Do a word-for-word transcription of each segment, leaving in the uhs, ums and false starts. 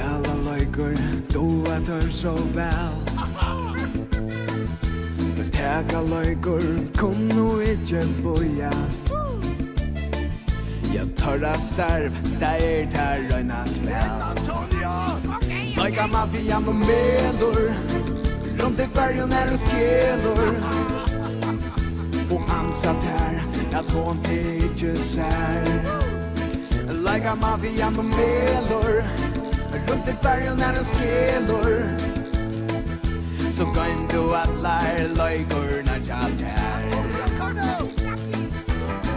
Spæla leikur, duga teir so væl. Teir taka leikur, kunnu ikki bíða. Ja, teirra starv, tað er tað reina spæl. Leika mafian og melur, rundt í Føroyum er og skelur. Og ansa tær, at hon tykir sær. Leika mafian og melur, rundt í Føroyum er og skelur. So goym tú allar leikurnar hjá tær.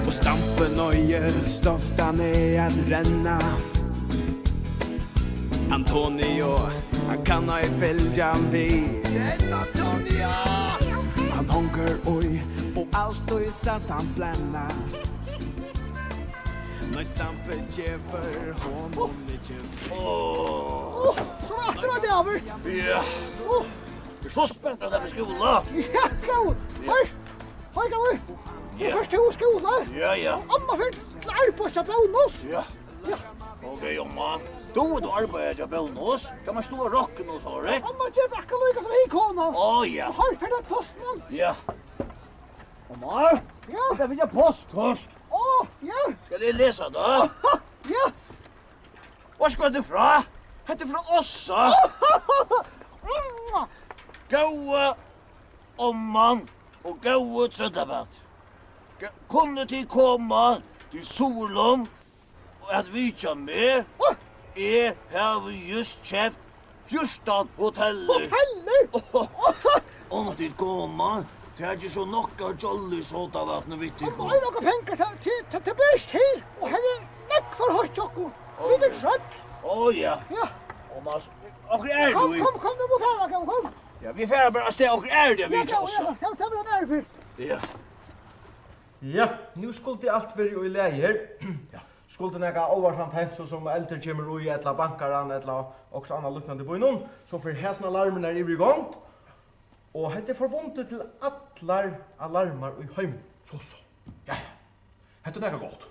Og stampin noyðist ofta at renna. Antonio, hann kann ei fylgja við. Hann hongur í, og altíð sæst hann flenna. Nei, stampið gevur honum ikki. Áh, so var aftur ein dagur. Ja. Áh. Eg eri so spentur at fara í skúla. Ja, góði. Hey, hey, góði. So fert tú í skúla. Ja, ja. Og omma fer til arbeiðis hjá Bónus. Ja. Ja. Ok, omma. Dugir tú at arbeiða hjá Bónus? Kann man sláa rokkið og so, rett? Omma ger akkurát líka sum hin konan. Á, ja. Og her fer tað postinum. Ja. Omma? Ja? Eg havi fingið postkort. Á, ja. Skal eg lesa tað? Ja. Veitst tú hvat er frá? Hetta er frá Ása. Góða omman og góði Trøllabat. G-, kunnu tit koma til Suðurlond at vitja meg? Eg havi júst keypt fjúrtan hotellir. Hotellir? Um tit koma, takið so nokk av Jolly sodavatni við tykkum. Og nokk pengar, tað, tað, tað, tað ber ikki til. Og her er nógv for høgt hjá okkum. Vit eru trøll. Ó, ja. Ja. Og man, onkur er Kom, nú í kom, kom, nú má fara, kom, kom. Ja, vit fara bara avstað, onkur er tað, Ja, vit ja, oss. Ja, ja, tað var ein ærlig. Ja. Ja, nú skuldi alt verið í lagi her. Ja. Skuldi nakað álvarsamt hent, so sum eldur kemur í, ella bankaran, ella okkurt annað líknandi í býnum, so fer hasin alarmurin yvir í gongd, og hetta er forbundið til allar alarmar í heiminum. So, so. Ja, ja. Hetta er nakað gott.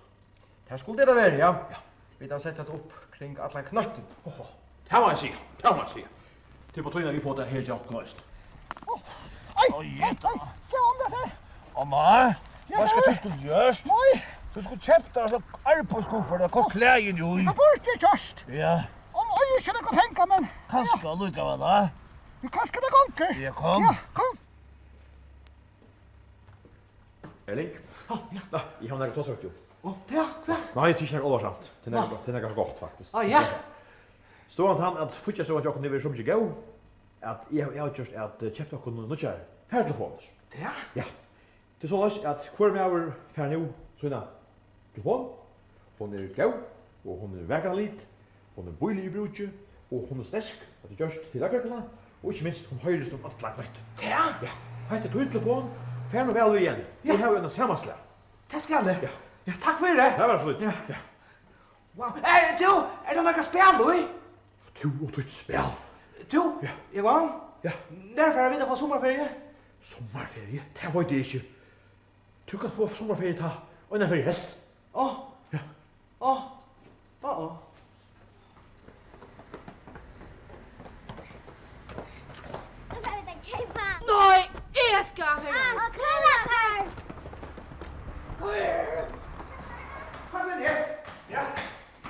Tað skuldi tað verið, ja. Ja. Vit hava sett hetta upp kring allan knøttin. Ho, ho. Tað má eg siga, tað má eg siga. Tað er á tíð, at vit fáa tað her hjá okkum eisini. Ó, ei, Oj, ei, ja. Ei, ja, um tað er. Omma, Ja, hvat skal nei. Tú skuldi gjørt? Nei. Tú skuldi keypt tær so arbeiðskuffert, og koyrt klæðini í. Tað burdi eg gjørt. Ja. Om eg ikki hevði nakrar pengar, men Kanska allíkavæl, ha? Men kanska tað gongur. Ja, kom. Ja, kom. Erling? Ha, ja. Nei, eg havi nakað at tosa við teg um. Ó, ja, hvat? Nei, tað er ikki nakað álvarsamt. Tað er nakað Nei. gott, tað er nakað gott, faktiskt. Á, ja. Støðan er tann, at fíggjarstøðan hjá okkum hevur verið so mikið góð, at eg havi avgjørt at, eh, keypt okkum nýggjar fartelefonir. Ja? Ja. Tað er soleiðis, at hvør maður fær nú sína telefon. Hon er góð, og hon er vakran lit, hon er bílig í brúki, og hon er sterk, at tað er gjørt til løgregluna, og ikki minst, hon hoyrist um allan knøttin. Ja. Ja, hetta er tín telefon, far nú væl við henni. Ja. Eg havi eina sama slag. Tað skal eg. Ja. Ja, takk fyri. Tað var so lítið. Ja. Ja. Wow. Ey, tú, er tað nakað spæl í? Tú og títt spæl. Tú, Ja. Jógvan? Ja. Nær fara vit at fáa summarferiu? Summarferiu? Tað veit eg ikki. Tú kanst fáa summarferiu tá, eina ferð í heyst. Á. Ja. Á. Á, á. Nú fara vit at keypa. Nei, eg skal fara. Ah, kúlakort. Hvat er tað? Ja.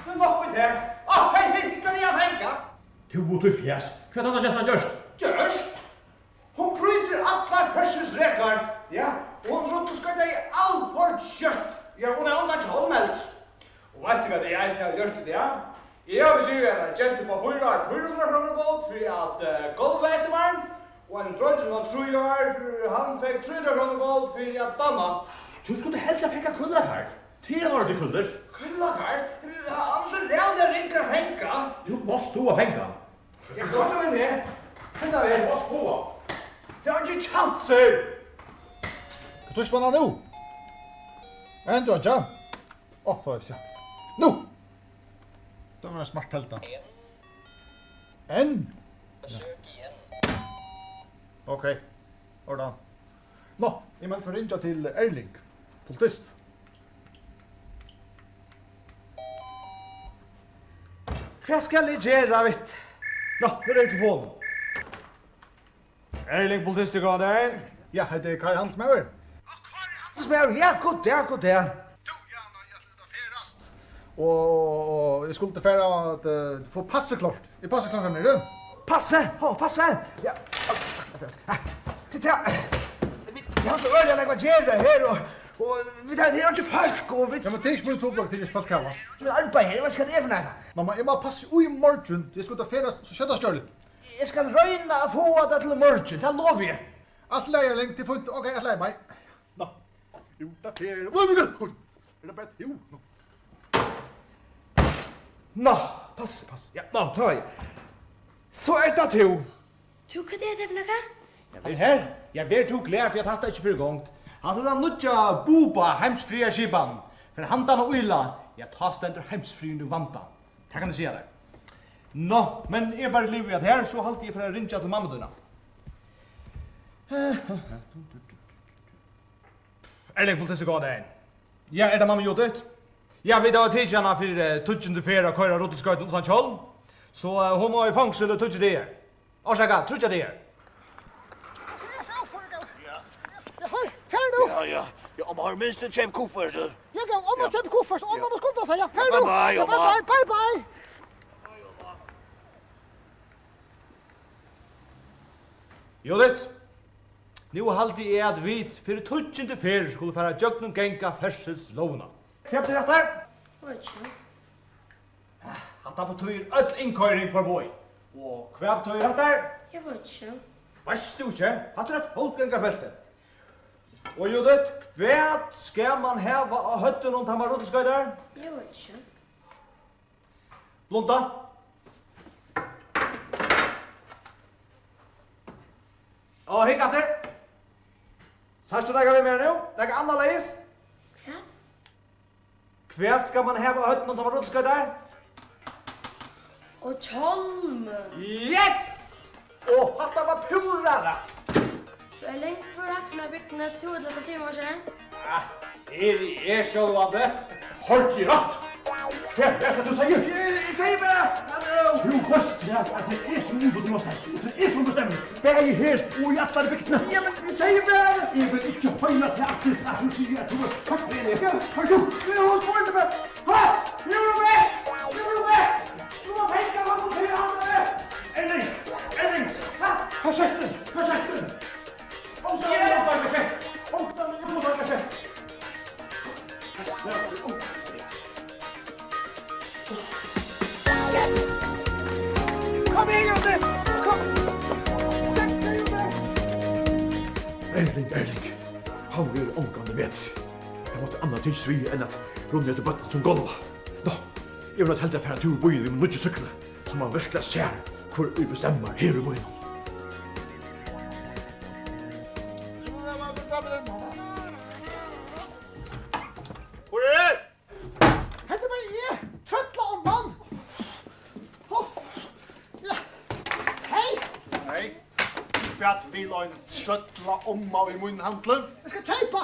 Nú nokk við tær. Á, hey, hey, hygg, hvat eg havi fingið. Tú og títt fjas. Hvat hevur handa gentan gjørt? Gjørt? Hon brýtur allar ferðslureglur. Ja, og hon rulliskoytaði alt for skjótt. Ja, og hon hevði ongan hjálm heldur. Og veitst tú, hvat eg eisini havi gjørt í dag? Eg havi givið eini gentu upp á fýra ár fýra hundrað krónur bót fyri at, eh, gálva eftir mær, og einum dreingi upp á trý ár, hann fekk trý hundrað krónur bót fyri at banna. Tú skuldi heldur fingið kúlakort. Tað er ein ordilig kúlur. Kúlakort? Hann er so ræðuliga ringur at fanga. Tú mást duga at fanga hann. Ja, kom so við meg. Henda veg. Tú mást fáa. Tað er ikki kjansur. Hvat trýstir man á nú? Ein, dreingja. Á, so er tað. Nú! Tað var ein smart telda. Ein? Ja. Ok. Ordan. Nå, eg meldi for ringja til Erling, politist. Hvat skal eg gera við? Nú, her er telefonin. Erling, politisti, góðan dagin. Ja, hetta er Kári Handilsmaður. Á, Kári Handilsmaður, ja, góðan dag, góðan dag. Tú, ja, nei, eg ætli at ferðast. Og, og, og eg skuldi fara at, eh, fáa passið klárt. Er passið klárt her niðri? Passið? Hó, passið? Ja. Tað, tað, vit, vit hava so øgiliga nógv at gera her, og, og vit hava, tað er einki fólk, og vit... Ja, men tað er ikki mín trupulleiki, tað er ikki fólk her, va? Men arbeiði her, eg veit ikki, hvat tað er fyri nakað. Mamma, eg má passa í morgin, eg skal út at ferðast so skjótt tað er gjørligt. Eg skal royna at fáa tað til morgin, tað lovi eg. Alt í lagi, Erling, tað er fínt. Ok, alt í lagi, bye. Nú, út at ferðast. Oj, oj, oj. Er tað bara tú? Nú. Nú, pass, pass. Ja, nú, tá eg. So er tað tú. Tú, hvat er tað fyri nakað? Ja, ver her. Ja, ver tú glað fyri at hatta ikki fer í gongd. Hatta er tann nýggja Buba heimsfriðarskipan. Fer handan at ýla, ja, tá stendur heimsfriðurin í vanda. Tað kann eg siga tær. Nú, men eg eri bara liðugur við hatta her, so haldi eg fer at ringja til mammu tína. Erling, politisti, góðan dagin. Ja, er tað mamma Judith? Ja, vit hava tikið hana fyri, eh, tíggjundu ferð at koyra rulleskøytum uttan hjálm. So, eh, hon má í fongsul í tíggju dagar. Orsaka, tríggjar dagar. Ja. Ja, hei, far nú. Ja, ja. Ja, omma, har minst at keypa kuffert, so. Ja, ja, omma, ja, keypa kuffert, omma, ja, má skunda seg, ja, far nú. Bye, bye, ja, omma. Bye, bye, bye, bye. Judith, nú haldi eg, at vit fyri tíggjundu ferð skulu fara at gjøgnumganga ferðsilslógina. Hvat er hatta? Veit ikki. Hatta betýðir øll innkoyring forboðin. Og hvat betýðir hatta? Eg veit ikki. Veitst tú ikki? Hatta er eitt fótgangarfelti. Og Judith, hvat skal mann hava á høvdinum, tá mann rulleskøytar? Eg veit ikki. Blunda. Og hygg aftur. Sært tú nakað við mær nú? Nakað annarleiðis? Hvat? Hvat skal mann hava á høvdinum, tá mann rulleskøytar? Og hjálmin. Yes! Og hatta var púra rætt. Tú ert langt frá Hagsmannabygdini, tú ert til politimarsjaren. Ah, her er sjálvandi. Hoyrdi eg rætt? Hvat var tað, tú segði? Eg, eg segði bara, at, eh, tú veitst væl, at tað er eg sum er útbúgvin, tað er eg sum bestemmir. Bæði her og í allari bygdini. Ja, men eg segði bara, at eg vil ikki hoyra tað aftur, at tú sigur, at tú ert fakfelagi. Ja. Hoyr tú, hon spurdi meg. Ha? Nú er hon vekk! Nú er hon vekk! Nú var pengar, hon kom til hann, eh. Erling! Erling! Ha? Prosjektin! Prosjektin! Ongan vil hava prosjekt! Ongan vil hava prosjekt! Yes! Kom igjen, Jósef! Kom! Erling, Erling! Hann verður ongantíð betri. Tað mátti annað tikist við enn at runna eftir børnum sum gálva. Nú, eg vil nokk heldur fara túr í býin við mínum nýggju súkkli, so man veruliga sær, hvør ið bestemmar her í býnum. Hvør er her? Hetta er bara eg, trøllaomman. Hó. Ja. Hey. Hey. Hvat vil ein trøllaomma í mínum handli? Eg skal keypa.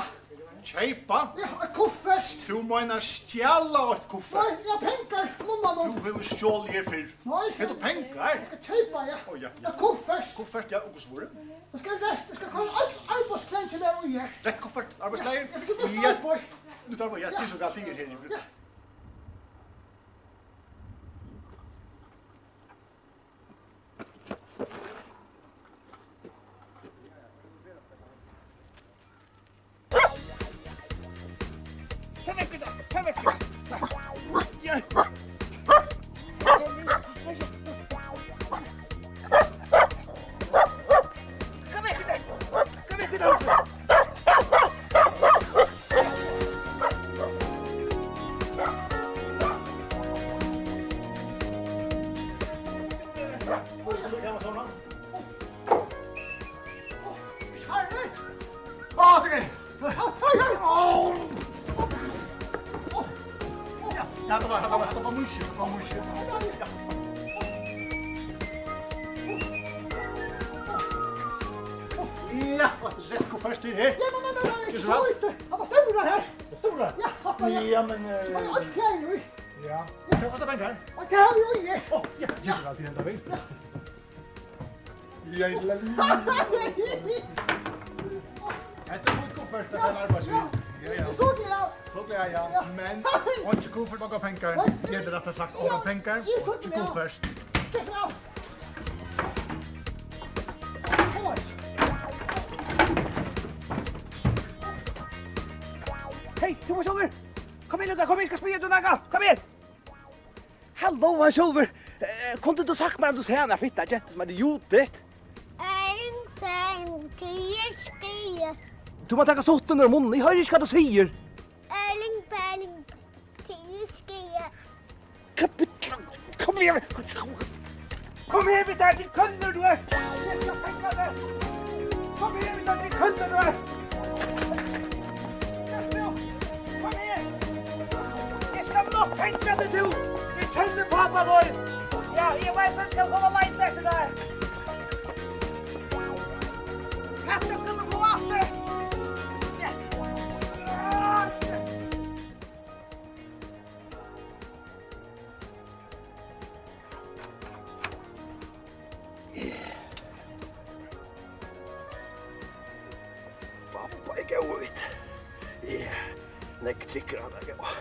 Keypa? Ja, eitt kuffert. Tú meinar stjala eitt kuffert? Nei, eg havi pengar, mamma. Tú hevur stjolið her fyrr. Nei. Hevur tú pengar? Eg skal keypa, ja. Ó, ja, ja. Eitt kuffert. Kuffert, ja, og hvussu var tað? Eg skal rætt, eg skal koyra øll arbeiðsklæðini hjá mær í her. Rætt kuffert, arbeiðsklæðir? Ja, eg fekk nýtt arbeiði. Nýtt arbeiði, ja, ja. Tað er so galt, tað er her. Ja. Á, so gøy. Á, á, á. Ja, ja, tað var, tað var, tað var mín skyld, tað var mín skyld. Ja. Ja, hvat er rætt, hvat fært tú her? Ja, nei, nei, nei, nei, ikki so lítið. Hatta stóra her. Tað stóra? Ja, hatta, ja. Ja, men, eh, so var alt her í. Ja. Hatta pengar. Og tað havi eg. Ó, ja, Jesus, alt í henda vegin. Ja, ja, ja. Hetta er mín kuffert, tað er arbeiðsvið. Ja, ja. So glað. So glað, ja. Ja. Men, og ikki kuffert, ongar pengar. Nei. Eg hevði rættari sagt, ongar pengar, og ikki kuffert. Tað er so. Hey, tú mást over. Kom her, Luka, kom her, eg skal spyrja teg um nakað. Kom her. Halló, hann sjálvur. Eh, kundi tú sagt mær, um tú sært eina fitta gentu, sum eitur Judith? Ein, ein, tíggju, skýr. Tú má taka suttin úr munnin, eg hoyri ikki, hvat tú sigur. Erling, Berling, tíggju, skýr. Kapitla, kom her. Kom her við tær til kønnur, tú ert. Eg skal fanga teg. Kom her við tær til kønnur, tú ert. Kom her. Eg skal nokk fanga teg, tú. Eg kenni pápa tín. Ja, eg veit, hann skal koma at leita eftir tær. Hetta skal tú fáa aftur. Ja. Babba er góður við tað. Ja, nógv tryggari, hann er góður.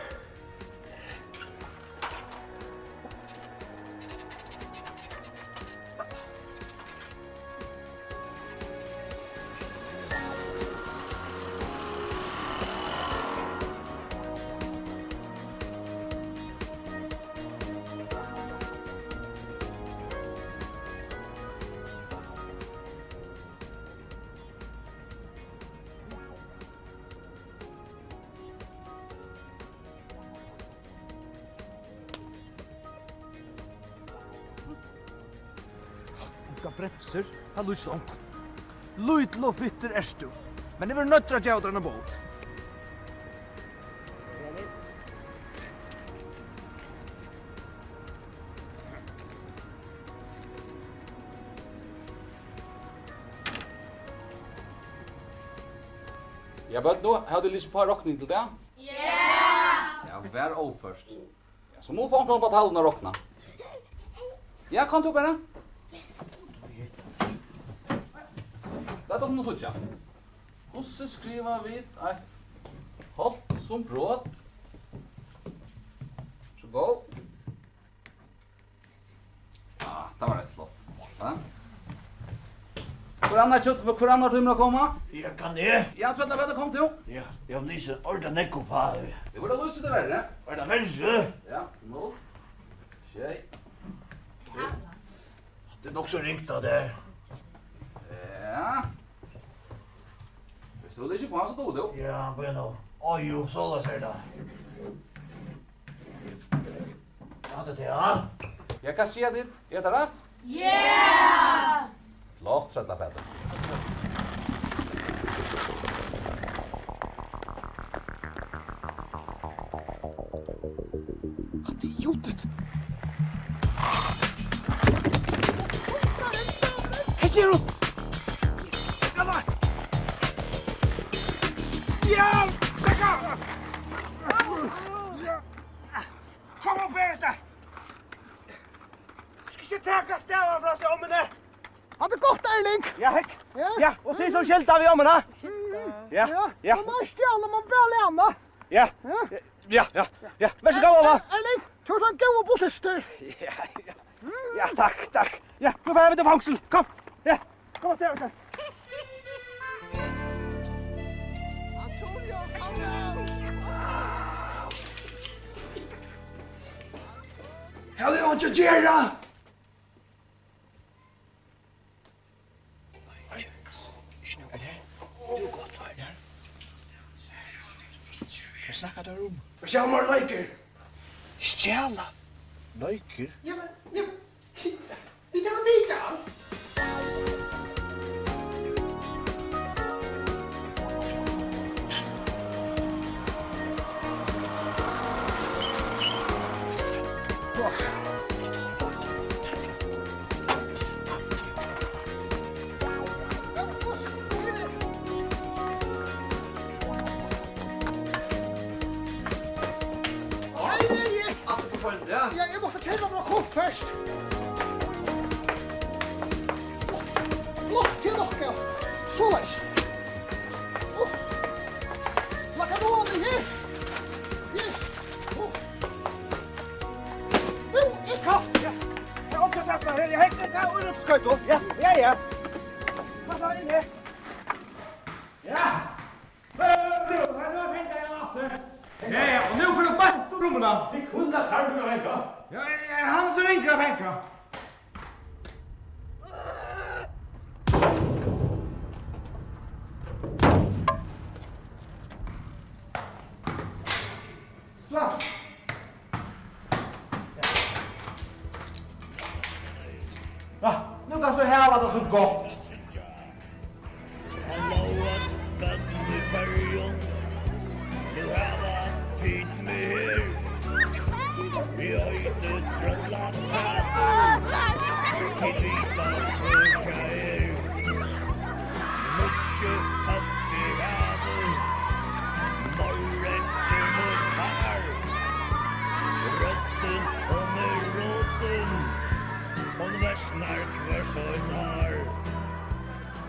Ongar bremsur, tað lýsir onkum. Lítil og fittur ert tú, men eg verði noyddur at geva tær eina bót. Ja, børn, nú hava tit lisið upp á rokning til tað? Ja! Ja, var óført. Ja, so mugu vit fáa onkran upp á talvuna at rokna. Ja, kom tú bara. Lat okkum nú síggja. Hvussu skriva vit eitt hálvt sum brot? So góð. Ah, tað var reint flott. Ja. Hvør annar kjøt, hvør annar tímir at koma? Ja, kann eg? Ja, Trøllafetur, kom tú. Ja, eg havi lisið ordiliga nógv upp á. Nú er tað lisið tað verri. Er tað verri? Ja, null. Sjey. Tað er nokk so ringt, tað har. Ja. Viss tú lýsir upp á, so dugir tú. Ja, bueno. Á, jú, soleiðis er tað. Hatta er tað, ja. Ja, hvat siga tit? Er tað rætt? Ja! Flott, Trøllafetur. Hatta er Judith. Hvat ger hon? Ja! Kom upp her, hetta! Tú skalt ikki taka stavar frá seg, ommuni. Hatta er gott, Erling. Ja, hekk. Ja. Ja, og sig so skylda við ommuna. Mm. Ja, ja, ja. Man má stjala, man bara læna. Ja. Ja. Ja, ja, ja. Vær so góð, omma. Er-, Erling, tú ert ein góður politistur. Ja, ja. Ja, takk, takk. Ja, nú fara vit til fongsul. Kom. Ja. Kom og stjala. Antonio, kom nú. Hevði hon ikki at gera? Nei, ikki, ikki nú. Er tað? Nú er gott, hvat er tað? Hvat snakkar tú um? Hvat sjá mær leikur? Stjala? Leikur? Ja, men, ja, men, vit hava tikið hann. Fyrst. Upp, upp til okkara. Soleiðis. Upp. Lakka nú ofan í her. Her. Upp. Nú er kalt. Ja. Ja, okkara takk fyri. Her, her, her, her, her, her, her, her. Ja, ja, ja. Passa inn her. Ja. Ja, ja, og nú fer tú beint upp í rúmið. Vit kunnu at fara til at hanga. Ja, ja, hann sum ringur at hanga. So. Ja, nú kanst tú hava tað so gott. Halló, øll børn í Føroyum. Nú hava tit meg her. Eg eiti Trøllapætur. Tit vita, hvør tað er. Nýggju høvdið havi, Noreg er mítt ár. Røddin, hon er rotin, hon versnar hvørt einað ár.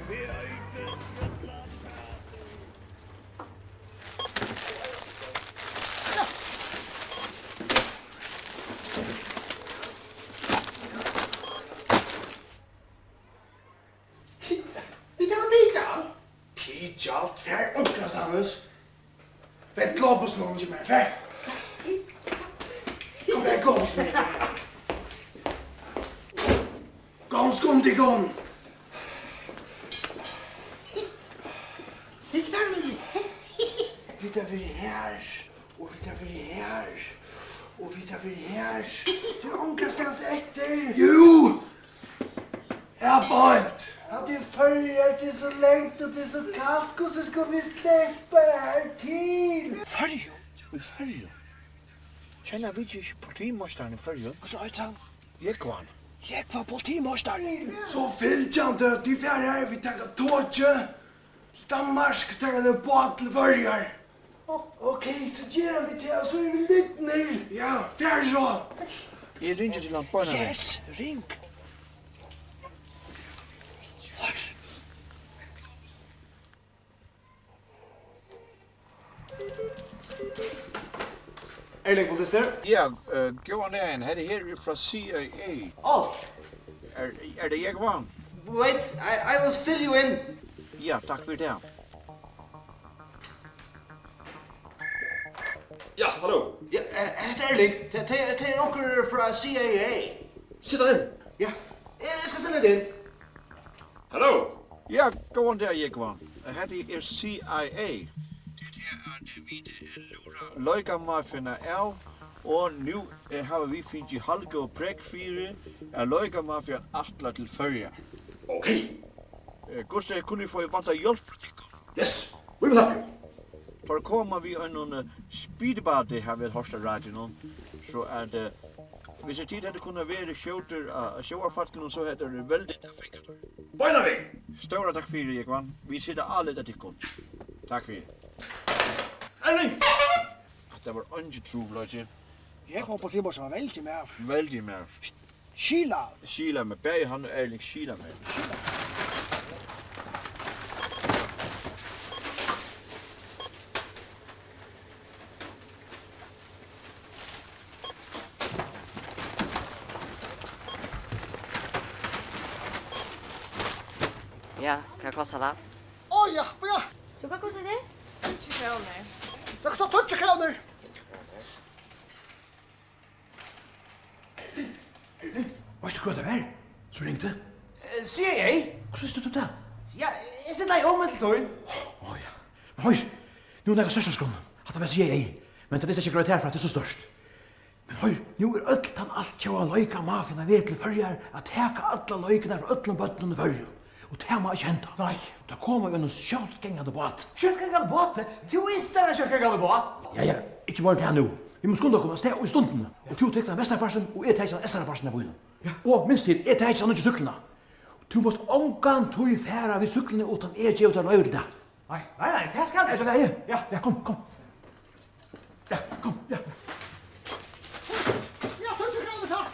Eg eiti Trøllapætur. Vit hava tikið alt. Tikið alt? Far onkrastaðnis. Vent, globussen, hon kemur. Far. Kom her, globussen. Kom, skund tykkum. Vit hava verið her, og vit hava verið her, og vit hava verið her. Tú onkrastaðnis eftir. Jú! Ja, beint. Hatta er Føroyar, tað er so langt og tað er so kalt. Hvussu skulu vit sleppa her til? Føroyum? Í Føroyum? Kenna vit ikki politimeistaran í Føroyum? Hvussu eitur hann? Jógvan. Jógvan, politimeistarin. So fylgjandi, tit fara her, vit taka tokið. Danmark, taka ein bát til Føroyar. Ó, ok, so gera vit tað, og so eru vit lidnir. Ja, far so. Eg ringi til hann beinanvegin. Yes, ring. Erling, politistur? Ja, eh, góðan dagin. Hetta her er frá C I A. Ó. Er, er tað Jógvan? Wait, I, I will still you in. Ja, takk fyri tað. Ja, halló. Ja, eh, hetta er Erling. Tað, tað, tað er onkur frá C I A. Set hann inn. Ja. Eg, eg skal stilla teg inn. Halló. Ja, góðan dag, Jógvan. Hetta er C I A. Tað er tað, at vit, eh, lúra leikamafiuna av, og nú, eh, hava vit fingið haldgóð prógv fyri, at leikamafian ætlar til Føroya. Ok. Eh, hvussu kunnu vit fáa, vit vantar hjálp frá tykkum? Yes, we will help you. Teir koma við einum, eh, speedbáti, hava vit hoyrt á radioen, so at, eh, hvis tit høvdu kunnað verið skjótir á, á sjóvarfalkinum, so høvdu tað verið veldigt at fingið teir. Beinanvegin. Stóra takk fyri, Jógvan. Vit sita álítandi á tykkum. Takk fyri. Erling! Hatta var eingin trupulleiki. Jógvan politimeistarin var veldigur maður. Veldigur maður. Skila. Skila meg, bæði hann og Erling skila meg. Ja, hvat kostar tað? Ó, ja, ja. Tú, hvat kostar tað? Tíggju krónur. Tað kostar tíggju krónur. Erling, Erling, veitst tú, hvat tað var, sum ringdi? Eh, C I A. Hvussu visti tú tað? Ja, eg stillaði um millum tín. Ó, ja. Men hoyr, nú er nakað stórt á skránni. Hatta var C I A. Men tað er ikki greitt herfrá, tað er so stórt. Men hoyr, nú er øll tann altjóða leikamafian á veg til Føroyar at taka allar leikirnar frá øllum børnum í Føroyum. Og tað má ikki henda. Nei. Teir koma við einum skjótgangandi báti. Skjótgangandi báti? Tú ynskir tær ein skjótgangandi bát? Ja, ja, ikki meira enn tað nú. Vit mugu skunda okkum avstað í stundini. Og tú tekur tann vesturpartin, og eg taki tann eysturpartin av býnum. Ja. Og minst til, eg taki ta nýggju súkkluna. Tú mást ongantíð fara við súkkluni, uttan eg gevi tær loyvi til tað. Nei, nei, nei, tað skal eg. Er tað í lagi? Ja. Ja, kom, kom. Ja, kom, ja. Ja, tíggju krónur, takk.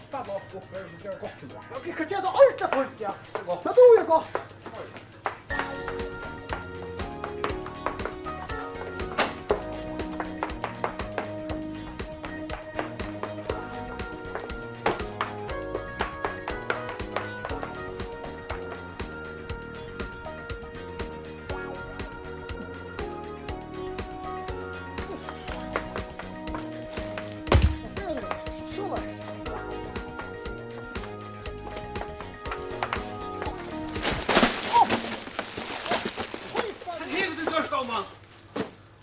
stalla okkum upp her, so gera gott til tað. Ok, eg kann gera tað ordiliga fínt, ja. Tað er gott. Tað dugi eg gott. Soleiðis. Hvat hevur tú gjørt, omma?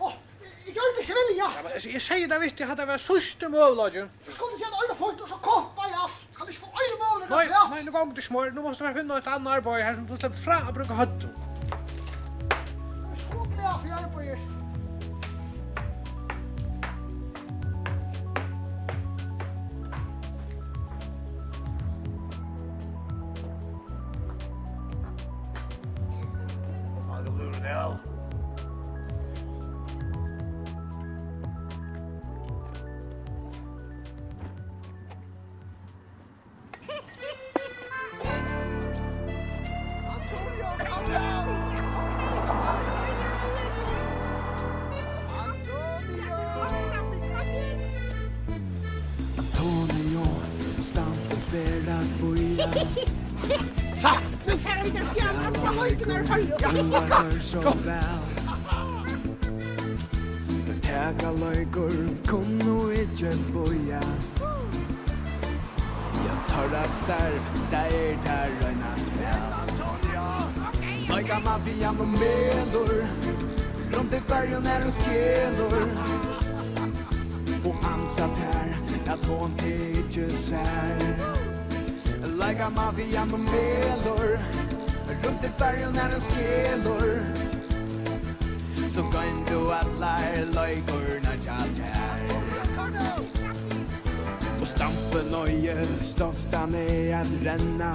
Ó, eg, eg gjørdi ikki vilja. Ja, men, altso, eg segði tað við teg, hatta var síðsti møguleikin. So skuldi eg gera tað fínt, og so koppa eg alt. Kann ikki fáa ein møguleika afturat? Nei, nei, nú gongur tað ikki meir. Nú mást tú fara at finna eitt annað arbeiði har, sum tú sleppur frá at brúka høvdið. Eg eri so glaður fyri arbeiðið. Hann er blivin væl. Antonio, Stampi fer at bíða. Nú fara vit at síggja allar leikurnar í Føroyum. Duga teir so væl. Teir taka leikur, kunnu ikki bíða. Ja, teirra starv, tað er tað reina spæl. Leika mafian og melur, runt í Føroyum er hon skelur. Og ansa tær, at hon ikki sær. Leika mafian og melur, runt í Føroyum er hon skelur. So goym tú allar leikurnar hjá tær. Og Stampi noyðist ofta at renna.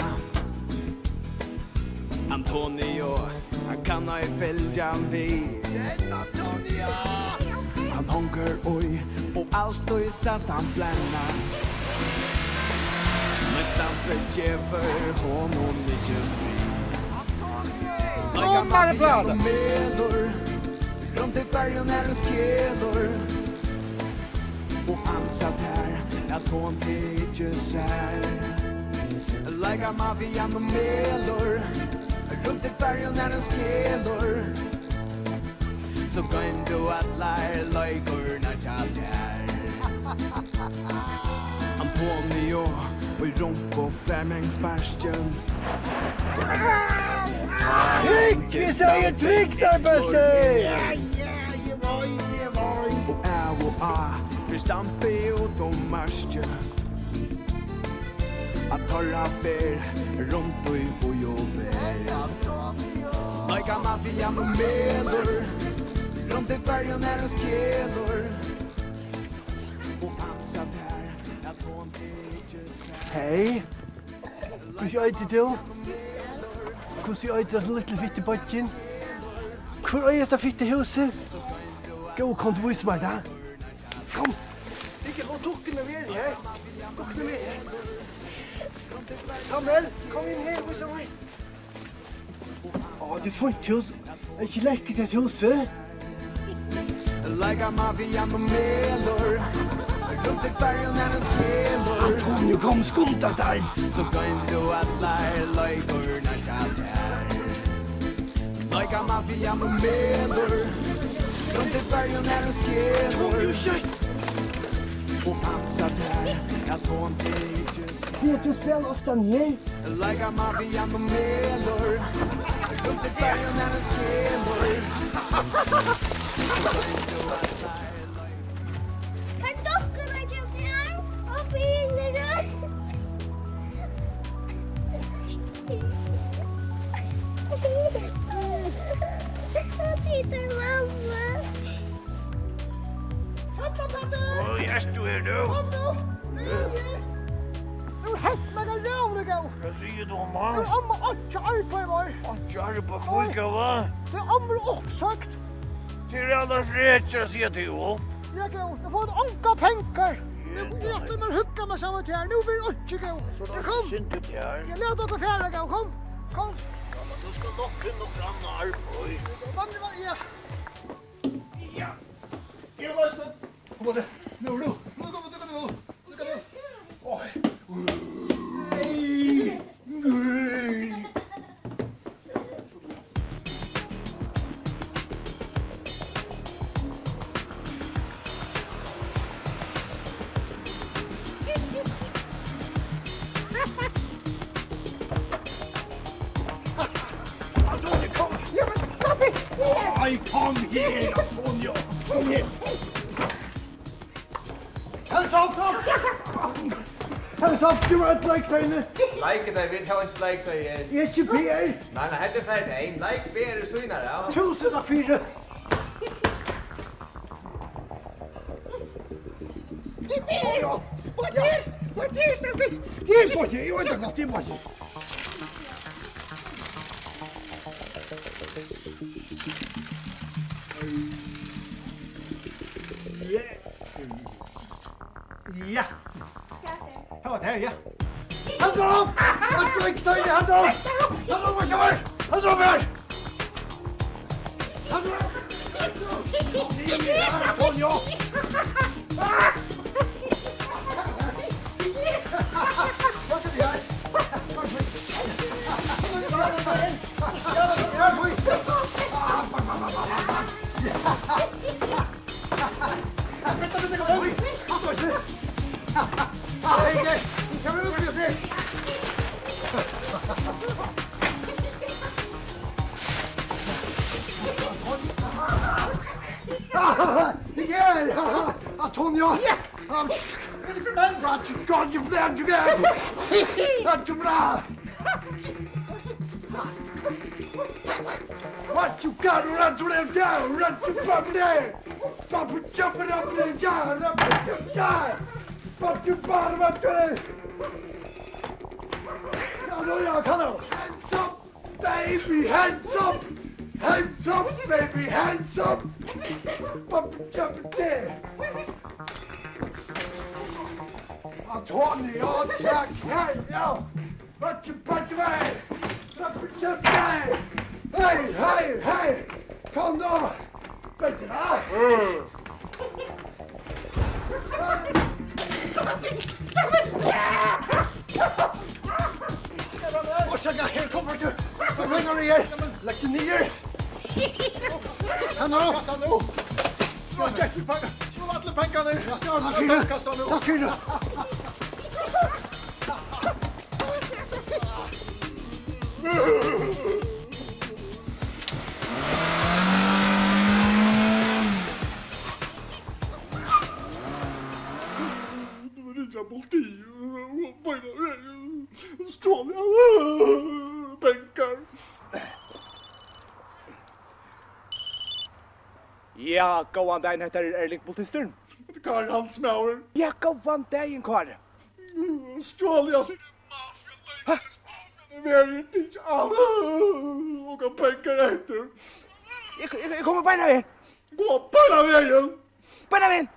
Antonio, hann kann ei fylgja við. Hann hongur í, og altíð sæst hann blenna. Men Stampi gevur honum ikki frið. Leika mafian og melur, runt í Føroyum er hon skelur. Og ansa tær, at hon ikki sær. Leika mafian og melur, runt í Føroyum er hon skelur. So goym tú allar leikurnar hjá tær. Antonio í rumpu fær mangan sparkin. Trygg, eg sigi trygg, tað er best. Ja, ja, eg veit, eg veit. Og av og á fer Stampi út um markið. At teirra fer runt í bý og verð. Leika mafian og melur, runt í Føroyum er hon skelur. Og ansa tær, at hon ikki sær. Hey. Hvussu eitur tú? Hvussu eitur hasin lítli fitti beiggin? Hvør eigur hetta fitta húsið? Góði, kom, tú vísir mær tað. Kom. Ikki, og dukkuna verið her. Dukkuna verið her. Kom, Mel, kom inn her, vísa mær. Á, tað er fínt hús. Er ikki lekkurt, hetta húsið? Leika mafian og melur, Rundt í Føroyum er ein skilur. Antonio, kom, skunda tær. So goym tú allar leikurnar hjá tær. Leika mafian og melur. Rundt í Føroyum er ein skilur. Kom, jú, skjótt. Og ansa tær, at hon tykist. Hví tú spælir ofta her? Leika mafian og melur. Rundt í Føroyum er ein skilur. Hvar dukkurnar hjá tær og bilurin? Hvat sigur mamma? Oj, ert tú her nú? Kom nú! Nú er hent nakað ræðuliga góðs. Hvat sigur tú, mamma? Nú er omma einki arbeiði meir. Einki arbeiði? Hví, góða? Tað er omma er uppsøgd. Tað er annars rætt at siga tað upp. Ja, góða, nú fáa vit ongar pengar. Nú, eg ætli mær at hugna mær saman við tær. Nú verður einki, góða. So tað er synd í tær. Eg lati teg fara, góða. Kom, kom. Ja, men tú skalt nokk finna okkurt annað arbeiði. Mamma, ja. Ja. Eg loysni. Kom á, nú, nú, nú, kom, kom, kom, kom, kom. Oj. Antonio, kom. Ja, men, pappi. Oj, kom her, Antonio. Kom her. Hands up! Hands up, tú ert leikfeini. Leika tey, vit hava ikki leik, tey er. Eg eri ikki P R. Nei, nei, hetta er ferdig. Ein leik, P R er sínari, ja. Túsund takk fyri. Hvat er? Hvat er? Hvat er, Stampi? Tað er bátur, eg veit ikki, tað er bátur. Ja. Tað var tað, ja. Hands up! Hands up, hands up! Hands up, hands up! Hands up her! Hands up! Kom igjen, Antonio! Her! Antonio! Ja! What you got, you got, you got. What you got, you got, you got. Papa, jump it up, little guy. Papa, jump it up. Papa, jump it up. Ja, nu, ja, kom nu. Hands up, baby, hands up. Hands up, baby, hands up. Papa, jump it there. Antonio, tak her, ja. Hey, hey, hey! Kom nú! Betur, ha? Orsaka, her kom fólk. Hvat menar tú her? Legg deg niður. Kom nú. Kassa nú. Nú er gett við pengar. Nú er allir pengarnir. Ja, ja, takk fyri. Kassa nú. Takk fyri. Ringja politiið beinanvegin. Stolið pengar. Ja, góðan dagin, hetta er Erling politistur. Hetta er Kári Handsmaður. Ja, góðan dagin, Kári. Stjólið, altso, mafian, leikfólk, mafian, er verið, tað er ikki alt. Okkara pengar eftir. Eg, eg, eg komi beinanvegin. Kom beinanvegin. Beinanvegin.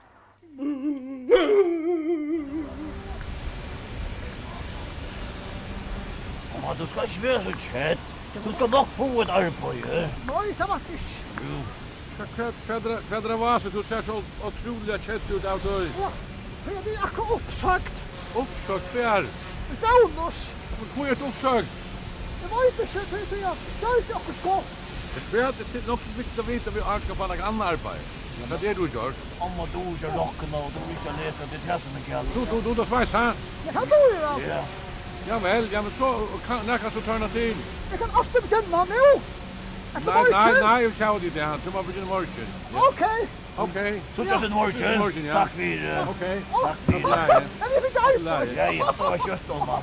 Mamma, tú skalt ikki vera so kedd. Tú skalt nokk fáa eitt arbeiði. Nei, tað veit eg ikki. Jú. Hvat, hvat, hvat er, hvat er á vási? Tú sært so ótrúliga keddur út av tí. Ja. Eg eri akkurát uppsøgd. Uppsøgd hvar? Í Bónus. Men hví ert tú uppsøgd? Eg veit ikki, tí, tí eg gjørdi okkurt gott. Men hvat er til, nokk so viktigt at vita, at vit skulu fáa nakað annað arbeiði. Hvat er tú gjørt? Amma dugir ikki at rokna, og dugir ikki at lesa, tað er tað sum er galið. Tú, tú, tú, tú sveis, ha? Ja, tað dugi eg væl. Ja. Ja vel, ja, men so, kann, nær kanst tú tørna til? Eg kann altíð begynna nú. Nei, nei, nei, eg vil ikki hava teg í dag. Tú má begynna í morgin. Ja. Ok. Ok. Síggjast í morgin. Síggjast í morgin, ja. Takk fyri. Ok. Takk fyri. Alt í lagi. Alt í lagi. Ja, ja, tað var skjótt, Anna.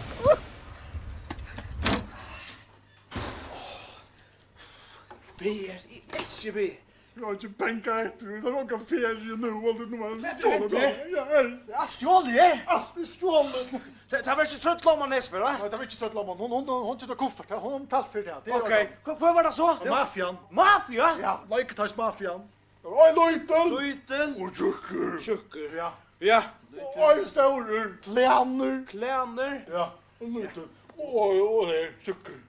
B R, eg elski B R. Eg havi ikki pengar eftir, eg havi onga feriu nú, og nú er... Hvat er hetta? Ja, hey. Er alt stjólið her? Alt er stjólið. Tað, tað var ikki Trøll Omma Nesfer, va? Nei, tað var ikki Trøll Omma. Hon, hon, hon, hon keypti kuffert, ja. Hon betalte fyri tað. Tað er... Ok. Hvat, hvat var tað so? Mafian. Mafia? Ja, leikahúsmafian. Ein lítil. Lítil. Og tjúkkur. Tjúkkur. Ja. Ja. Og ein stórur. Klænur. Klænur. Ja, og lítil. Og, og her, tjúkkur.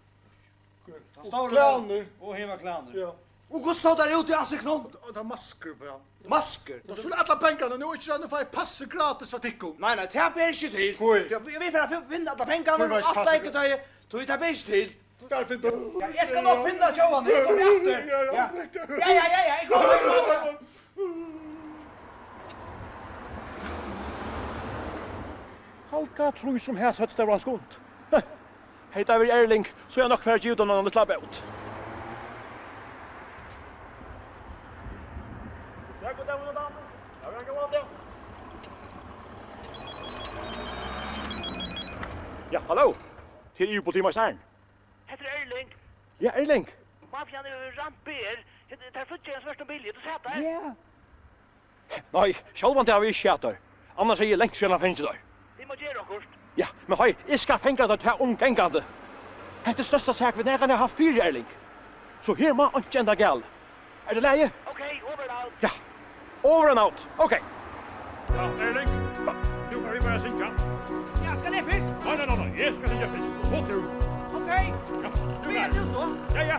Tann stóri. Klænur. Og hin var klænur. Ja. Og hvussu sóu teir út í ansiktinum? Og tað var maskur uppá, ja. Maskur? Teir skulu allar pengarnar, nú ikki, nú fái eg passið gratis frá tykkum. Nei, nei, tað ber ikki til. Hví? Ja, vit, vit fara at fin-, finna allar pengarnar, alt leikahúsið, tí tað ber ikki til. Ja, eg skal nokk finna tjóvan, eg komi aftur. Ja. Ja, ja, ja, ja, eg komi, eg komi. Halda trý sum hesa høvdu stóran skund. Hevði tað verið Erling, so hevði hann nokk farið at givið honum eina lítla bót. Ja, halló. Her er politimeistarin. Hetta er Erling. Ja, Erling. Mafian hevur rænt B R. Hetta, teir flýggja í ein svørtum bili. Tú sært teir? Ja. Nei, sjálvandi havi eg ikki sæð teir. Annars hevði eg langt síðan fingið teir. Vit má gera okkurt. Ja, men hey, eg skal fanga teir, tað umgangandi. Hetta er størsta sak, vit nakrantíð hava havt fyri, Erling. So her má einki enda galið. Er tað í lagi? Ok, over and out. Ja. Over and out. Ok. Ja, Erling. Nú fara vit bara at syngja. Ja, skal eg fyrst? Nei, nei, nei, nei, eg skal syngja fyrst. Og tú. Ok. Ja, tú. Hví er tú so? Ja, ja.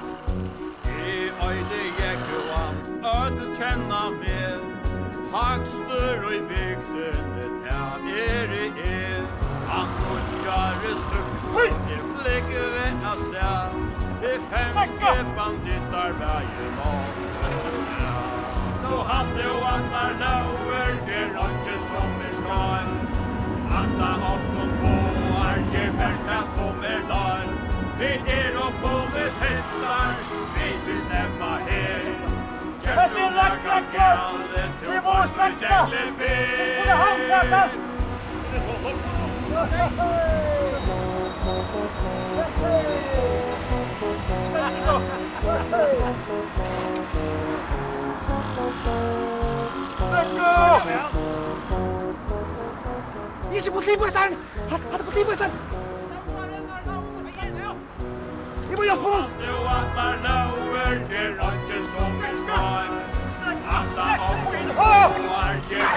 Eg eiti Jógvan, øll kenna meg. Hægstur í bygdini, tað eri eg. Hann nýggjari súkklu, eg flúgvi avstað. Eg fangi bandittar bæði nátt og dag. So halt tú allar lógir, ger einki sum er skeivt. Ætla okkum báðar, ger bert tað sum er loyvt. Vit eru kommunistar, vit bestemma her. Ger tú nakað galið, tú mást í gegnum við. Eg eri ikki politimeistarin! Hatta, hatta er politimeistarin! Eg má hjálpa honum! Nú ætlar lógin, ger einki sum er skeivt. Ætla okkum báðar, ger...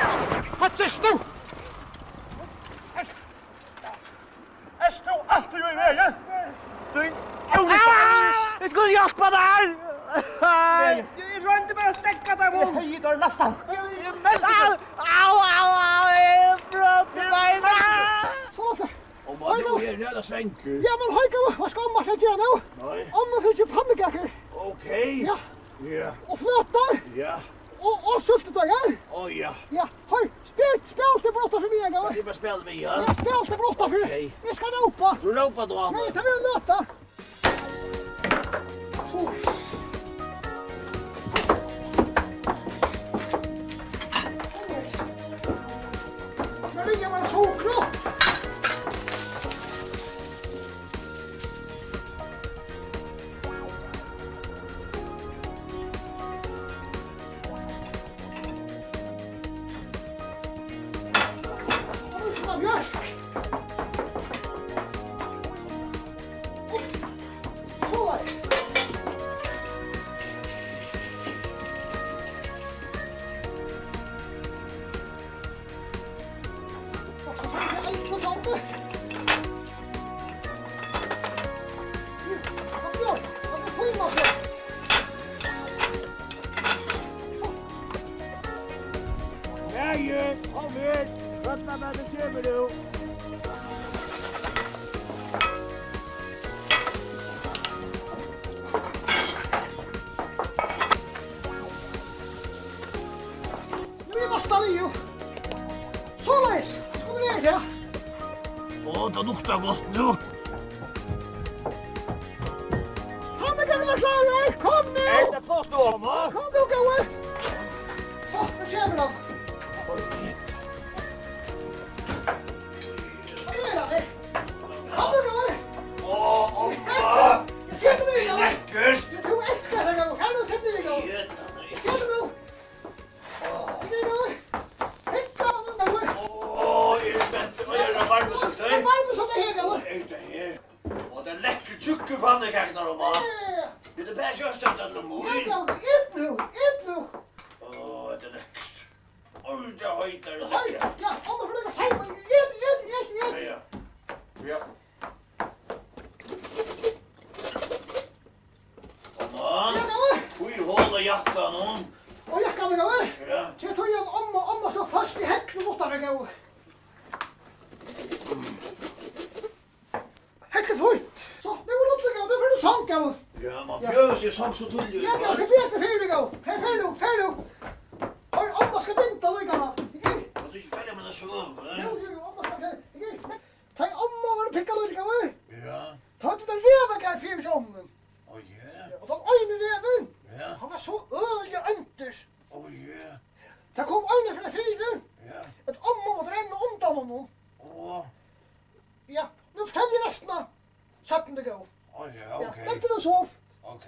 Hvat gert tú? Ert, ert tú altíð í vegi? Tín óvissa. Ah! Eg skal hjálpa tær! Nei, eg royndi bara at steðga teimum. Eg hevði tær næstan. Eg, eg meldi tær. Au, au, au, eg brotnaði beinið. Soleiðis. Og man, tú er ræðuliga svangur. Ja, men hey, hvat skal omma gera nú? Nei. Omma fer at gera pannukakur. Ok. Ja. Ja. Og fløta. Ja. Og, og súltutoy, ja? Ó, ja. Ja, hey, spæl, spæl tað bara uttan fyri meg, ja? Eg bara spæli við, ja? Ja, spæl tað bara uttan fyri. Ok. Eg skal rópa. Tú rópar tú, Anna. Nei, tað verður løta. Maria var so grátt. Jæja, kom her. Trøllabalur kemur nú. Nú er næstan liðugt. Soleiðis, so kunnu vit vera her. Ó, tað luktar gott nú. Hann er gamla klárur, kom nú. Er tað pláss, Tómas? Kom nú, góði. So, nú kemur hann. Hann er her. Kom nú, góði. Ó, Omma. Eg seti meg í, góði. Lekkurt. Tú elskar tað, góði. Kom nú, set teg í, góði. Eg seti nú. Ó, eg eri spentur. Ó, er tað varmesúltutoy? Tað er varmesúltutoy her, góði. Er tað her? Ó, tað eru lekkru tjúkku pannukakurnar, Omma. Ja, ja, ja. Vil tú bara sjóst at tað er mín? Ja, góði, et nú, et nú. Ó, tað er lekkurt. Ó, tað heitar og lekkurt. Ja, Omma, fer at seima. Et, et, et, et. Ja, ja. Ja. Omma, ja, góði. Hví er hol á jakkanum? Á jakkanum, góði? Ja. Tað er tí, at Omma, Omma sló fast í hellunum uttanfyri, góði. Hetta er fínt. So, nú er rullað, góði. Nú fer tú í song, góði. Ja, man behøver ikki song so tíðliga, ja, góði. Tað er betri fyri teg, góði. Fer, fer nú, fer nú. Oj, Omma skal binda líka, góði. Ikki? Kanst tú ikki fortelja mær eina søgu, eh? Jú, jú, jú, Omma skal, ikki? Tá ið Omma var pinkulítil, góði, ja, tá høvdu vit ein revagarð fyri hjá Ommu. Ó, ja. Ja, og tann eini revin, ja, hann var so øgiliga óndur. Ó, ja. Tað kom einaferð fyri, ja, at Omma mátti renna undan honum. Ó. Ja, nú fortelji eg restina seinni, góði. Ó, ja, ja, ok. Legg teg nú og sov. Ok.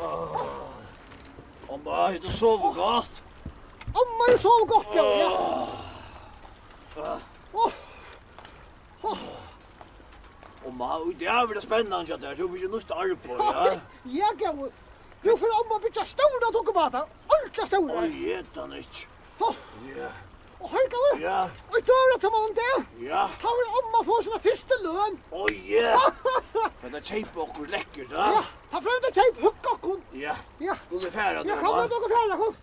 Á, Omma, hevur tú sovið gott? Omma, eg sovi gott, ja, ja. Á. Á. Á. Omma, í dag verður tað spennandi hjá tær. Tú fært nýtt arbeiði, ja? Ja, góði. Nú fer Omma at byggja stórar tuggubátar. Ordiliga stórar. Oj, eg veit tað ikki. Hó. Ja. Og her, góði. Ja. Og í døgurðatímanum í dag, ja, tá verður Omma at fáa sína fyrstu løn. Oj, ja. Fer at keypa okkurt lekkurt, ha? Ja, tá fer hon at keypa, hugga okkum. Ja. Ja. Skulu vit fara nú, Omma? Ja, kom, lat okkum fara, kom.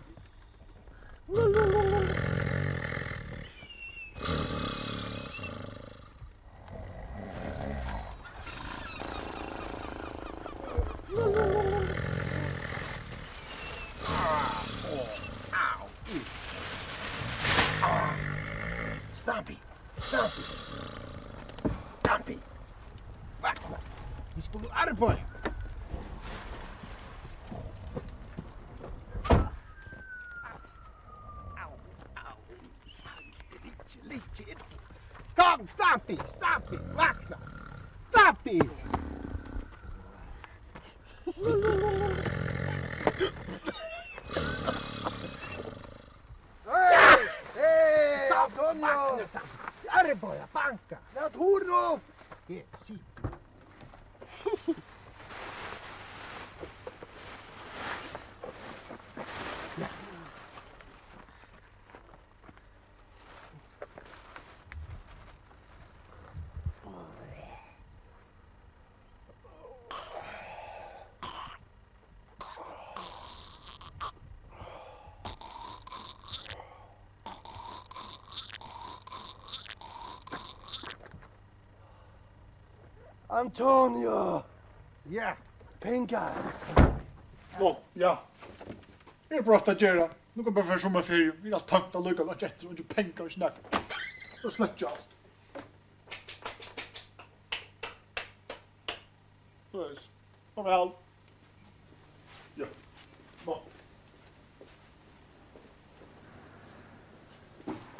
Stampi, stampi, stampi. Vakna. Vit skulu arbeiða. Au, au. Liggi, liggi illa. Kom, Stampi, Stampi, vakna. Stampi! Hey, hey, Antonio! Arbeiða, banka! Lat hurðina upp! Eg sigi. Antonio! Ja? Pengar! Nå, ja. Er bara at gera. Nú kann bara fara summarferiu. Vit eru alt tómt allíkavæl, einki eftir, eingir pengar, ikki nakað. So sløkki alt. Soleiðis. Farvæl. Ja. Nå.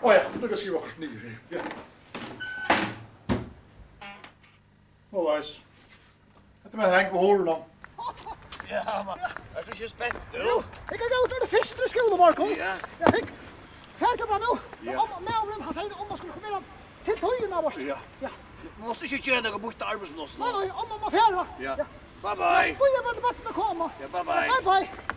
Ó ja, nú skal eg skriva okkurt niður her. Ja. Soleiðis. Hetta er ein hang við hurðina. Ja, man. Ert tú ikki spentur? Jú, eg kann gott vera fyrstur í skúla í morgun. Ja. Ja, hygg. Far til bara nú. Ja. Omma, maðurin, hann segði, Omma skuldi koma til tíðina, veitst tú. Ja. Ja. Mást ikki gera nakað býtt arbeiðspláss nú. Nei, nei, Omma má fara. Ja. Ja. Bye bye. Bíða bara til børnini koma. Ja, bye bye. Ja, bye bye.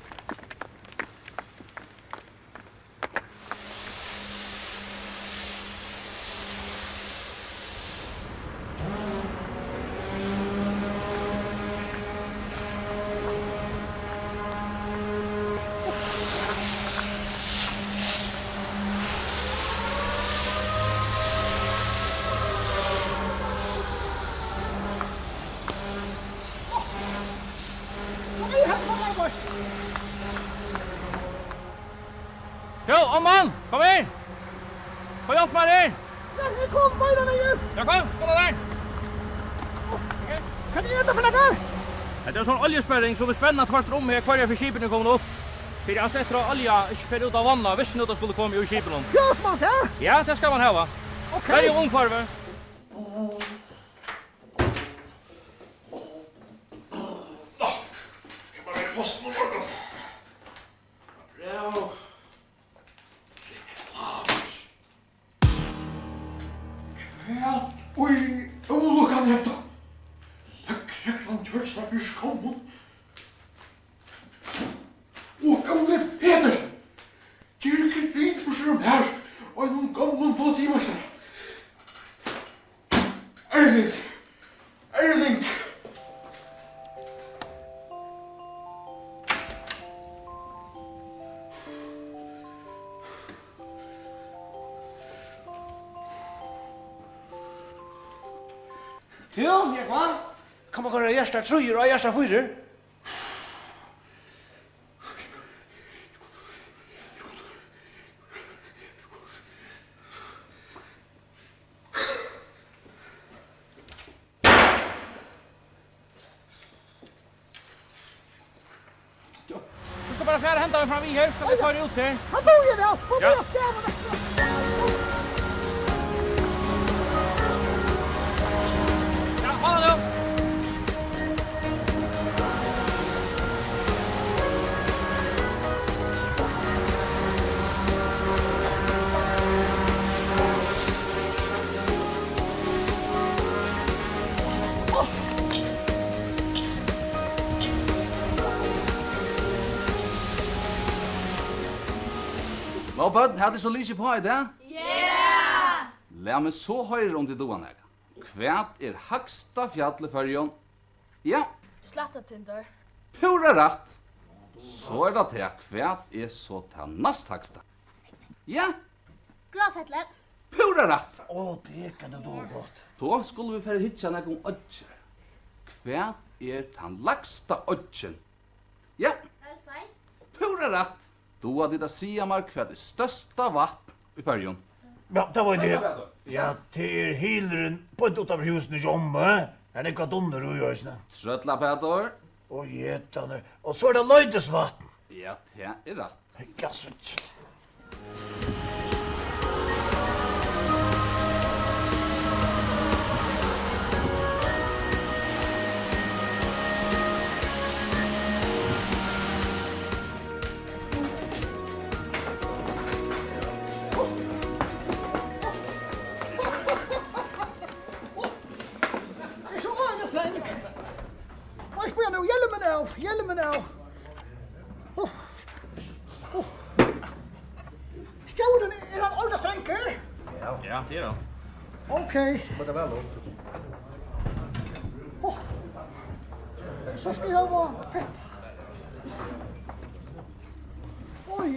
Hey, hey, hey, hey, boys. Jú, omman, kom her. Kom, hjálp mær her. Ja, eg kom, beina vegin. Ja, kom, skunda tær. Hvat er hetta fyri nakað? Hetta er ein sovorðin oljusperring, sum er spennandi tvørtur um her, hvørja ferð skipini koma upp. Fyri at sleppa olja ikki fer út á vágna, viss nú tað skuldi komið í skipinum. Fjós man tað? Ja, tað skal man hava. Ok. Verja umhvørvið. Nú, kemur í postin í morgun. Bræv. Reklamur. Hvat í ólukkan er hetta? Løgreglan gjørdi seg fyri skommum. Og Óli Petersen ger grin burtur úr mær, einum gomlum politimeistara. Erling! Erling! Tú, Jógvan, kann man koyra hjarta tríur á hjarta fýrur? Tú skalt bara fara at henta meg framvið her, skal eg koyra út her. Hann búði her, hann búði her. Ja, hold nú. Nú, børn, hava tit so lisið uppá í dag? Ja! Lat meg so hoyra, um tit duga nakað. Hvat er hægsta fjall í Føroyum? Ja. Slættatindur. Púra rætt. So er tað tað. Hvat er so tað næsthægsta? Ja. Gráfelli. Púra rætt. Ó, tað er, hvat tú dugir gott. So skulu vit fara at hyggja nakað um oyggjar. Hvat er tann lægsta oyggin? Ja. Hvalsey. Púra rætt. Duga tit at siga mær, hvat er størsta vatn í Føroyum? Ja, tað veit eg. Trøllapætur. Ja, tað er Hylurin beint uttanfyri húsini hjá ommu. Har eru nógvar dunnur í eisini. Trøllapætur. Og jetanir. Og so er tað Leitisvatn. Ja, tað er rætt. Hygg, altso. Eg eri so øgiliga svong. Oj, bíða nú, hjelmin av, hjelmin av. Huh. Huh. Stjórin, er hann ordiliga strangur? Ja. Ja, tað er hann. Ok. Má tað vera lov. Huh. So skal eg hava pent. Oj.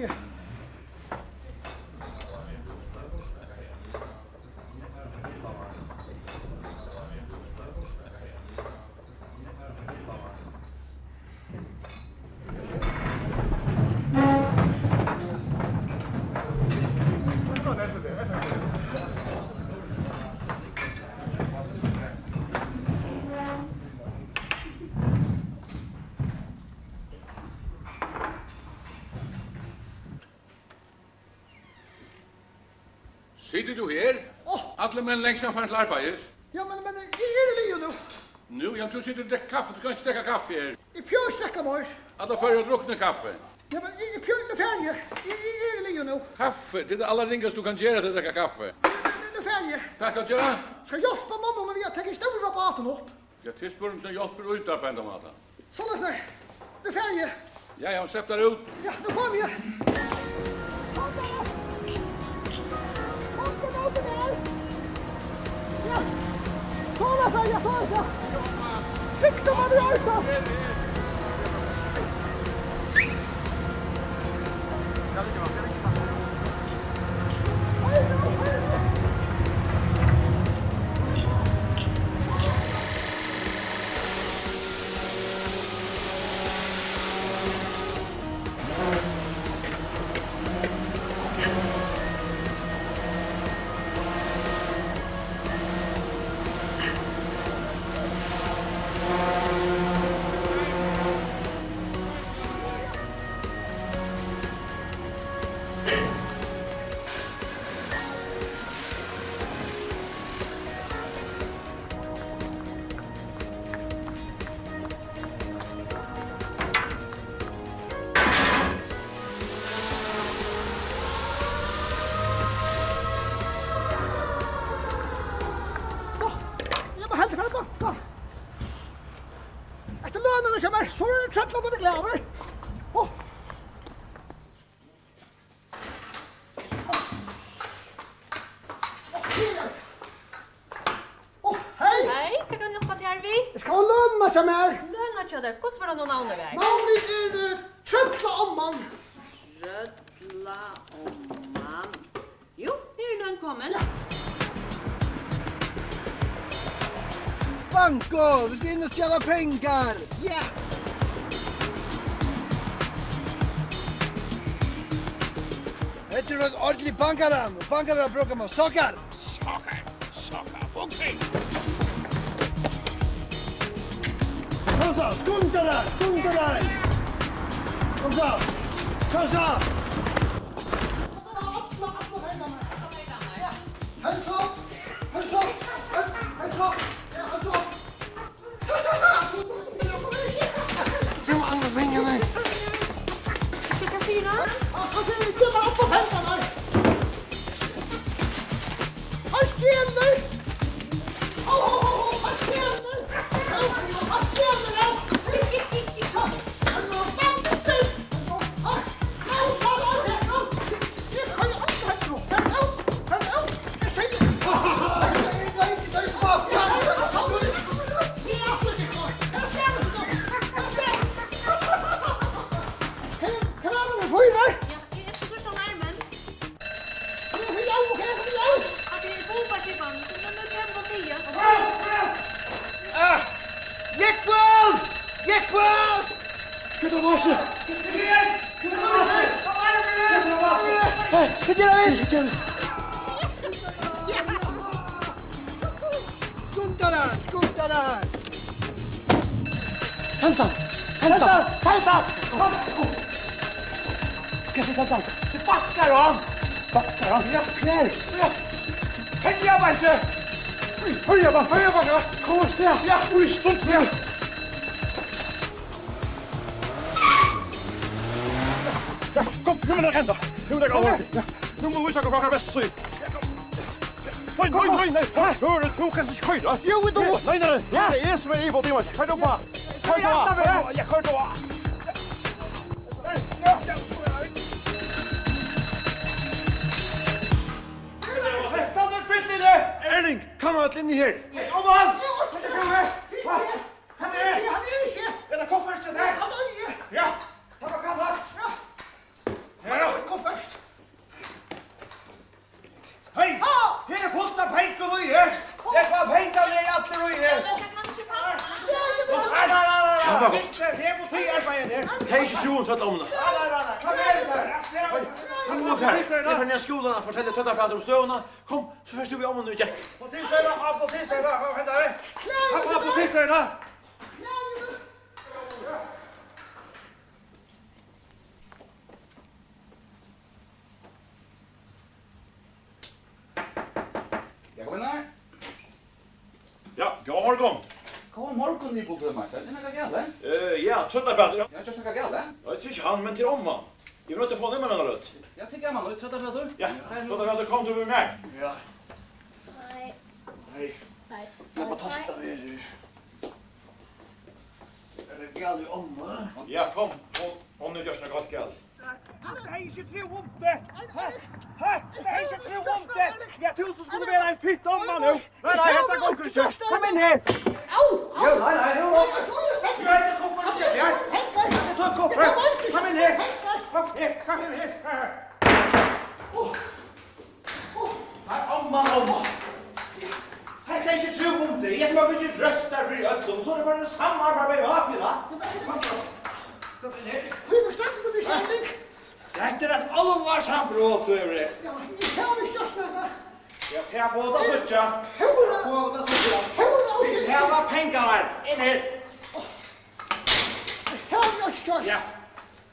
Situr tú her? Áh. Allir menn langt síðan farin til arbeiðis. Ja, men, men eg eri liðugur nú. Nú, ja, tú situr og drekkur kaffi, tú kanst ikki drekka kaffi her. Eg fái ikki drekka meir. Allar Føroyar druknu kaffi. Ja, men eg, eg fái, nú fari eg. Eg, eg eri liðugur nú. Kaffi, tað er tað allarringasta tú kanst gera, tað er at drekka kaffi. Nú, nú, nú fari eg. Hvat skalt tú gera? Skal hjálpa mammu við at taka stóra bátin upp. Ja, tað er spurning, um tú hjálpir í dag á hendan mátan. Soleiðis er. Nú fari eg. Ja, ja, slepp tær út. Ja, nú komi eg. Kom, kom, kom, kom, kom. Ja. Soleiðis er, ja, soleiðis er. Sikta, man, í arbeiði. Trøllamann er glaður. Ó. Ó, hey! Hey, hvat kann eg hjálpa tær við? Eg skal hava lønina hjá mær. Lønina hjá tær? Hvussu var tað nú navnið var? Navnið er, eh, Trøllaomman. Trøllaomman. Jú, her er løn komin. Ja. Banko, vit skulu inn og stjala pengar. Ja. Hetta er ein ordentligur bankari, og bankarar brúka man sokkar. Sokkar, sokkar, buksur. Kom so, skunda tær, skunda tær. Kom so, kom so. Hands up! Hands up! Hands, hands up! Ja, hands up! Hvør er hann, Benjamin? Hvat sigur hann? Hann sigur, "Gev mær upp á hendurnar!" Hann stjelur! Au, au, au, au, hann stjelur! Au, hann stjelur, au! Hann er banditur! Au, au, au, au, au! Ah! Jógvan! Jógvan! Hvat er tað? Hey, hvat er tað? Skunda tær, skunda tær! Hendan! Hendan! Hendan! Kom! Hvat er hendan? Tað bakkar á! Bakkar á? Ja, knær! Ja! Hendan, ja, Beinti! Oj, høyra, Beinti, høyra, Beinti! Kom og stað! Ja, oj, stutt, ja! Ja, kom, nú mun tað henda! Nú mun tað henda! Ja, nú mugu vit vísa okkum frá bestu síðu! Nei, nei, nei, nei, nei. Hør, tú kanst ikki koyra. Jú, eg dugi. Nei, nei, nei. Ja. Tað er eg sum eri íbúgv, Tómas. Koyr tú bara. Koyr tú bara. Ja, koyr tú bara. Hey, stand still, Lilli. Erling, kom inn her. Hey, kom á. Hvat er tað? Hvat er tað? Er tað kuffertið hjá tær? Ja. Tað var kannast. Ja. Ja. Kuffert. Hey! Ha! Her er fult av pengum í her! Eg fái pengar, tey eru allir í her! Men tað kann ikki passa. Nei, nei, nei, nei, nei. Ja, tað var gott. Her er politiarbeiði her. Tey er ikki trúgv um trøllaommuna. Nei, nei, nei, nei. Kom her, her. Hey, kom nú, her. Eg fari niður á skúlan at fortelja Trøllapætri um støðuna. Kom, so fert tú við ommuni í gekk. Politistjóri, á, politistjóri, á, hvat hendir? Á, politistjóri. Ja, kom inn her. Ja, góðan morgun. Góðan morgun, Nikolai Meister. Er nakað galið? Eh, ja, Trøllapætur, ja. Ja, gjørt nakað galið? Nei, tað er ikki hann, men tað er omman. Eg vil nødt til at fáa hann inn á eina løtu. Ja, tað er gaman, Trøllapætur. Ja, Trøllapætur, kom tú við mær. Ja. Hei. Hei. Hei. Lat meg tosa við teg. Er tað galið í ommu? Ja, kom. Hon, hon hevur gjørt nakað heilt galið. Hann hevði ikki trúð um tað. Ha? Ha? Hann hevði ikki trúð um tað. Ja, tú sum skuldi vera ein fitt omma nú. Nei, nei, hetta gongur ikki. Kom inn her. Au, au. Jú, nei, nei, jú. Nei, eg trúði, eg stekk. Jú, hetta kom fyri seg her. Hetta kom fyri seg her. Kom inn her. Kom her, kom inn her. Nei, omma, omma. Hetta er ikki trúgv um tað. Eg sum havi fingið røstar fyri øllum, so er tað bara samarbeiði við Áfjøla. Kom so. Kom inn her. Hví stendur tú við skjalding? Hetta er eitt álvarsamt brot, tú hevur her. Ja, eg havi ikki gjørt nakað. Ja, tað fáa vit at síggja. Púra. Tað fáa vit at síggja. Púra óskyldigt. Vit hava pengarnar. Inn her. Eg havi ikki gjørt. Ja.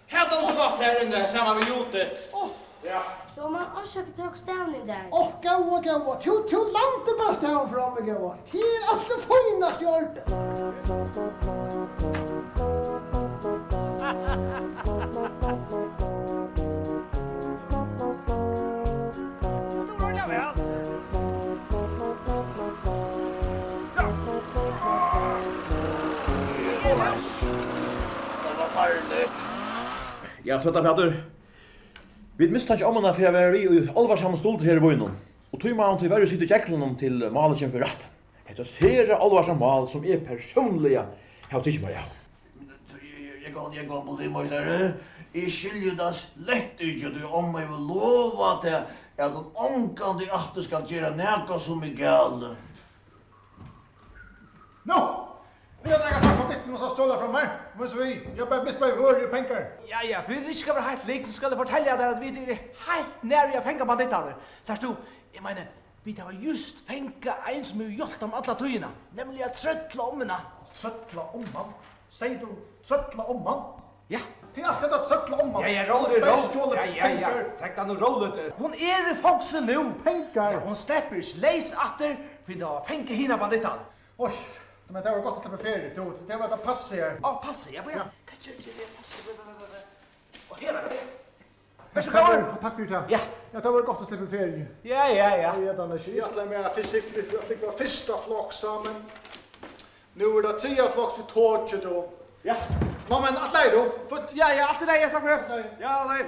Her er tað so gott her inni, saman við Judith. Ó. Ja. Jú, men orsaka, eg tók stavin í dag. Ó, góða, góða. Tú, tú lamdi bara stavin frá mær, góða. Tað er alt tað fínasta í ordan. Nú er tað væl. Ja. Soleiðis. Arne. Ja, so er tað, Pætur. Vit mistanka ommuna fyri at vera við í álvarsamum stuldi her í býnum, og tí má hon tíverri sita í geglunum, til málið kemur fyri rætt. Hetta er sera álvarsamt mál, sum eg persónliga havi tikið mær av. Eg, eg, eg, góði, eg, góði politimeistari, eg skilji tað slett ikki, tí omma hevur lovað tað, at hon ongantíð aftur skal gera nakað, sum er galið. Nú, vil eg taka svart á hvítt, tú mást stjala frá mær. Men so við, eg bara, mist bara vørur og pengar. Ja, ja, fyri ikki skal vera heilt lík, so skal eg fortelja tær, at vit eru heilt nær við at fanga bandittarnar. Sært tú, eg meini, vit hava júst fangað ein, sum hevur hjálpt teimum alla tíðina, nemliga trøllaomman. Trøllaomman? Segði tú trøllaomman? Ja. Tað er alt hetta trøllaomman. Ja, ja, rólig, rólig. Hon er stjólin. Ja, ja, ja. Pengar. Tak tað nú róligt. Hon er í fongsul nú. Pengar. Ja, hon sleppur ikki leys aftur, fyrr enn hon hevur fingið hinar bandittarnar. Oj, men tað var gott at sleppa feriu. Tú, tað var tað passið her. Á, passið, ja, ja. Ja. Hvat ger eg, passið? Og her er tað. Vær so góður. Takk fyri, takk fyri tað. Ja. Ja, tað var gott at sleppa feriu. Ja, ja, ja. Ja, ja, tað er ikki. Eg ætlaði mær at fyrst, fyrst, fyrst, fyrsta flokk saman. Nú er tað triðja flokks við toki, tú. Ja. Ná, men alt í lagi, tú. Fínt. Ja, ja, alt í lagi, takk fyri. Nei. Ja, nei.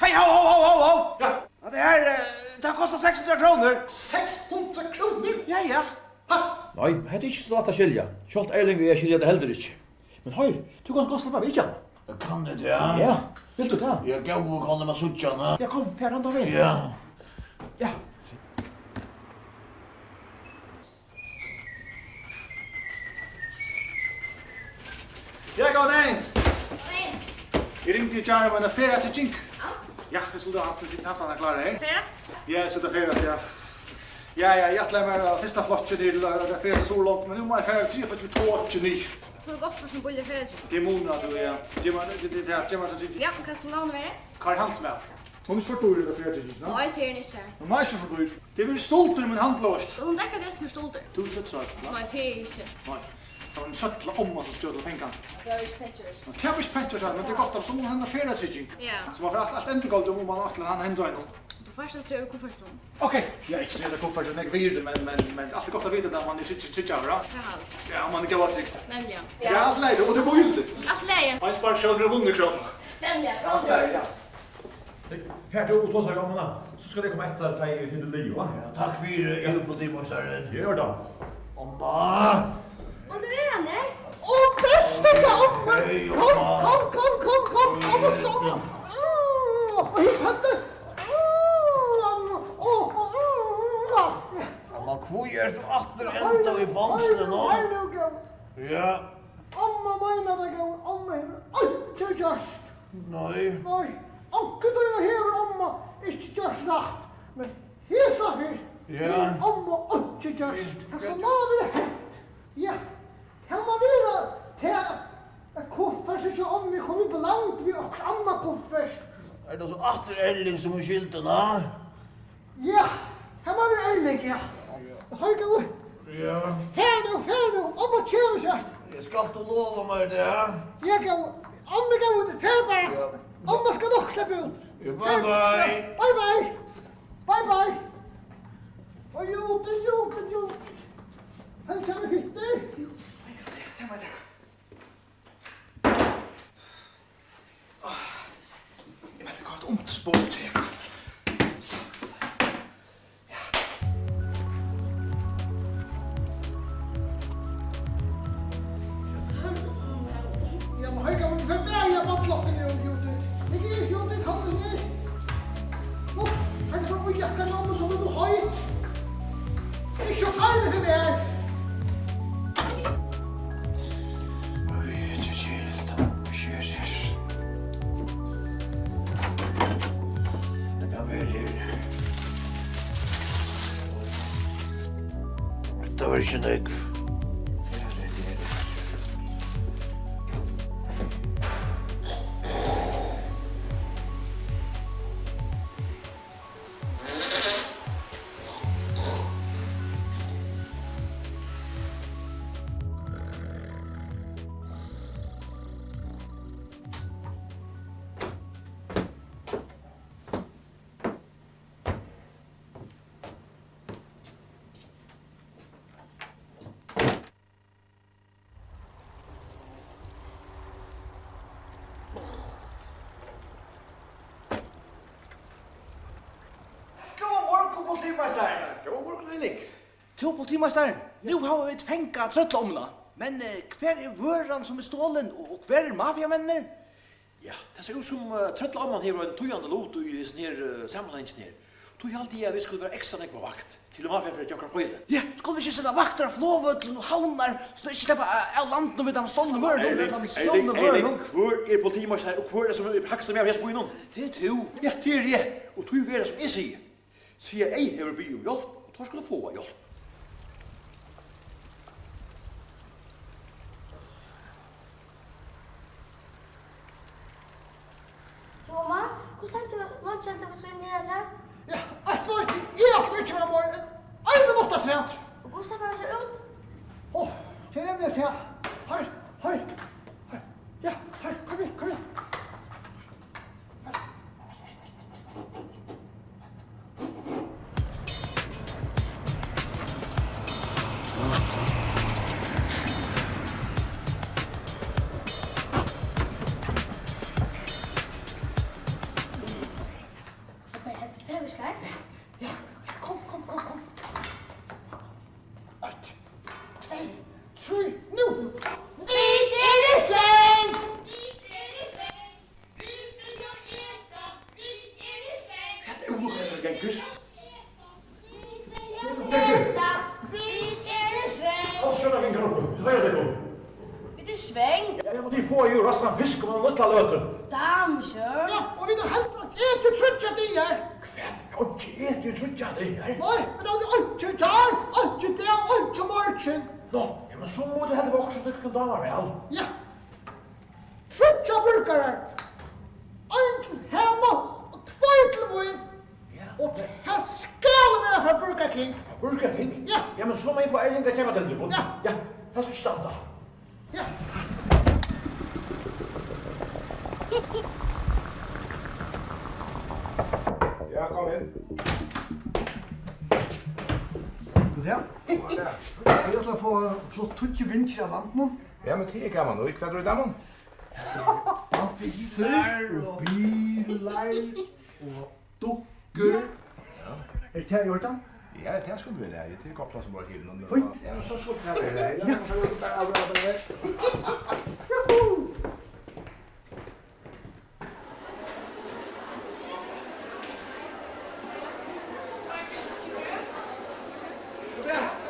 Hey, ho, ho, ho, ho, ho! Ja. Hatta her, eh, tað kostar seks hundrað krónur. Seks hundrað krónur? Ja, ja. Ha? Nei, hetta er ikki so lætt at skilja. Sjálvt Erling og eg skilja tað heldur ikki. Men hoyr, tú kanst gott sleppa at vitja hana. Kann eg tað? Ja, vilt tú tað? Ja, góði, kann eg má síggja hana? Ja, kom, far handan vegin. Ja. Ja. Ja, góðan dagin. Góðan dagin. Eg ringdi í gjár um eina ferðatrygging. Ja. Ja, eg skuldi havt, havt hana klára her. Ferðast? Ja, eg skuldi ferðast, ja. Ja, ja, eg ætlaði mær á fyrsta flokki niður til at, at ferðast til Suðurlond, men nú má eg fara til triðja flokk við toki niður. So er gott for sum bíliga ferðatrygging. Tað er munur á tí, ja. Gev mær, tað, tað, tað, gev mær tað trygging. Ja, og hvat skal navnið vera? Kári Hansen, maður. Hon er ikki for dýr, hetta ferðatryggingin, no? Nei, tað er hon ikki. Hon er ikki for dýr. Tað verður stuldur í mín handløgst. Hon dekkar tað sum er stuldur. Tú ert so trøll, va? Nei, tað er eg ikki. Nei. Tað var ein trøllaomma, sum stjól pengarnar. Tað var ikki pent gjørt. Men tað var ikki pent gjørt, men tað er gott, so hon hevur eina ferðatrygging. Ja. So man fær alt, alt endurgoldið, um man ætlar, hann hendir einum. Tú fært at strøða kuffertinum. Ok. Ja, ikki strøða kuffertinum, eg virði, men, men, men alt er gott at vita, at man er trygg-, tryggjaður, ja? Ja, alt. Ja, man er góð og trygg. Nemliga. Ja, alt í lagi, og tað er bíligt. Alt í lagi. Ein spark sjálvur er vunnin króna. Nemliga. Ja, alt í lagi, ja. Far tú og tosa við ommuna, so skal eg koma eftir, tá eg eri liðugur, va? Ja, takk fyri, yvirpolitimeistarin. Ger tað. Omma! Hon er her. Ó, besta til ommu! Hey, omma! Kom, kom, kom, kom, kom, kom, og so. Á, og hit, hatta. Á, á, á, á. Omma, hví ert tú aftur enntá í fongsli nú? Hoyr nú, hoyr nú, góði. Ja. Omma meinar tað, góði. Omma hevur einki gjørt. Nei. Nei, onkuntíð hevur omma ikki gjørt rætt, men hesa ferð, ja, hevur omma einki gjørt. Tað sum má vera hent. Ja, tað má vera tað, at kuffertin hjá ommu er komin í bland við okkurt annað kuffert. Er tað so aftur Erling sum er skyldin, ha? Ja, hann var við Erling, ja. Hoyr, góði. Ja. Far nú, far nú, omma kemur skjótt. Ja, skalt tú lova mær tað? Ja, góði. Omma, góði, far bara. Ja. Omma skal nokk sleppa út. Ja, bye, bye. Far, ja, bye, bye. Bye, bye. Og jú, tú, jú, tú, jú. Hann kemur hittir. Jú, tað má eg taka. Eg meini, hvat um til sport her? Ja, men hei, gaman, vit fara bæði at balla okkum, Judith. Eg eri Judith Hansen, eg. Nú, hetta er bara í jakkan hjá okkum, so er tú heit. Ikki so farligt, hetta her. Oj, tað er keðiligt, tá. Tað kann vera her. Hetta var ikki nógv. Meistari! Góðan morgun, Erling. Tú, politimeistarin, nú hava vit fangað trøllaommuna. Men, eh, hvar er vøran, sum er stolin, og, og hvar eru mafiamenninir? Ja, tað sær út sum, eh, trøllaomman hevur ein týðandi lut í hesum her, eh, samanhangin her. Tí haldi eg, at vit skulu vera ekstra nógv á vakt, til mafian fer at gera onkran feil. Ja, skulu vit ikki seta vaktir á flogvøllin og havnar, so tey ikki sleppa av, av landinum við teimum stolnu vørunum? Erling, ella við Erling, stolnu Erling, vørunum? Hvør er politimeistarin, og hvør er sum er hægsti maður í hesum býnum? Tað ert tú. Ja, tað eri eg. Og tí verður, sum eg sigi. C I A hevur biðið um hjálp, og teir skulu fáa hjálp. Tú, mamma, hvussu stendur leingi eftir at skriva niður afturat? Ja, eitt veit eg, eg orki ikki vera meir enn ein minutt afturat. Og hvussu sleppur hann seg út? Ó, tað er nemliga tað. Her, her, her. Ja, her, kom her, kom her. Okay, heldur tú, tað virkar? Ja, kom, kom, kom, kom. Eitt, tvey, trý, nú! Vit eru í svong! Vit eru í svong! Vit vilja eta! Vit eru í svong! Hvat er umlukkan, hetta gengur? Vit vilja eta! Vit eru í svong! Alt skjótt, gengur upp. Vit eru í svong! Ja, ja, men tit fáa jú ræstan fisk um eina lítla løtu. Damn sure. Ja, og vit hava heldur ikki etið í tríggjar dagar. Hvat? Einki etið í tríggjar dagar? Nei, vit hava einki í gjár, einki í dag, einki í morgin. Nå, ja, men so mugu tit heldur fáa okkurt, sum tykkum dámar væl. Ja. Tríggjar burgarar. Ein til Hema og tveir til mín. Ja. Og tað skal vera frá Burger King. Frá Burger King? Ja. Ja, men so má eg fáa Erling at keypa til tykkum. Ja. Ja, tað skal ikki standa. Ja. Ja, kom inn. Goddag. Goddag. Eg ætli at fáa flutt tíggju bingir av landinum. Ja, men tað er gaman. Og hvat er í teimum? Bilar og bilar og dukkur. Ja. Er tað í ordan? Ja, tað skuldi verið í lagi. Tað er gott pláss um borð í skipinum. Oj. Ja, men so skuldi tað verið í lagi.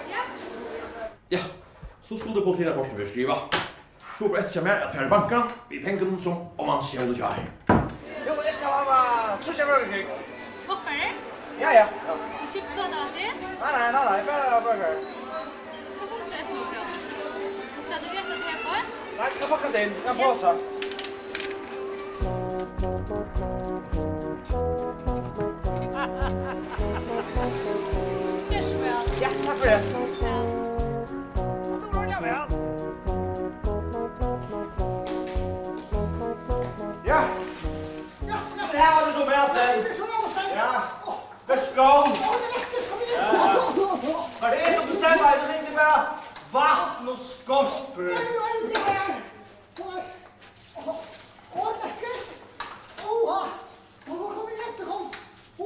Ja. Ja, so skuldi politirapportin verið skrivað. So ber eftir hjá mær at fara í bankan við pengunum, sum omman stjól í gjár. Jú, eg skal hava tríggjar Burger King. Poppari? Ja, ja. Og chips og soda til? Nei, nei, nei, nei, bara burger. Tvey hundrað og ellivu krónur. Skal tú vita tað her? Nei, tað skal pakkast inn. Ein posa. Ger so væl. Ja, takk fyri tað. Ja. Og tú rørir væl. Ja. Ja, ja. Her hava tit so matin. Tað er so væl, Stein. Ja. Vær so góð. Ó, tað er rætt, tað skal vit. Ja. Har er so bestemma, so liggur bara vatn og skorpur. Nei, nei, nei, nei. Soleiðis. Ó, ó, lekkurt. Óha. Nú kom eg eftir, kom. Ó.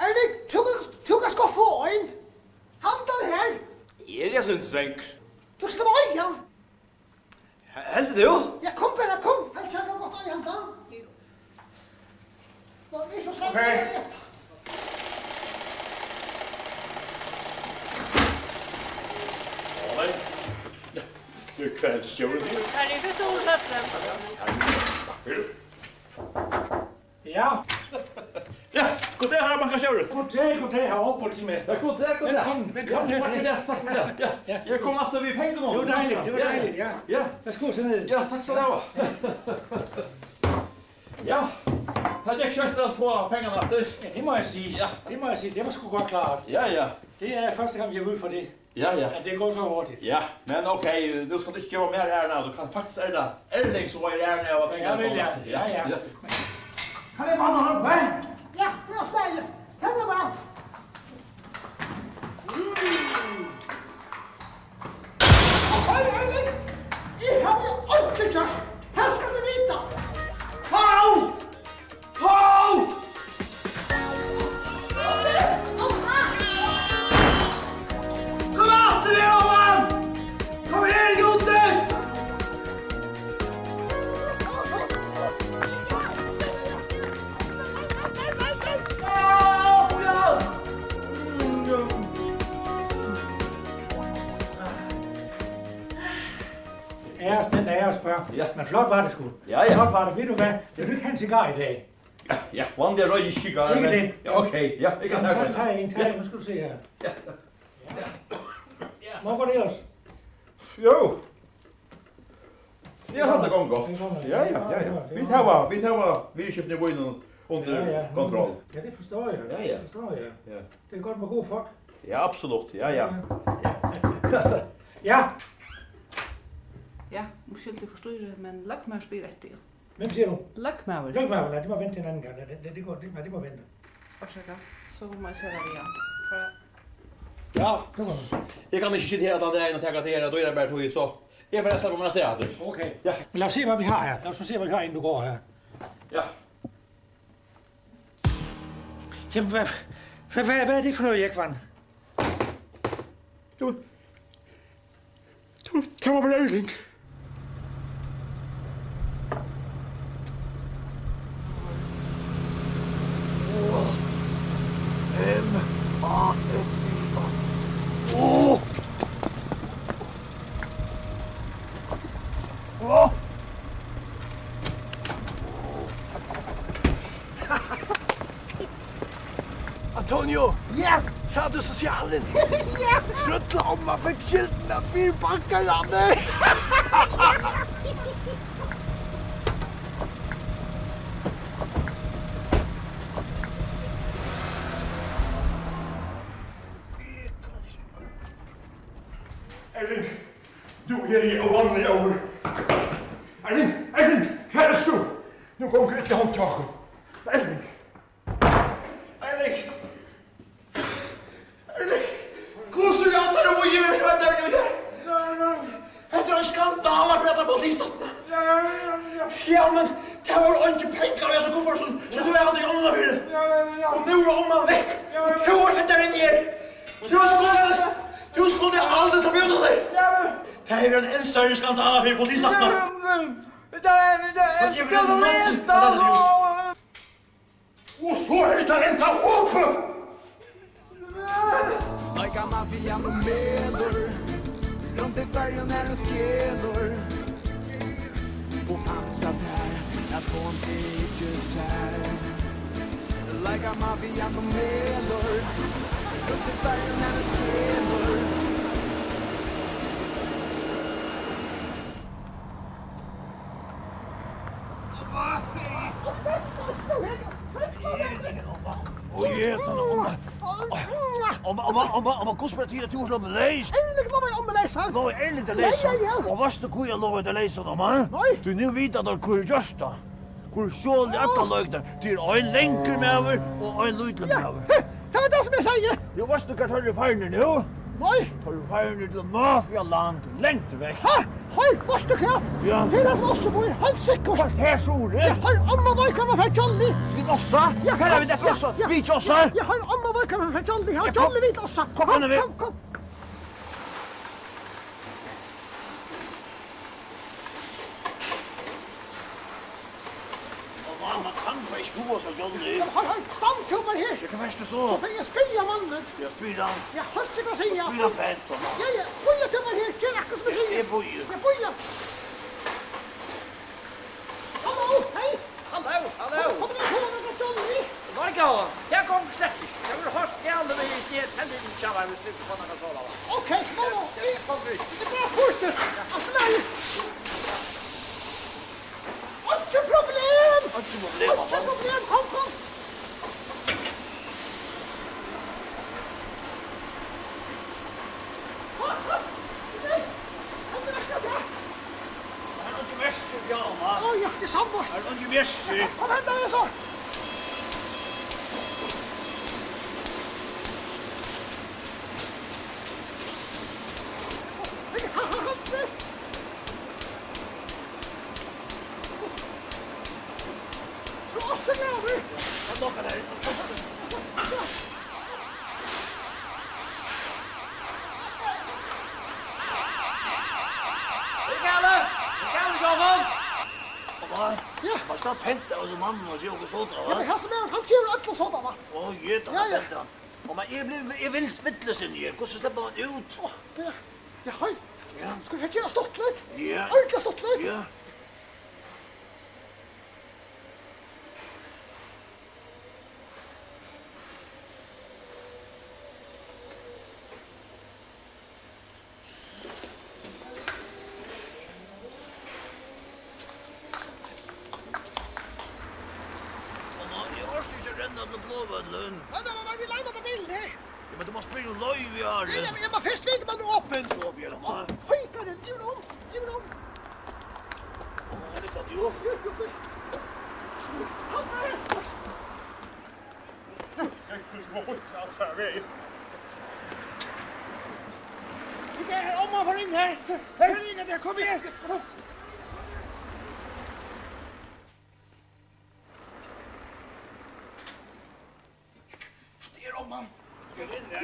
Erling, tú, tú kanst gott fáa ein. Handan her. Eg eri eitt sindur svangur. Tú skalt hava ein. He-, heldur tú? Ja, kom bara, kom. Helt ikki, at tú gott eiga handan. Jú. Ná, eg so svangur. Ok. Nei. Ja, tú, hvat heldur stjórin til? Her er fyrst og fremst. Ja, takk fyri. Ja. Ja, god dag, harra bankastjóri. God dag, god dag, harra politimester. Ja, god dag, god dag. Velkommen, velkommen her til. Takk fyri tað, takk fyri tað. Ja, ja. Eg kom aftur við pengunum. Tað var deiligt, tað var deiligt, ja. Ja. Værsgo, sæt teg niður. Ja, takk skal tú hava. Ja, tað gekk skjótt at fáa pengarnar aftur. Ja, tað má eg siga. Ja. Tað má eg siga, tað var sgu gott klárt. Ja, ja. Tað er fyrsta gang, eg eri við fyri tað. Ja, ja. Ja, tað gongur so hurtigt. Ja, men ok, nú skalt tú ikki geva mær æran av, tú kanst faktiskt, er tað Erling, sum eigur æran av at fáa pengarnar aftur. Ja, vel, ja. Ja, ja. Kann eg fáa hana upp her? Ja, tað er slegið. Kom nú bara. Hey, Erling, eg havi einki gjørt. Tað skalt tú vita. Hau! Hau! Hau! Ja. Men flot var det sgu. Ja, ja. Flot var det. Ved du hvad? Vil du ikke have en cigar i dag? Ja, ja, one day royal cigar. Ikke det? Ja, okay. Ja, jeg kan have det. Tag en, tag en. Nu skal du se her. Ja. Hvor går det ellers? Jo. Ja, han er gong godt. Ja, ja, ja, ja. Vi tar, vi tar, vi skifter på innom under kontroll. Ja, det forstår jeg. Ja, ja. Det forstår jeg. Ja. Det er godt med gode folk. Ja, absolut. Ja, ja. Ja. Ja, undskyld, det forstyrrer, men løgmaður spyr eftir, ja. Hvem siger du? Løgmaður. Løgmaður, nej, det må vente til en anden gang. Det, det, det går, det, nej, det må vente. Orsaka, so má eg siga tað við hann. Ja, nu kommer den. Eg kann ikki sita her allan dagin og taka teg her av dýrabær tíð, so eg fari at sleppa mær avstað aftur. Okay. Ja. Men lad os se, hvad vi har her. Lad os nu se, hvad vi har, inden du går her. Ja. Jamen, hvad, hvad, hvad, hvad er det for noget, Jekvan? Du, du, tag mig på det, Erling. M A F I. Åh! Åh! Antonio! Ja! Sá tú sosialin? Ja! Trøllaomma fekk skyldina fyri bankaránið! Erling, tú ert óvanliga óður. Erling, Erling, hvar ert tú? Nú gongur illa hjá okkum. Erling. Erling. Erling. Hvussu er tað, tú viðger at vera her? Hetta er ein skandala fyri hetta politistøddina. Ja, men tað vóru eingin pengar í hesum kuffertinum, so tú hevði aldri onnað fyri. Og nú er omman vekk, og tú ert hetta inni her. Tú skuldi, tú skuldi aldri sleppa út av tær. Tað er ein enn størri skandala fyri politistøddina. Hvat gevur tað nú? Og so er tað enntá opið! Leika mafian og melur, rundt í Føroyum er hann stjelur. Og ansa tær, at hon tykir sær. Leika mafian og melur, rundt í Føroyum er hann stjelur. Oj, jötan, omma. Omma, omma, omma, omma, hvussu ber til, at tú ert sloppin leys? Erling lovaði ommu leysar. Lovaði Erling tær leysar? Ja, ja, ja. Og veitst tú, hví hann lovaði tær leysar, omma? Nei. Tí nú vita teir, hvør hevur gjørt tað. Hvør stjól allar lyktirnar. Tað er ein langur maður og ein lítil maður. Tað var tað, sum eg segði. Jú, veitst tú, hvar teir eru farnir nú? Nei. Teir eru farnir til mafialand, langt vekk. Ha? Hoyr, veitst tú hvat? Ja. Tað er tað, sum Ossi býr, heilt sikkurt. Hvat, her suðuri? Ja, hoyr, omma veit, hvar man fær jolly. Til Ossa? Ja, fara vit til Ossa? Ja, ja. Vit til Ossa? Ja, ja, hoyr, omma veit, hvar man fær jolly. Ja, jolly vit til Ossa. Kom, kom, kom, kom. Og man, man kann bara ikki fáa sær jolly. Ja, hoyr, hoyr, stand tú bara her. Ja, hvat veitst tú so? So fer eg at spyrja mannin. Ja, spyr hann. Ja, heilsa, hvat sigur hann? Spyr hann pent, so. Ja, ja, bíða tú bara her, ger akkurát sum eg sigi. Eg bíði. Ja, bíða. Halló, hey. Halló, halló. Kom, kom, kom, kom, kom, Johnny. Nei, góða, tað gongur slett ikki. Tað verður heilt galið við tær tenningarnar, hvis tú ikki fært nakað sovorðið. Okay, no, no, eg, eg bara spurdi. Alt í lagi. Einki problem. Einki problem, einki problem. Kom, kom. Kom, kom. Nei, hann er akkurát her. Hann er ikki verst, ja, mamma. Ó, ja, tað er satt. Hann er ikki verst. Kom, hent tær so. Krossa, maður! Hann lokkar tær. Tað er galið! Tað er galið, Jógvan! Mamma, ja. Var tað pent av hesum manninum at geva okkum sodavatn? Ja, men hasin maðurin, hann gevur øllum sodavatn. Ó, ja, tað var pent, hann. Mamma, eg blívi, eg vil, villisinnaður. Hvussu sleppur hann út? Ó, ja. Ja, hoyr. Ja. Skulu vit gera stuttligt? Ja. Ordiliga stuttligt? Ja. Flogvøllin. Nei, nei, nei, nei, vit lata bilin her. Ja, men tú mást spyrja um loyvi, Ari. Nei, eg, eg má fyrst vita, um hann er opin. So, Bjørn, nei. Oj, Karin, yvir um, yvir um. Ó, hann er tað, jú. Jú, jú, jú. Halt her. Hey, hvussu má hon alt her vegin? Hey, omma, far inn her. Hey. Far inn her, kom her. Her er omman. Ja, inn her,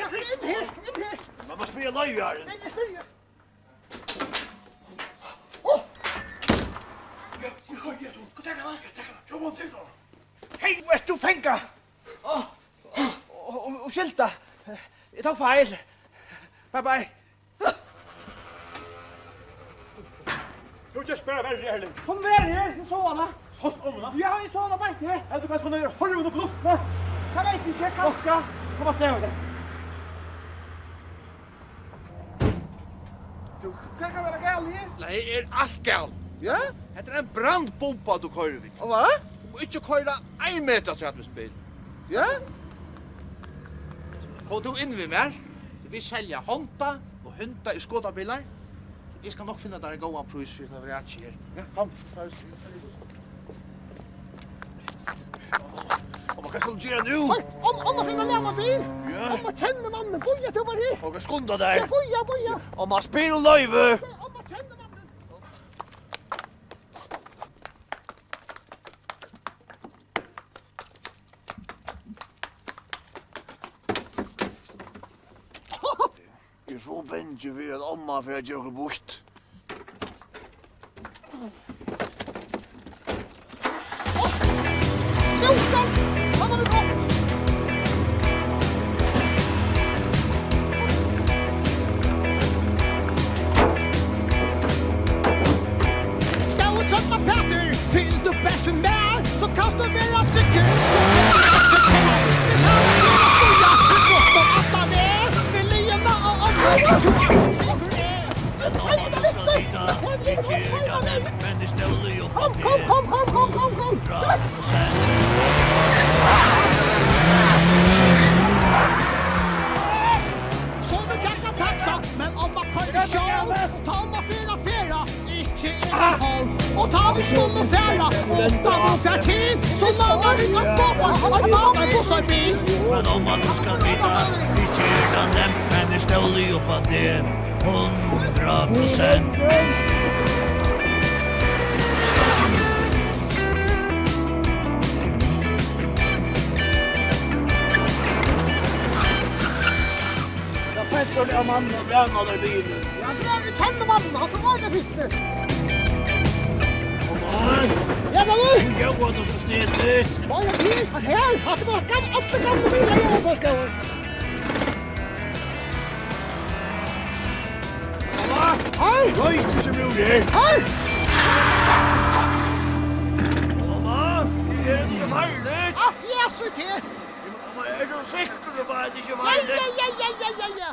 inn her. Man má spyrja loyvi, Ari. Nei, eg spyrji. Ó! Ja, hví skal eg gera tað? Hvat er tað? Ja, tað er tað. Sjá, hon tekur tað. Hey, nú ert tú fangað! Á, og, og, og skylda. Eg tók feil. Bye, bye. Tú gerst bara verri, Erling. Hon var her, eg sá hana. Sást ommuna? Ja, eg sá hana beint her. Heldur tú kanska, hon er horvin upp í luftina? Tað veit eg ikki, kanska. Kom, kom avstað við tær. Tú, hvat kann vera galið her? Nei, er alt galið. Ja? Hetta er ein brandbomba, tú koyrir við. Og hvat? Tú má ikki koyra ein metur afturat við bil. Ja? Kom tú inn við mær. Vit selja Honda og Hyundai skodabilar. Eg skal nokk finna tær ein góðan prís fyri tað vrakið her. Ja, kom. Omma, hvat skal tú gera nú? Oj, om-, omma fer at læna bil. Ja. Omma kennir mannin. Bíða, tú bara her. Okur skunda tær. Ja, bíða, bíða. Omma, spyr um loyvi. Ja, omma kennir mannin. Eg eri so bangin fyri, at omma fer at gera okkurt býtt. Nú skal, hann hevur gott. Góði trøllapætur, fylg tú bert við mær, so kanst tú vera tryggur, so vera tryggur. Vit hava verið at spyrja, vit rokna alla veg, við liðina á ommu, tú ert tryggur er. Kom, kom, kom, kom, kom, kom. Skjótt. So vit taka taxa, men omma koyrir sjálv, og tá omma fer at ferðast, ikki er hon hálv. Og tá vit skulu fara, uttan hon fær til, so lána vit ein flogfar, ein vagn, ein buss, ein bil. Men omma, tú skalt vita, ikki er tað nemt, men eg stóli upp á teg, hundrað prosent. Ja, Petur, ja, mann, ja, mann, er bilen. Ja, so er, eg kenni mannin, hann er so ordiliga fittur. Omma. Ja, men du. Tú gjóvar tað so snillt. Nei, ja, til, at her, at tað var gam-, allir gamlir bilar, ja, so skal. Omma. Hei. Oj, tú sum er her. Hei. Omma, er tað ikki farligt? Af, ja, so til. Omma, ert tú sikkur uppá, at tað ikki er farligt? Ja, ja, ja, ja, ja, ja.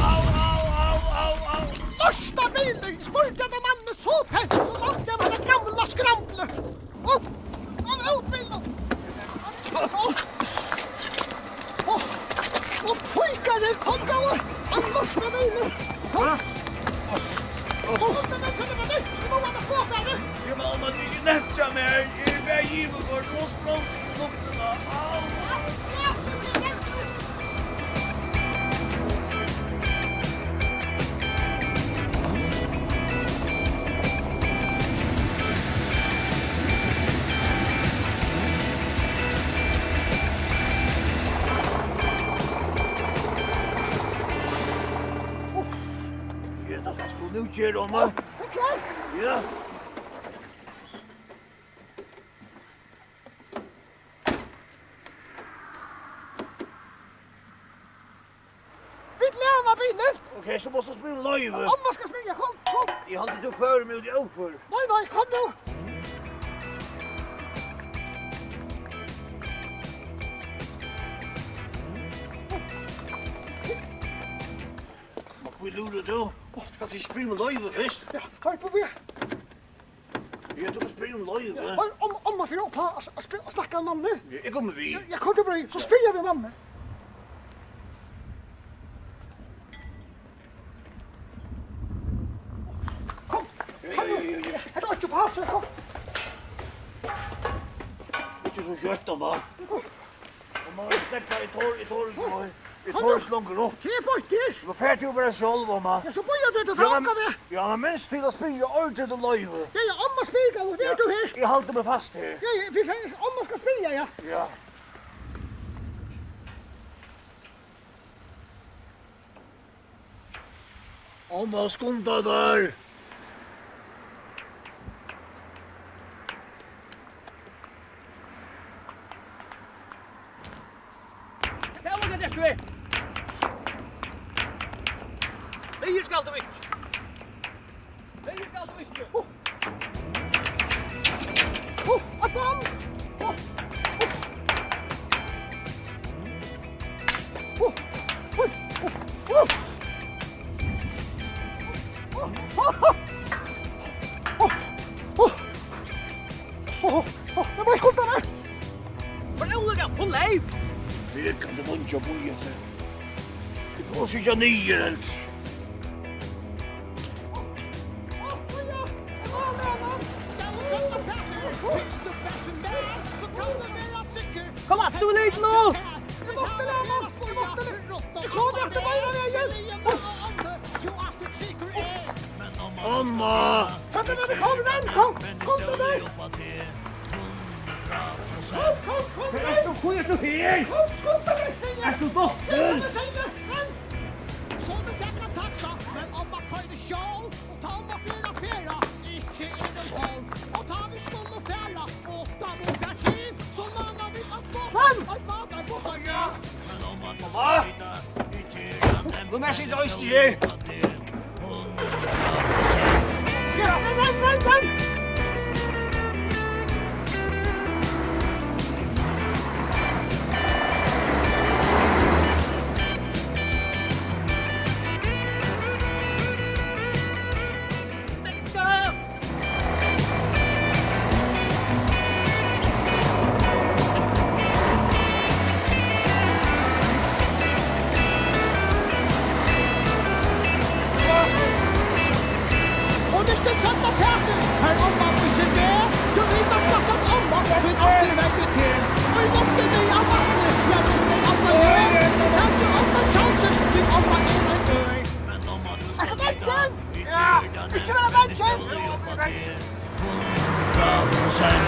Au, au, au, au, au. Lurta bilur, eg spurdi handa mannin so pent, og so lenti hann við hetta gamla skramblið. Ó, hann er út bilur. Ó, ó, ó, píkari, kom, góði. Hann lurta bilur. Ha? Ó, men so er tað bara nýtt, so nú er tað flogfarið. Ja, men, omma, tað er ikki nemt hjá mær. Eg eri bara yvirkoyrdur og sprongdur í luftina. Au! Ja, tað skalt tú nú gera, omma. Ert tú klár? Ja. Vit læna bilin. Ok, so mást tú spyrja um loyvi. Omma skal spyrja, kom, kom. Eg haldi, tú førir meg út í óføri. Nei, nei, kom nú. Men hví lurar tú? Skalt tú ikki spyrja um loyvi fyrst? Ja, hei, kom her. Ja, tú kanst spyrja um loyvi. Ja, om, om, om Má fyri upp á at, at, at snakka við mammu. Ja, eg komi við. Ja, ja, kom tú bara, so spyrji eg við mammu. Kom, kom nú. Hetta er ikki passað, kom. Ikki so skjótt, mamma. Kom. Og man skal ta, eg tor, eg tor ikki meir. Eg tor ikki longur nú. Tað er beint her. Nú fer tú bara sjálv, mamma. Ja, so bíðar tú, tú fær ongan veg. Ja, men minst til at spyrja ordentligt um loyvi. Ja, ja, omma spyr, hvar ert tú her? Eg haldi meg fast her. Ja, ja, vit fara, omma skal spyrja, ja. Ja. Omma, skunda tær! Hvat er tað, tú er? Niður skal tú ikki. Niður skal tú ikki. Hú, eitt bomm! Hú, hú, hú, hú, hú. Hú, hú, hú. Hú, hú, hú. Eg má ikki skunda mær. Hvar er Óli, hon leyp? Eg kann ikki vónja at bíða eftir. Eg má síggja niður, heldur. Kom aftur við litinum! Eg mátti lena! Eg mátti lena! Eg kom aftur meira vegin! Omma! Kom, kom, kom, kom, kom, kom, kom. Kom, kom, kom, kom. Hvar ert tú? Hví ert tú her? Kom, skunda tær, sigi eg. Ert tú dottin? Ger sum eg sigi, men. So vit taka ein taxa, men omma koyrir sjálv, og tá omma fer at ferða, ikki er hon hálv. Og tá vit skulu fara, uttan um tað til, so læna vit at fáa ein barnabussa, ja. Mamma! Tú mær sita eisini her. Ja, men, men, men, men! Og hvis du trøtt av pæter, har omma viser det, du vil da skatte at omma, for alltid velger til. Og i luften vi av vatnet, jeg vil omma gjør, men har du omma chansen, du omma er en øy. Er du vekk, Kjell? Ja, ikki vera bangin! Hundrað prosent.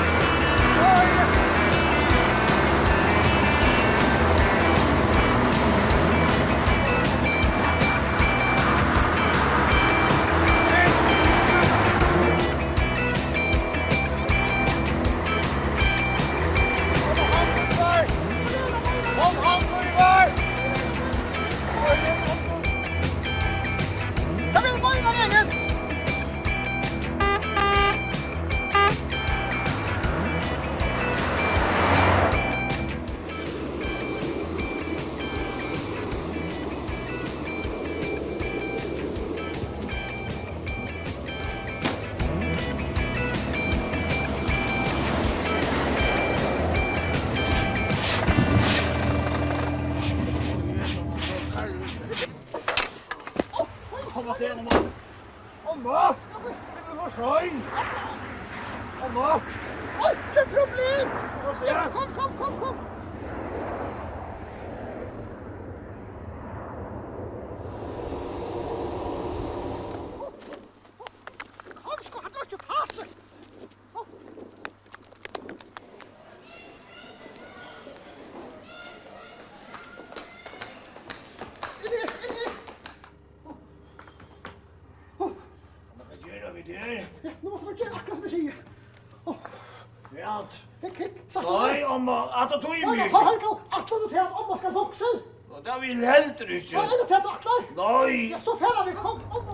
Kom, hann blívur! Tað vil meina vegin! Kom, kom, kom, kom. Omma! Eg blívi for sein! Omma! Einki problem! Kom, kom, kom, kom, kom! Kom, sko, hann er ikki passur! Inn í, inn í! Hvat gera vit her? Ja, nú mátti mann gera akkurát sum eg sigi. Ó. Hvat? Hygg, hygg, sært tú tað? Nei, omma, hatta tími eg ikki. Nei, nei, Helga, ætlar tú tær, at omma skal hugsa? Nei, tað vil eg heldur ikki. Nei, er tað tað, tú ætlar? Nei. Ja, so fara vit, kom, omma.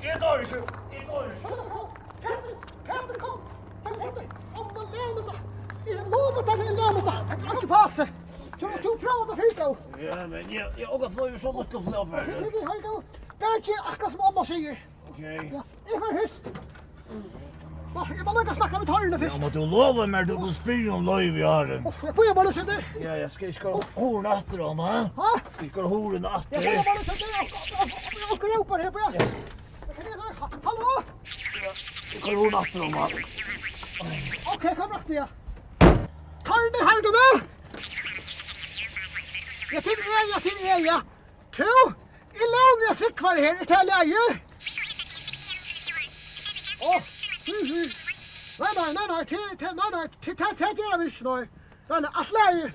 Eg tori ikki, eg tori ikki. Kom, kom, kom. Pætur, Pætur, kom. Pætur, Pætur, omma, læna tað. Eg lovi tær, eg læni tað. Tað kann ikki passa. Tú, tú prøvar tað fyri tað. Ja, men eg, eg orki ikki flyga so lítið flogfar. Hygg, hygg, hygg, hygg. Bara ger akkurát sum omma sigur. Ok. Ja, eg fari fyrst. Ó, eg má líka snakka við Torna fyrst. Ja, men tú lovar mær, tú skalt spyrja um loyvi, Aron. Ó, eg bíði bara, Sindri. Ja, eg skal ikki hurðina aftur, Anna. Ha? Ikki hurðina aftur. Eg bíði bara, Sindri. Onkur rópar her, bíða. Ja. Halló? Ikki hurðina aftur, Anna. Ok, kom rætt, ja. Torna, hvar ert tú? Ja, til er, ja, til er, ja. Tú, eg lóni at flúgva her, er tað í lagi? Ó, mhm. Nei, nei, nei, nei, tað, tað, nei, nei, tað, tað, tað gera vit ikki, nei. Nei, nei, alt í lagi.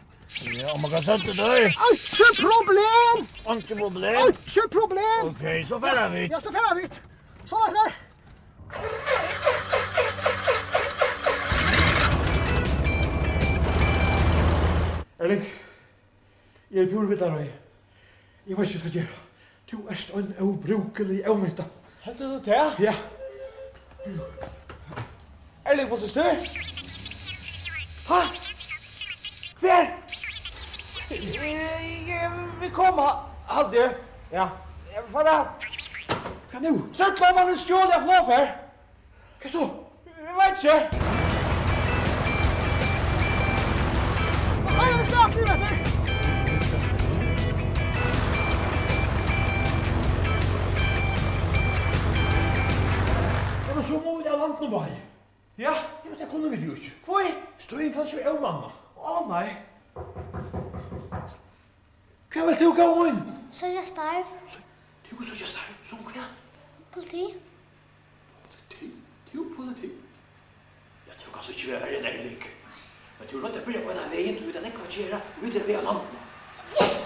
Ja, um man kann senda teg. Einki problem! Einki problem? Einki problem! Ok, so fara vit. Ja, so fara vit. So er tað. Erling, eg eri púra villur av reiði. Eg veit ikki, hvat eg skal gera. Tú ert ein óbrúkilig ónytta. Heldur tú tað? Ja. Erling, Bultur, støð. Ha? Hvar? Eg, eg, vit koma, haldi eg. Ja. Farvæl. Hvat nú? Trøllamaðurin stjól eitt flogfar. Hvat so? Eg veit ikki. Hvat er tað, vit snakka um, veit tú? Ja, men so mugu vit av landinum, Bái. Ja. Ja, men tað kunnu vit jú ikki. Hví? Støðin kann ikki vera ómannað. Á, nei. Hvat vilt tú, góði mín? Søkja starv. Tú kanst søkja starv? Sum hvat? Politi. Politi? Tú politi? Ja, tú kanst ikki vera verri enn Erling. Men tú er noydd at byrja beinanvegin, tú, vit hava nógv at gera, og vit eru við á landinum. Yes!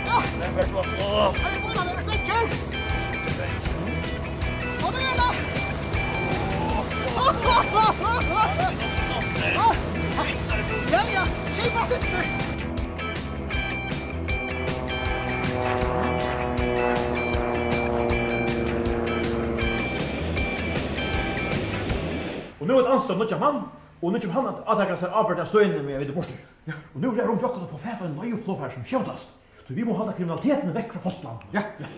Ja. Nú fert tú at fáa. Eg fái tað, eg fái tað. Kom igjen, da! Ja, ja. Sig bara stille. Og nú er eitt anstøð nýggjan mann, og nú kemur hann at átaka sær ábyrgd av støðini, meðan vit eru burtur. Ja. Og nú er tað um hjá okkum at fáa fatur á einum leiguflogfari sum skjótast. Tí vit mugu halda kriminalitetin vekk frá fosturlandinum. Ja, ja.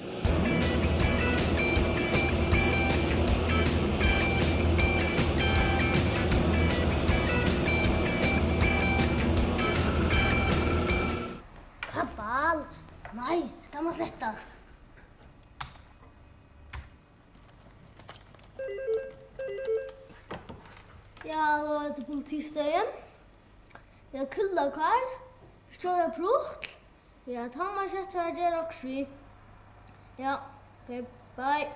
Kabal. Nei, hetta má slettast. Ja, halló, hetta er politistøðin. Ja, Kulla Karl, stjóri Prutl. Ja, tá má skjótt vera at gera okkurt við. Ja, ok, bye.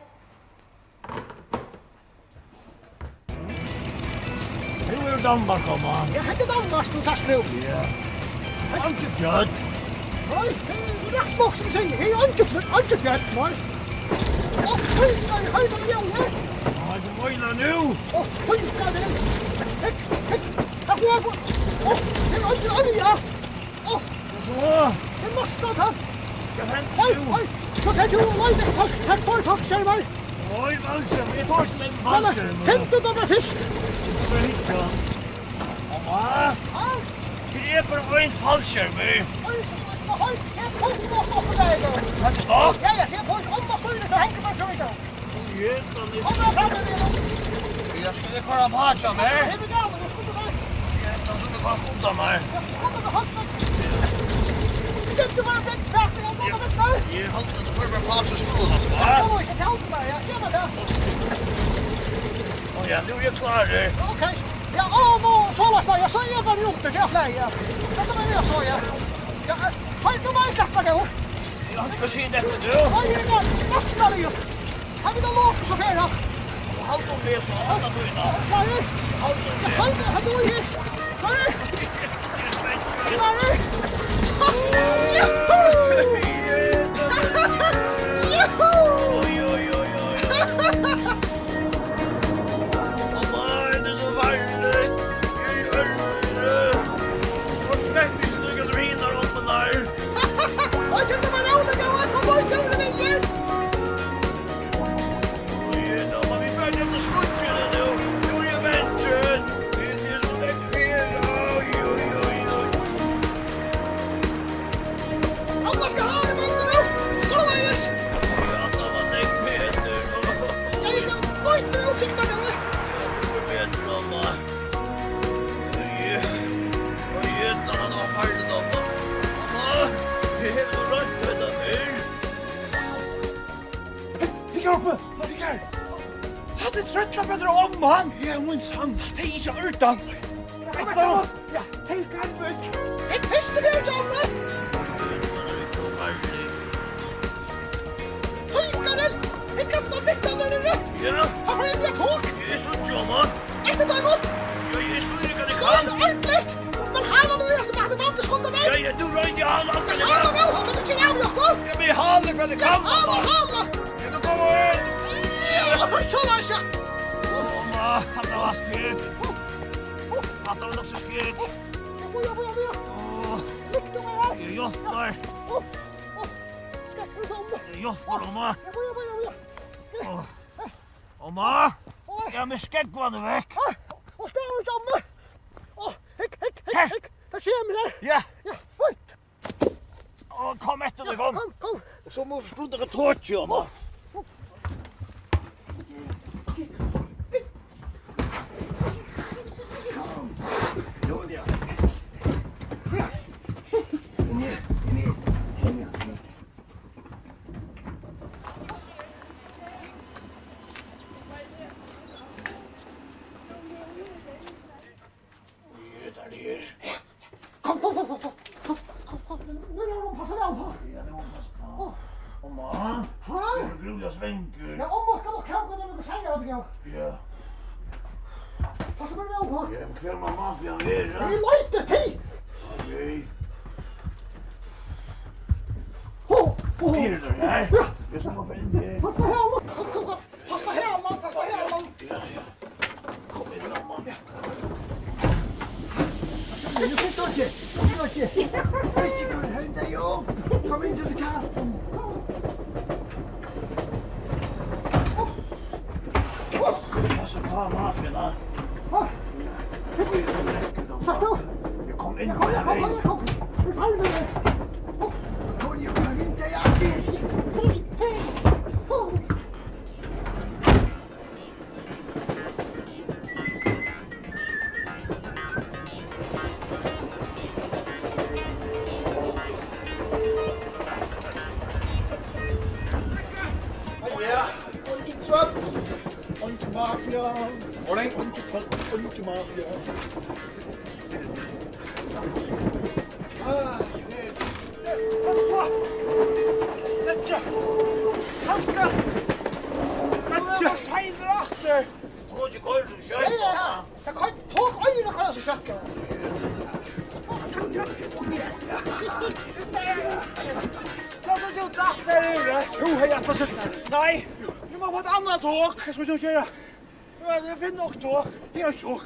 Nú er Danmark komið. Ja, hetta er Danmark, tú sært nú. Ja. Einki fjøll. Nei, hey, rætt nokk sum sigur, hey, einki fjøll, einki fjøll, nei. Ó, hey, nei, hey, nei, ja, nei. Nei, tú veinar nú. Ó, hey, nei, nei. Hey, hey, hvat er tað? Ó, hey, einki, einki, ja. Ó. Hvat so? Hey, masta, takk. Hvat hendi nú? Hey, hey, so takk, hey, takk, takk, takk, skermar. Oj, fallskjerm. Eg tók ikki við fallskjerm. Hent tað bara fyrst. Eg skal bara hyggja. Mamma? Ha? Her er bara ein fallskjermur. Oj, so, so, so, oj, eg fór upp á okkurt har, ja. Hvat er tað? Ja, ja, eg fór upp á støðina, so hengur bara frá í dag. Oj, eg kann ikki. Kom bara fram við tað. Ja, skal eg koyra á hjá mær? Eg vil gjarna, nú skal du der. Eg helt, hann skuldi koyra undan mær. Ja, kom nú, halt nú. Eg haldi, at tú fór bara pænt, sko. Ja, ja, ja, ja, ja, ja, ja. Ó, ja, nú eri eg klárur. Ok, ja, ó, nú, soleiðis, ja, so eri eg bara undir, tað er flott, ja. Hetta var eg so, ja. Ja, eh, far, tú má sleppa, tú. Ja, hann skal siga hetta, tú. Nei, eg eri bara, næsta, ja. Hann vil hava lov, so fer hann. Halt um meg, so, alt at tína. Klárir? Halt um meg. Halt, halt um her. Klárir? Klárir? Juhu! Juhu! Oj, oj, oj, oj. Mamma, hetta er so farligt. Eg eri ørur. Tú ert slett ikki líka sum hinar ommurnar. Oj, tað var róligt, eg var á veg til vegin. Oj, tá má vit bara gera skýggini nú. Nú eri eg bangin. Vit eru so nógv her. Oj, oj, oj, oj. Ó, hvat skal hann? Hygg her! Hatta er trøllabróðir og omman! Ja, mín sann! Tað er ikki í ordan! Ja, tað er garvøk! Tað er fyrstu ferð hjá ommu! Hygg, Karel! Hygg, at bandittarnir eru! Ja. Hann fer inn í eitt hol! Eg síggi ommu! Eftir teimum! Ja, eg stýri hvat eg kann! Stýr ordentligt! Men hala nú í hasum, at vandi skulda meg! Ja, ja, tú roynir at hala alt hvat eg kann! Hala nú, hann kann ikki avgjørt, tú! Ja, men eg hali hvat eg kann, hala, hala! Ja, nú koma vit! Ja, soleiðis, ja! Omma, hatta var skjótt. Hatta var nokk so skjótt. Ja, bíða, bíða, bíða. Ligg nú her. Eg hjálpi tær. Skal eg prøva ommu? Eg hjálpi tær, omma. Ja, bíða, bíða, bíða. Omma! Oj. Ja, men skógvarnir vekk. Oj, og stavir hjá ommu. Oj, hygg, hygg, hygg, hygg. Her kemur hann. Ja. Ja, fínt. Ó, kom eftir, ja, kom. Kom, kom. Og so mugu vit skrúdda tokið, omma. Kom, kom, kom. Nú er hon passar væl, ha? Ja, nú er hon passar. Omma. Ha? Tú ert grúiliga svangur. Ja, omma skal nokk kóka tær nøkur sangir, veit tú. Ja. Passa mær væl, ha? Ja, men hvar má mafian vera? Eg leiti eftir tí. Okay. Hó, hó. Her er tað, ja. Ja. Eg skal fara inn her. Passa her, kom, kom, kom. Passa her, mann, passa her, mann. Ja, ja. Kom inn, mann. Kom inn, kom inn. Kom inn til kar. Passa på mafian, da. Sært tú? Ja, kom inn, kom inn, kom inn. Eg fari við tær. Kom inn, kom inn, tað er alt. Ja, eingin trøll, eingin mafia. Eingin trøll, eingin mafia. Ah, hey. Leggja. Halda. Leggja. Skeiðir aftur. Tú ert ikki koyrt so skjótt. Ja, ja, ja. Tað koyr, tók oyra, koyr so skjótt. Hvat er tú datt her yvir? Tú hevði hatt pasientar. Nei, nú má fáa eitt annað tok. Hvat skal tú gera? Ja, vit finna nokk tok. Her er tok.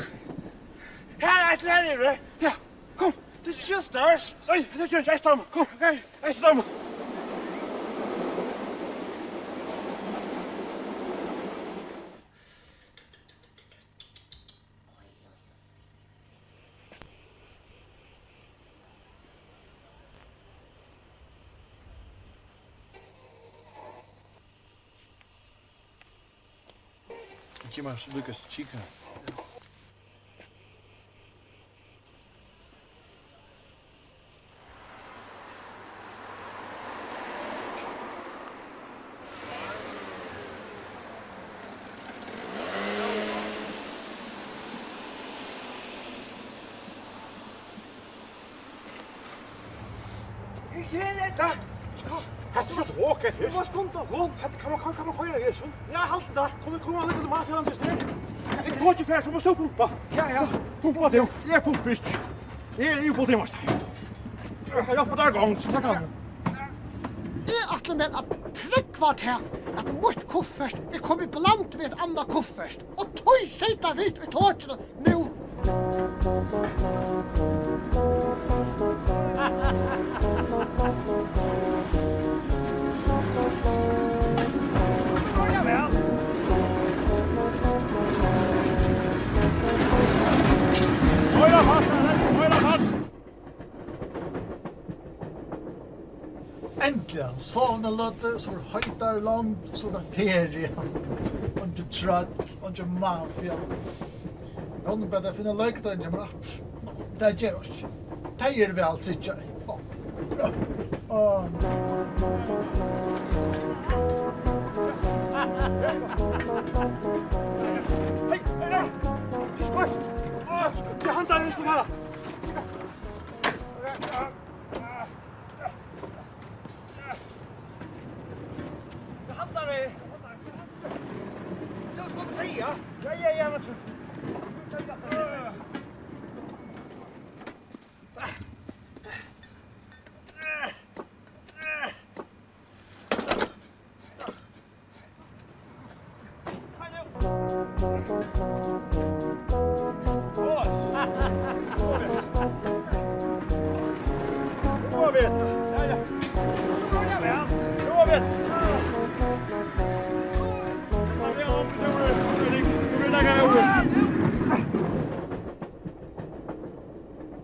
Her, eftir her yvir. Ja. Kom, tað er ikki stórt. Nei, hetta er ikki eftir teimum. Kom, ok, eftir teimum. Encima Lucas Chica. Her er tað. Hetta er so ok, hetta her. Hvat skunda, hon? Hetta kann man, kann man koyra her, so. Ja, halt tað. Kom, kom, hann liggur til mafian til stað. Eg tók ikki ferð, so má stoppa upp. Ja, ja. Pumpa til. Eg pumpi ikki. Eg eri í politimeistari. Eg hjálpi tær í gongd, so tað kann. Eg ætli mær at prógva tað, at mítt kuffert er komið í bland við eitt annað kuffert. Og tí sita vit í tokinum nú. Koyr á fart, Alex, koyr á fart. Endiliga, sovna løtu, so er heitari lond, so er tað ferie. Eingin trøll, eingin mafia. Nú bara tað at finna leikdeingjum aftur. Tað ger ikki. Tey eru væl tryggjað. Á. Á. Ja, ja, ja, ja, men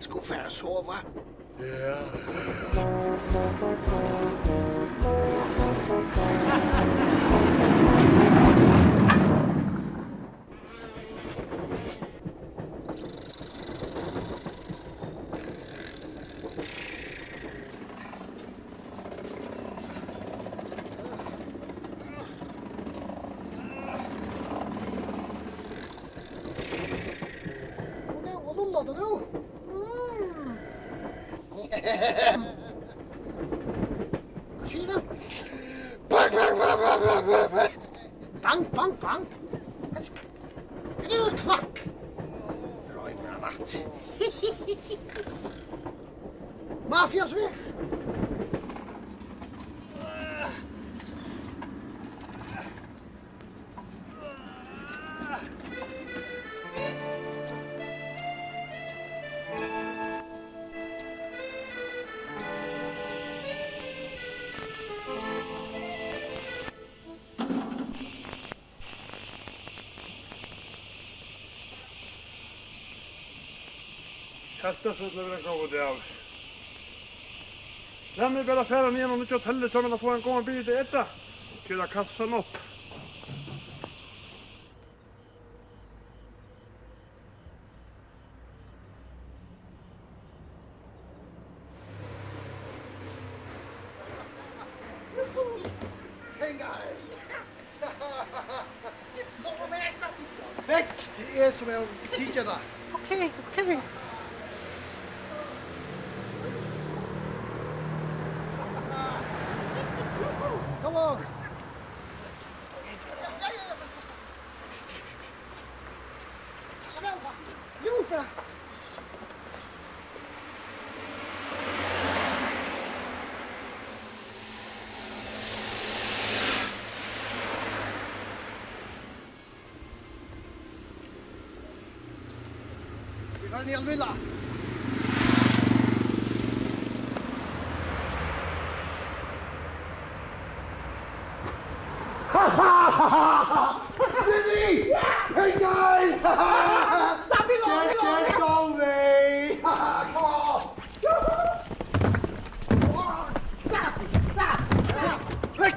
Skulu fara at sova. Ja. Og nú, og lulla tú nú. Mm. Hvat sigur tú? Bang, bang, bang, bang, bang. Bang, bang, bang. Jú, takk. Royna mat. Mafia, so. Hetta skuldi vera ein góður dagur. Lat meg bara fara niðan á nýggja hotellið hjá mær at fáa ein góðan bita at eta. Gera kassan upp. Pengar! Vekk! Tað er eg sum havi tikið hetta. Okay, okay. Come on! Passa væl uppá. Nú bara. Vit fara niðan í villa. Lily! Hey, guys! Stop it, Lily! Get, get going! Come on! Stop it! Stop! Stop! Hey!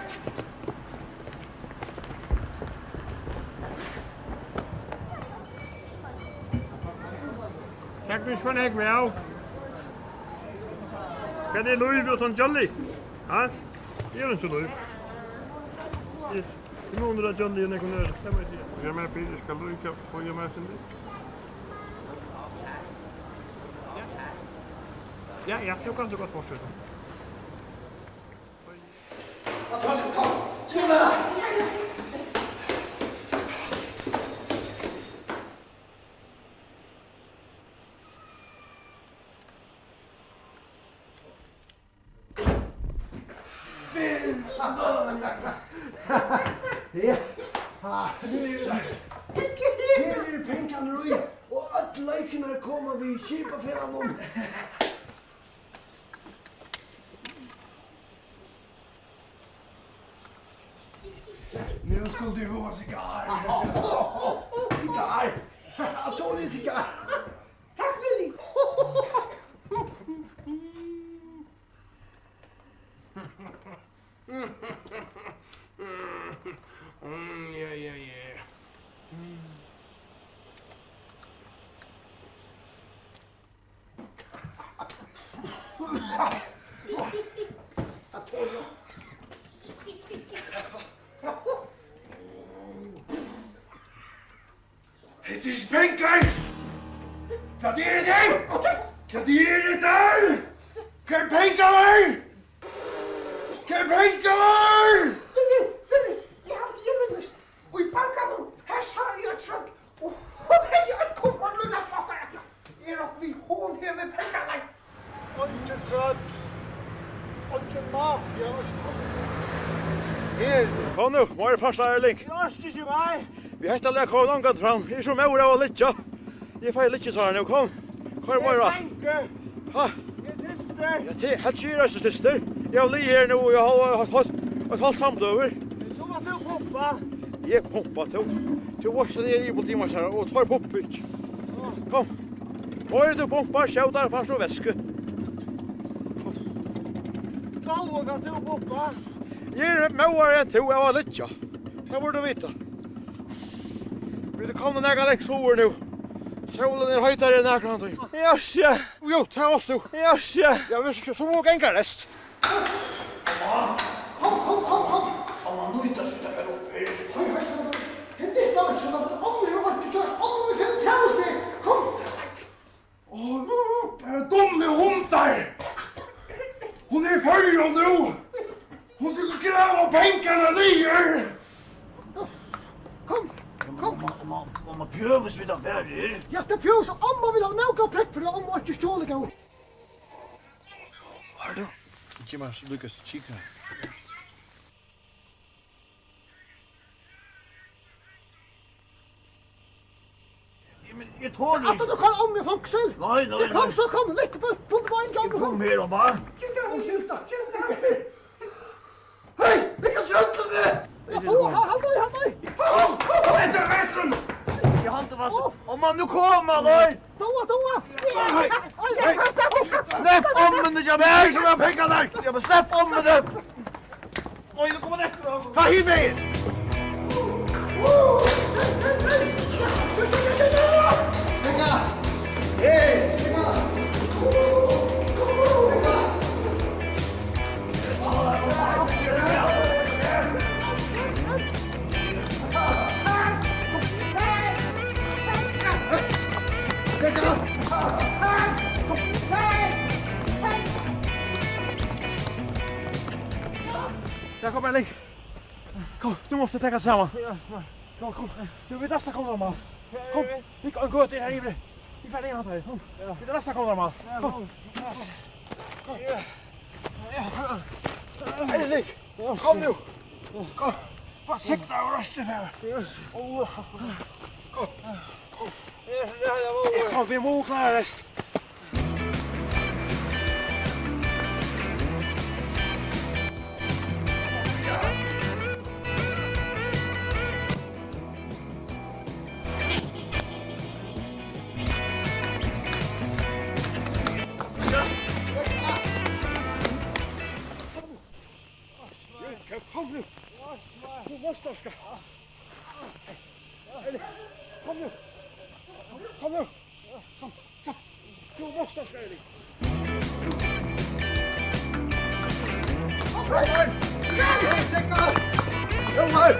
Tak, vit fáa nógv av. Hvat er lív uttan Jolly? Ha? Tað er ikki lív. Tað er munur á Jolly og nøkrum øðrum, tað veit eg. Eg meini, Peder, skal tú ikki fáa mær eitt sindur? Ja, ja, tú kanst gott fortseta. Antonio, kom! Skynda tær! Finn! Ja. Ah, nú er tað. Her eru pengarnir í, og øll leikirnir koma við skipafelagnum. Nú skuldi tú fáa sigar. Sigar? Antonio, sigar. Takk, Lily. Mm, ja, ja, ja. Hetta eru ikki pengar! Hvat eru tey? Hvat eru tey? Hvar eru pengarnir? Hvar eru pengarnir? Lilli, Lilli, eg haldi, eg minnist. Í bankanum, har sá eg Her. Kom nú, meira fart, Erling. Eg orki ikki meir. Við hetta lag kom ongan fram. Eg eri so móður av at liggja. Eg fái liggisár nú, kom. Koyr meira. Eg eri svangur. Ha? Eg eri tystur. Ja, te-, helt ikki, eg eri so tystur. Eg havi ligið her nú, og eg havi, havi, havi, havi, havi samdøgur. So mást tú pumpa. Eg pumpa, tú. Tú veitst, at eg eri íbúð tíma, her, og teir pumpa ikki. Kom. Meira tú pumpar, skjótari fært tú væsku. Góði, kanst tú pumpa? Eg eri móðari enn tú av at liggja. Tað burdi tú vita. Vit eru komnir nakað langt suður nú. Sólin er heitari enn nakrantíð. Ja, sjá. Jú, tað varst tú. Ja, sjá. Ja, vit skulu so ganga rest. Kom, kom, kom, kom. Mamma, nú er tað, skulu vit fara upp her. Hei, hei, sjá. Hetta er ikki nakað, omma hevur einki gjørt. Omma, vit fara til Tæðursveg. Kom. Ó, bara dummir hundar! Hon er í Føroyum nú! Hon skal grava pengarnar niður! Kom, kom. Mamma, mamma, mamma, bjøvist vit at vera her? Ja, tað bjøvist, og omma vil hava nóg av prógv fyri, at omma ikki stjól góð. Har du? Ikki meir so líka kikka. Jamen, eg tori ikki. Aftur, tú kann omma í fongsul. Nei, nei, nei. Kom so, kom, litt på, på veien, kom, kom. Kom her, omma. Umskylda. Hey, hvat er trøllið? Ó, ha, halt í, halt í. Hetta er veturin. Eg haldi fast. Omma, nú koma teir. Dóa, dóa. Hey, hey. Slepp ommuni hjá mær, so eg fái pengarnar. Ja, men slepp ommuni. Oj, nú koma teir eftir okkum. Far hin vegin. Stinga. Hey, stinga. Stinga. Ja, kom, Erling. Kom, nú mást tú taka teg saman. Ja, ja. Kom, kom. Nú, vit eru næstan komin, mamma. Kom, vit ganga gøtu her yvir. Vit fara inn her, kom. Ja. Vit eru næstan komin, mamma. Ja, kom. Kom. Ja. Ja. Erling, kom nú. Kom. Bara sit har og røst her. Ja. Kom. Kom. Ja, ja, ja, ja. Kom, vit mugu klára rest. Kom nú. Kom nú. Kom nú. Kom, kom. Tú mást støkka, Erik. Jóhann! Jóhann!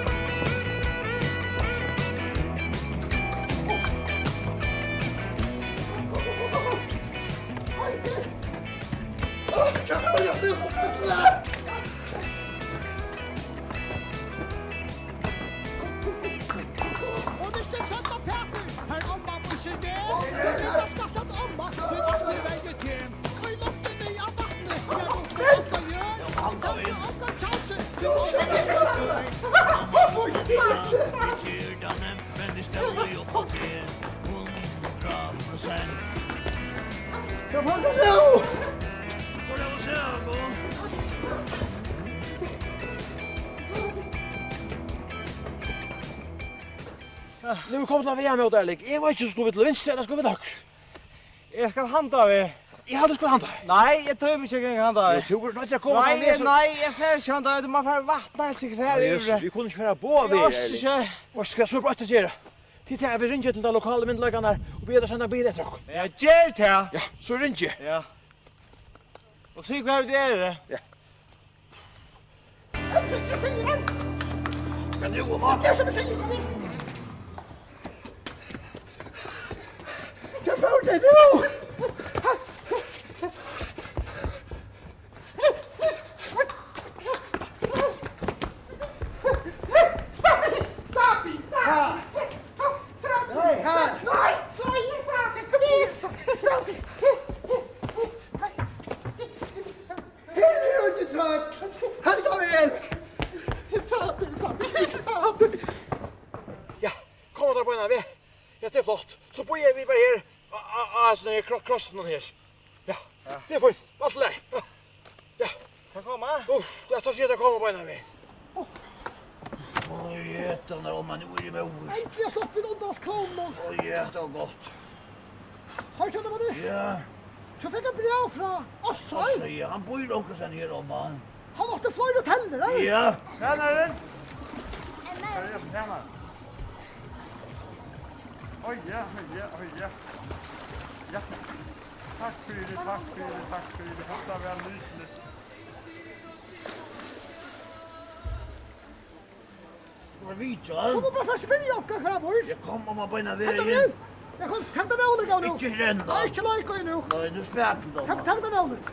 Og hvis du trøtt av Pætur, har omma busser det, så blir det skatt at omma, til alt du velger til. Og i luften vi av vatnet, jeg ropte opp og gjør, kan du omgå tjause, du må ikke gjøre det. Gjør det, men det står jo på det, hundra prosent. Hvat er det nå? Går det å se, gå? Nú er komið til at vega mót, Erling. Eg veit ikki, skulu vit til vinstru ella skulu vit til høgru? Eg skal handan vegin. Eg haldi, tú skalt handan vegin. Nei, eg tími ikki at ganga handan vegin. Jú, tú verður noyddur at koma fram við, so. Nei, eg fari ikki handan vegin. Tú má fara vatna eitt sekretær yvir. Nei, Jesus, vit kunnu ikki fara báðar vegir, Erling. Eg orki ikki. Veitst tú hvat, so er bara eitt at gera. Tit, eg vil ringja til teir lokalu myndugleikarnar og biðja teir senda bil eftir okkum. Ja, ger tað. Ja, so ringi eg. Ja. Og sig hvar vit eru. Ja. Hvat nú, Omma? Tað er sum eg sigi, kom her. Hvar fóru tey nú? Stoppa, stoppa, stoppa. Ha? Nei, ha. Nei, nei, eg sá teg. Kom her. Stoppa. Her er einki trøll. Henda meg, Erik. Vit bara her, á, á, á, hasum her kro-, krossinum her. Ja. Ja. Tað er fínt. Alt í lagi. Ja. Ja. Kann koma? Uff, ja, tá sigur tað koma beinanvegin. Oj, hetta er, Omma, nú eri eg móður. Endiliga sluppu vit undan hasum klovnunum. Oj, ja, tað var gott. Hoyr, Kjartan, maður. Ja. Tú fekk eitt bræv frá Ossi. Ossi, ja, hann býr onkustaðni her, Omma. Hann átti fleiri tellur, eh? Ja. Tænarin. Her er tænarin. Oj, ja, oj, ja, oj, ja. Ja. Takk fyri, takk fyri, takk fyri. Hatta var nýttiligt. Tú var vitjan. So má bara fara at spyrja okkara, hvar hann býr. Eg kom, Omma, beinanvegin. Hetta er vel. Eg kom, tak tað róligt, góði, nú. Ikki renna. Nei, ikki leika í nú. Nei, nú spælir tú. Tak, tak tað róligt.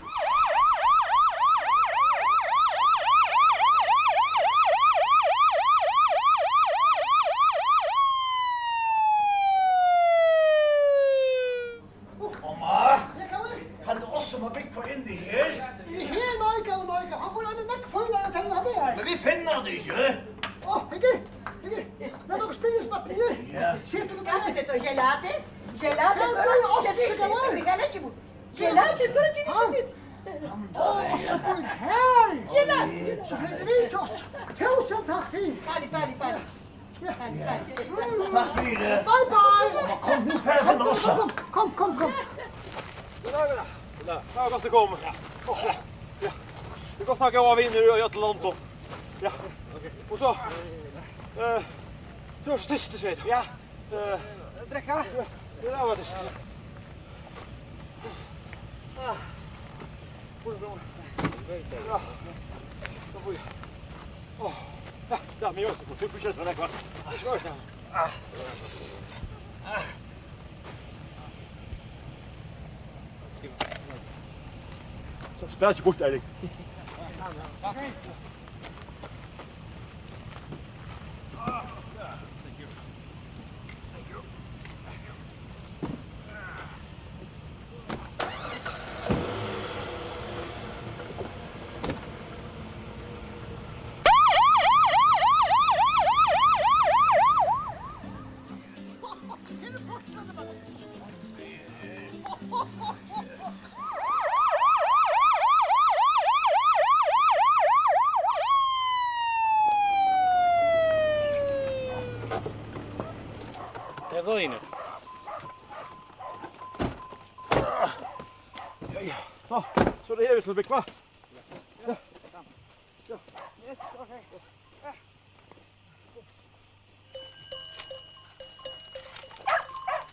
Omma, kann tú Ossi má búgva inni her? Inni her? Nei, góði, nei, góði. Hann býr eina nógv fínari enn tað, hann er her. Men vit finna tað ikki. Ó, Hyggi, Hyggi. Lat okkum spyrja smátt, Hyggi. Ja. Situr tú... Kanska tað er gelati? Gelati, ja, bara, ja, Ossi, ja, tað er... Gelati, bara, ja, tað er... Ha? Ó, Ossi býr her. Gelati. So fekk vit Ossi. Túsund takk fyri. Bali, bali, bali. Takk fyri. Bye, bye. Kom, nú fara vit at finna Ossa. Kom, kom, kom, kom. Goddag, goddag. Goddag. Ja, gott at koma. Ja. Ja. Tað er gott at hava góðar vinir í øllum londum. Ja. Og so, eh, tú ert so tystur, sigur tú. Ja. Eh, drekka? Ja, eg lova tystur. Ah. Ja. Ó, ja, ja, men eg orki ikki, tú fortsetur við tað. So spæl ikki burtur, Eirik. Tað er løgið. Ja, ja. So, so er tað her, vit skulu búgva. Ja. Ja. Yes, okay.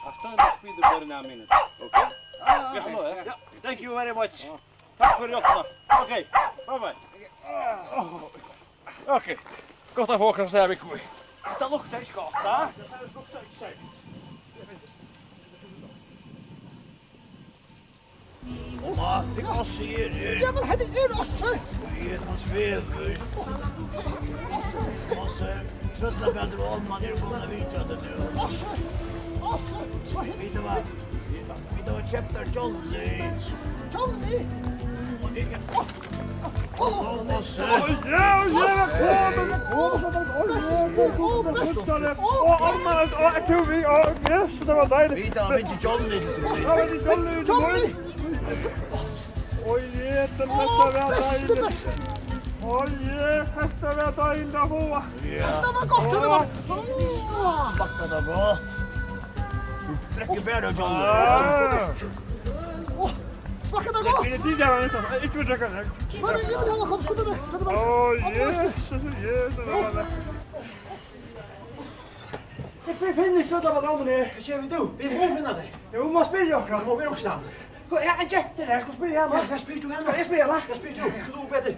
I'll stand up with the body now a minute. Okay? Ja, ja, ja. Thank you very much. Takk fyri hjálpina. Okay, bye bye. Okay. Gott at fáa okkurt at sita við. Hetta luktar ikki gott, ha? Hetta luktar ikki gott. Omma, hygg, Ossi er her. Ja, men hetta er Ossi. Oj, hann svevur. Ossi. Ossi, Trøllapætur og Omma eru komin at vitja teg nú. Ossi, Ossi, so he- Vit hava, vit hava keypt tær jolly. Jolly? Og eg... Ó, Ossi. Oj, ja, ja, komin. Oj, ja, komin. Ó, Omma, ó, ert tú við? Ó, yes, tað var deiligt. Vit hava fingið jolly til tín. Hava vit jolly til tín? Jolly! Oj, hetta var deiligt. Oj, hetta var deiligt at fáa. Ja. Hetta var gott, hetta var... Smakkar tað gott? Tú drekkur bara jolly. Á, smakkar tað gott? Ikki við drekka, nei. Nei, nei, eg vil hava, kom, skunda tær. Skunda tær. Ó, Jesus, Jesus, tað var... Eg finn-, finn ikki Trøllapætur og Ommu her. Hvat gera vit nú? Vit mugu finna tey. Jú, vit mugu spyrja onkran. Tað má vera okkurt annað. Hvar er ein genta her? Skal eg spyrja hana? Ja, ja, spyr tú hana. Eg spyrji hana. Ja, spyr tú. Tú veitst betur.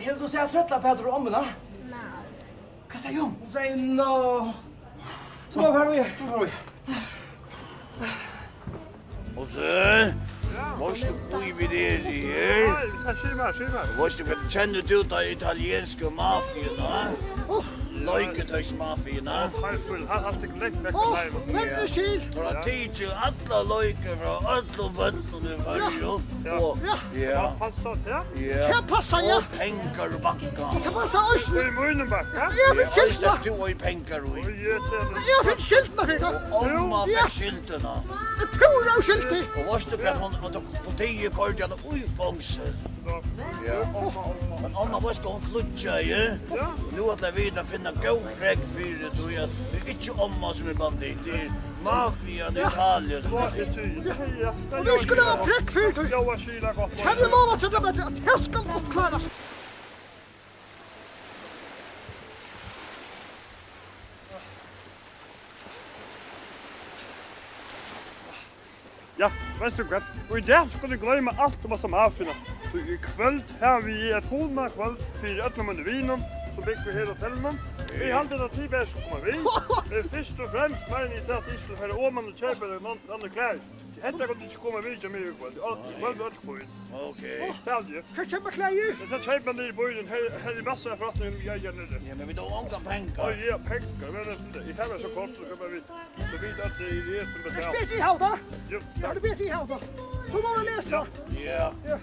Hevur tú sæð Trøllapætur og Ommuna? Nei. Hvat segði hon? Hon segði no. So fara vit. So fara vit. Og so, Veitst tú, hví vit eru her? Nei, tað, sig mær, sig mær. Veitst tú, hvat, kennir tú ta italiensku mafiuna? Leiketøysmafiuna? Ó, Karl, hann er langt vekk frá heiminum. Ó, men skil. Teir hava tikið allar leikir frá øllum børnum í Føroyum. Ja. Og, ja. Ja. Passar tað? Ja. Tað passar, ja. Og pengar í bankan. Og tað passar eisini. Í mínum banka? Eg fekk skyldina. Tú hevur pengar í. Eg fekk skyldina fyri tað. Og omma fekk skyldina. Eg er púra óskyldig. Og veitst tú hvat, hon, hon tók politiið, koyrdi hana í fongsul. Ja. Men omma, veitst tú, hon flýggjaði. Ja. Nú ætla vit at finna góð prógv fyri, tí at tað er ikki omma sum er bandittur, tað er mafian í Italien sum er bandittur. Ja, ja. Og nú skulu vit hava prógv fyri tí. Ja, skil tað gott. Tað vil eg lova tær, at tað skal uppklárast. Ja, veitst tú hvat? Og í dag skulu vit gloyma alt um hasa mafiuna. Tí í kvøld havi eg eitt hugnað kvøld fyri øllum mínum vinum, sum búgva her á hotellinum. Eg haldi, at tit bara skulu koma við. Men fyrst og fremst meini eg, at tit skulu fara oman og keypa tykkum annar klæðir. Hetta kunnu tit ikki koma við hjá mær í kvøld. Í kvøld er øll fín. Ok. Spæl, ja. Hvar keypa klæðir? Eg skal keypa niður í býin. Her, her er massa av forretningum, ja, ja, niðri. Ja, men vit hava ongar pengar. Á, ja, pengar. Men eg, eg havi so kort, so keypa vit. So vit at tað er eg sum betalir. Eg spyr teg, Halda. Jú, ja. Eg spyr teg, Halda. Tú má lesa. Ja. Ja.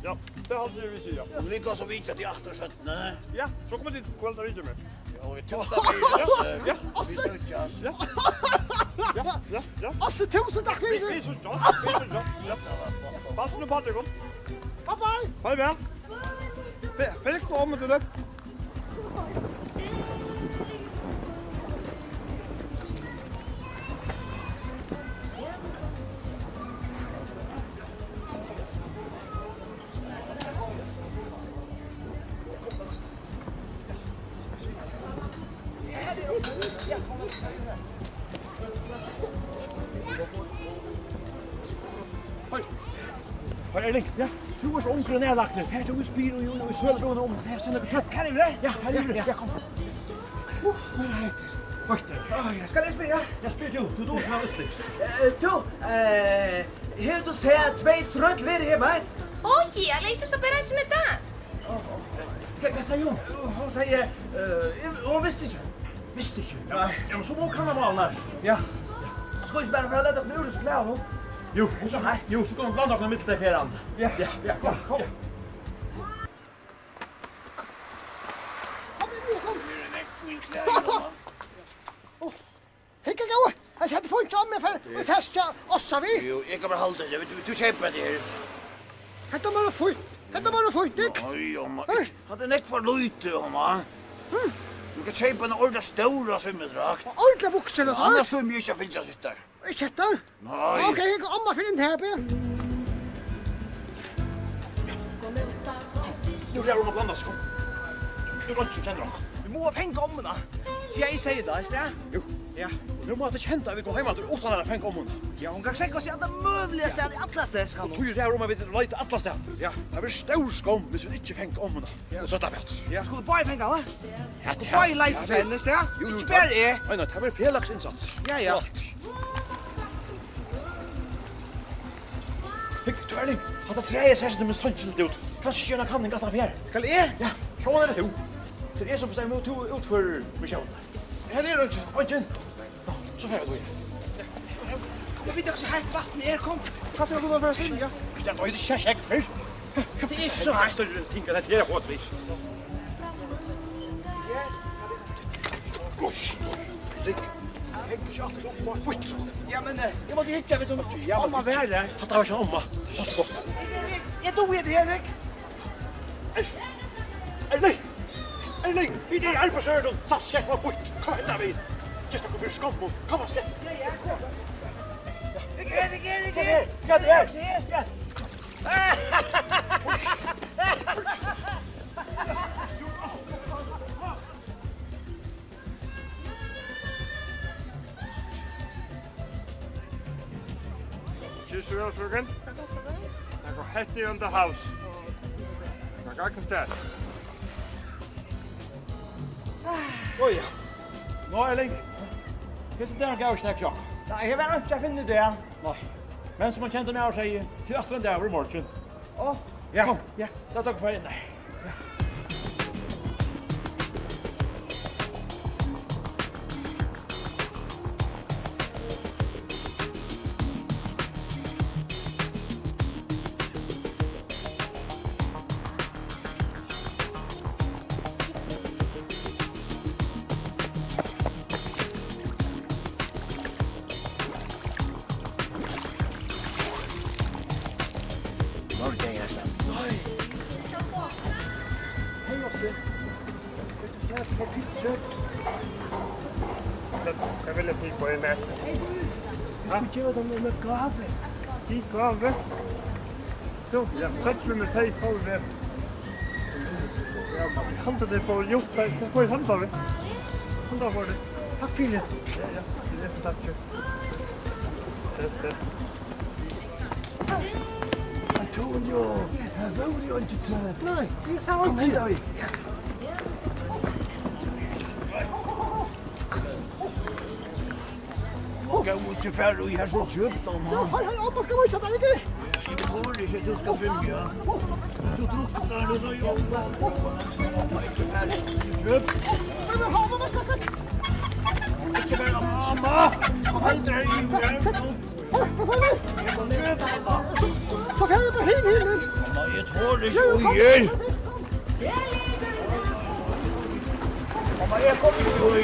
Ja, tað haldi eg, vit siga. Men vit kunnu so vitja teg aftur seinni. Ja, so koma tit í kvøld og vitja meg. Ja, og í tórsdag byrjar, ja, eh, ja, vit síggjast. Ja. Ja, ja, ja. Ásta, túsund takk fyri. Vit, vit síggjast, vit síggjast. Ja. Passa nú upp á tykkum. Bye bye. Farvæl. Fe-, fylg nú ommu tíni. Hey. Hey, Erling. Ja? Tú ert so ungur og nærlagtur. Fert tú og spyrt í, í, í sølubúðini um tað, sum er betalt? Her yviri? Ja, her yviri. Ja, ja, kom. Uh, hvat er hetta? Hvat er? Á, ja, skal eg spyrja? Ja, spyr tú. Tú, tú, sum er útlendingur. Eh, tú, eh, hevur tú sæð tvey trøll vera her, veit? Ó, ja, eg síggi tað bara sum eitt. Hvat, hvat segði hon? Hon segði, eh, hon visti ikki. Visti ikki? Ja, ja, men so má hon kanna málið. Ja. Skal vit ikki bara fara at lata okkum úr hesum klæðunum? Jú. Hon er so heitt. Jú, so kunnu vit blanda okkum millum tey ferðandi. Ja. Ja, ja, kom, kom. Ja. Kom inn, kom. Her eru nógv fín klæðir, mamma. Hygg, góði, hetta er fínt hjá mær, fer í fest hjá Ásta við. Jú, eg kann bara halda tað. Tú, tú keypir hetta her. Hetta má vera fínt. Hetta má vera fínt, ikki? Nei, omma, ikki. Hatta er nógv for lítið, omma. Hm. Tú kann keypa eina ordiliga stóra svimjidrakt. Og ordiligar buksur og so. Annars tími eg ikki at fylgjast við tær. Ikki hetta? Nei. Ok, eg, omma fer inn her, be. Nú ræður hon at blanda seg, kom. Nú er eingin kennir okkum. Vit mugu fanga ommuna. Ja, eg segði tað, ikki tað? Jú. Ja. Og nú má tað henda, at vit koma heim aftur uttan at fanga ommuna. Ja, hon kann skjóta seg alla møguliga staðni, alla staðni skal hon. Og tí ræður hon, at vit leita alla staðni. Ja. Tað verður stór skomm, um vit ikki fanga ommuna. Ja. Og so tað betur. Ja, skulu vit báðir fanga hana? Ja, skulu vit báðir leita eftir henni, ja? Jú, jú, ikki bara eg. Nei, nei, tað verður felagsinnsats. Ja, ja. Alt. Hygg, tú, Erling, hatta træið sær sum mest seinkiligt út. Kanska gera eina kanning aftan fyri her. Skal eg? Ja, sjálvandi er tað tú. Tað er eg sum bestemmi, og tú útførir missiónina. Her er eingin. Eingin? Ná, so fara vit. Eg veit ikki, hvussu heitt vatnið er, kom. Kanska vit kunnu fara at svimja? Ja, tað er ikki so heitt. Tað er ikki so heitt. Størri ting enn hetta her, hvat vit. Gosh, Rik, hetta er ikki alt so gott. Ja, men, eh, eg mátti hyggja við tí, ja, men omma var her. Hatta var ikki omma. Tað er so gott. Eg, eg, eg dugi hetta her, Rik. Ei, ei, nei. Ei, nei. Vit eru arbeiðsørðum. Salt, sjekk, var býtt. Kom henda vegin. Gest okkum fyri skommum. Kom, Ásli. Ja, ja, kom. Rik, Rik, Rik, Rik. Kom her. Ja, tað er. Ja. Kyss you, frøken. Hvat kostar tað? Tað kostar hetta í enda hals. Hvat gagnar tað? Ó ja. Nú er leingi. Hesin dagur gav ikki nakað sjokk. Nei, her var einki at finna í dag. Nei. Men sum ein kendur maður segði, tað er aftur ein dagur í morgin. Á, ja, kom, ja. Lat okkum fara inn har. Ja. Nei. Hey, Otto. Ert tú sæt for fint trøkk? Hvat, hvat vilja tit fáa í mat? Eg skal geva tær eina gávu. Í gávu? Jú, ja, trøllini, tey fóru. Ja, man, halda tey fóru, jú, tey, tey fóru, halda vit. Halda fóru tey. Takk fyri. Ja, ja, ja, takk fyri. Tess, tess. Antonio, her vóru jú eingi trøll. Nei, eg sá einki. Kom, henda veg. Góði, ikki fara í, her er so djúpt, mann. Ja, hei, hei, Abba, skal vísa tær, ikki? Eg tori ikki, tú skalt svimja. Tú druknar, tú, so jú. Ikki fara í, djúpt. Ikki fara, mamma. Aldri í, so, so fara vit bara hin, hin, hin. Mamma, eg tori ikki í. Mamma, eg komi ikki í.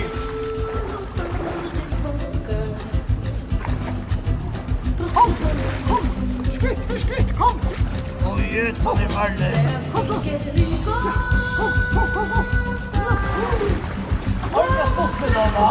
Kom, kom, skritt, skritt, kom. Oj, ta teg varliga. Kom so. Kom, kom, kom, kom. Oj, eg tori ikki, mamma.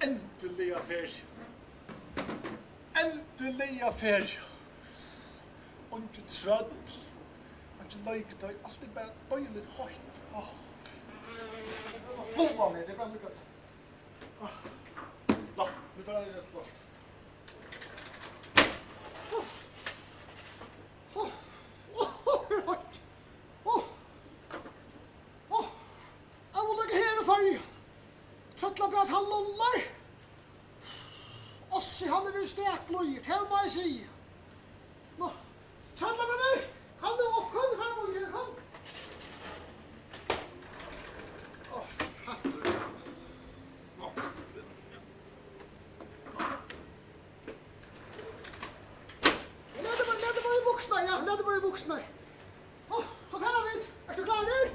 Endiliga feriu. Endiliga feriu. Eingi trøll. Eingi leikutoy. Alt er bara deiligt heitt. Áh. Fáa meg, tað er bara líka. Áh. Ná, nú fara vit at spála. Áh. Áh. Áh, áh, áh, áh. Av og líka her í Føroyum. Trøllabrat, hann lullar. Ossi, hann er verið stakligur, tað má eg siga. Nú, Trøllavinur, kom nú upp, kom, kom, kom, kom. Áh, fattur. Nú. Lat teg bara, lat teg bara í buksurnar, ja, lat teg bara í buksurnar. Áh, so fara vit. Ert tú klárur?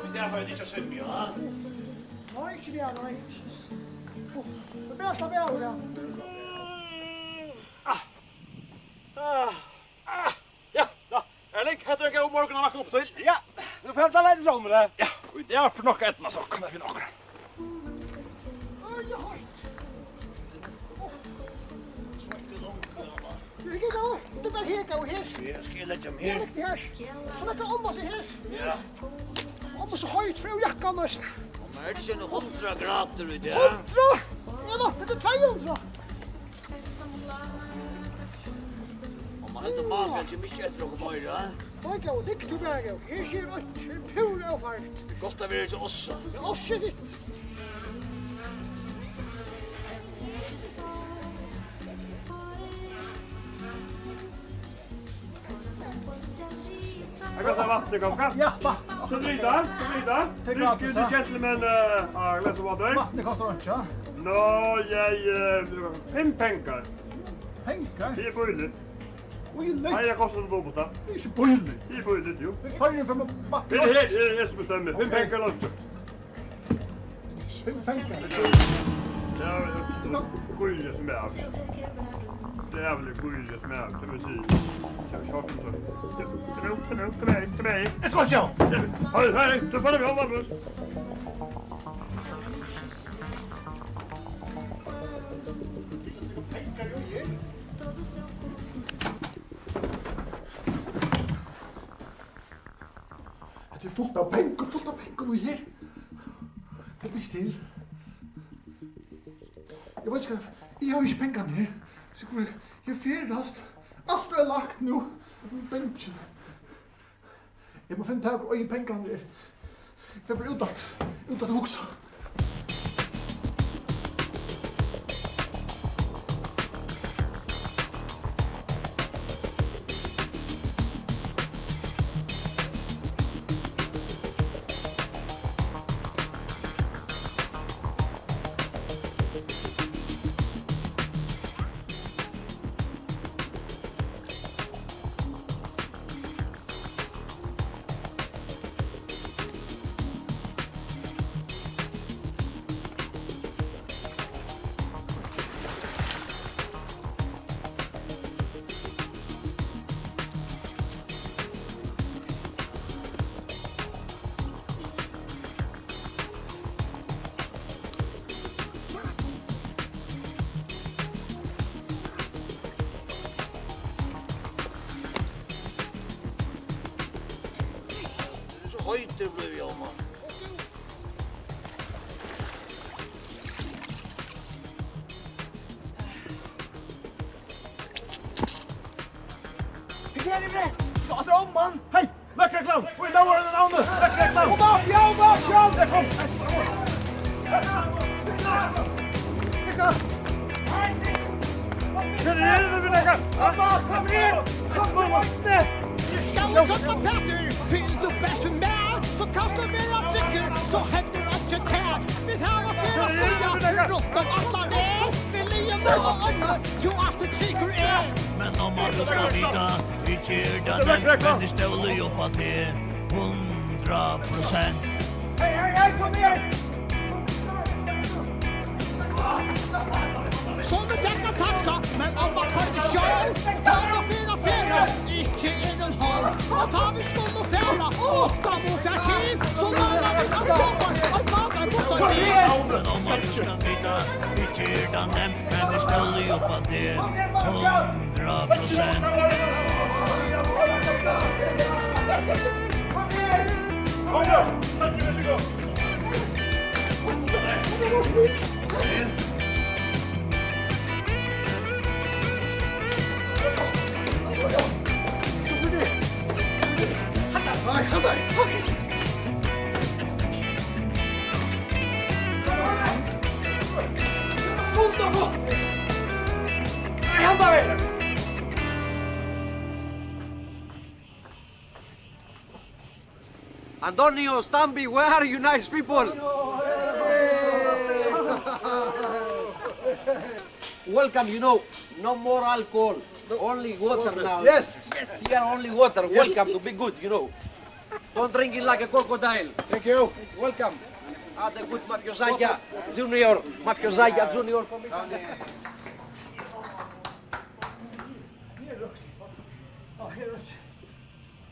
Í dag fari eg ikki at svimja, ha? Nei, ikki í dag, nei. Áh, men bara slappa av, ja. Ah. Ah. Ah. Ja, ja. Erling, hetta er ein góður morgun at vakna upp til. Ja, nú fari eg at leita eftir dromini. Ja, og í dag fer nokk at eydnast okkum, tað fer nokk. Oj, tað er heitt. Eg geri tað, tað er bara Her, góði, her. Ja, skal eg leggja meg her? Legg teg her. So leggur omma seg her. Ja. Omma er so heit, fer úr jakkanum næstan. Omma, er tað ikki eini hundrað gradir í dag? Hundrað? Eg vænti til tvey hundrað. Omma, heldur Mafia kemur ikki eftir okkum meira? Nei, góði, ligg tú bara, góði. Her skjer einki, her er púra ófarligt. Tað er gott at vera hjá Ásu. Ja, Ásu er hitt. Her kostar vatn, kanska? Ja, vatn. So blíva, so blíva. Take out, excuse the gentleman, uh, a glass of water. Vatn kostar einki, ja. Nei, eg, eh, fimm pengar. Pengar? Tað er bíligt. Bíligt? Nei, eg kosti tað dupulta. Tað er ikki bíligt. Tað er bíligt, jú. Vit fara inn fyri vatn. Her, her, her, eg sum bestemmi. Fimm pengar, leingi. Fimm pengar. Ja, gulli sum er. Jævlig gulli sum er, kan man sige. Kan vi shoppe så? Kom nu, kom nu, kom her, kom her. Eg skal ikki. Hei, hei, du får det, vi holder på. Hetta er fult av pengum, fult av pengum í her. Tað ber ikki til. Eg veit ikki, hvat, eg havi ikki pengarnar her. So eg, eg ferðast. Alt er lagt nú. Eg eri bangin. Eg má finna tað, hvar eg eigi pengarnar her. Eg fer bara út aftur, út aftur at hugsa. So heitur blívi eg, Jóna. Hvar er tað? Eg ætli at omman. Hey! Løgreglan! Í navni, navni! Løgreglan! Kom á, ja, ja, ja! Kom! Hvat er tað, vit nakar? Kom á, kom her! Kom, kom, kom! Skal tú sleppa, Petur? Fylg tú best við mær, so kanst tú vera tryggur, so hendir einki tær. Vit hava ferðast víða, runt um allan veg. Við liðum og ánni, tú altíð tryggur er. Men nú má tú skal vita, ikki er tað nemt, men eg stóli upp á teg, hundrað prosent. Hey, hey, hey, kom her! So vit taka taxa, men omma koyrir sjálv. Tá má ferðast, ferðast, ikki er hon hálv. Og tá vit skulu fara, átta minuttir til, so læra vit at koma, at baka ein bussa til. Men omma, tú skal vita, ikki er tað nemt, men eg stóli upp á teg, hundrað prosent. Antonio, Stambi, where are you nice people? Welcome, you know, no more alcohol, only water now. Yes. Here only water. Yes. Welcome to be good, you know. Don't drink it like a crocodile. Thank you. Welcome. Ah, the good Mafiosaia Junior. Mafiosaia Junior.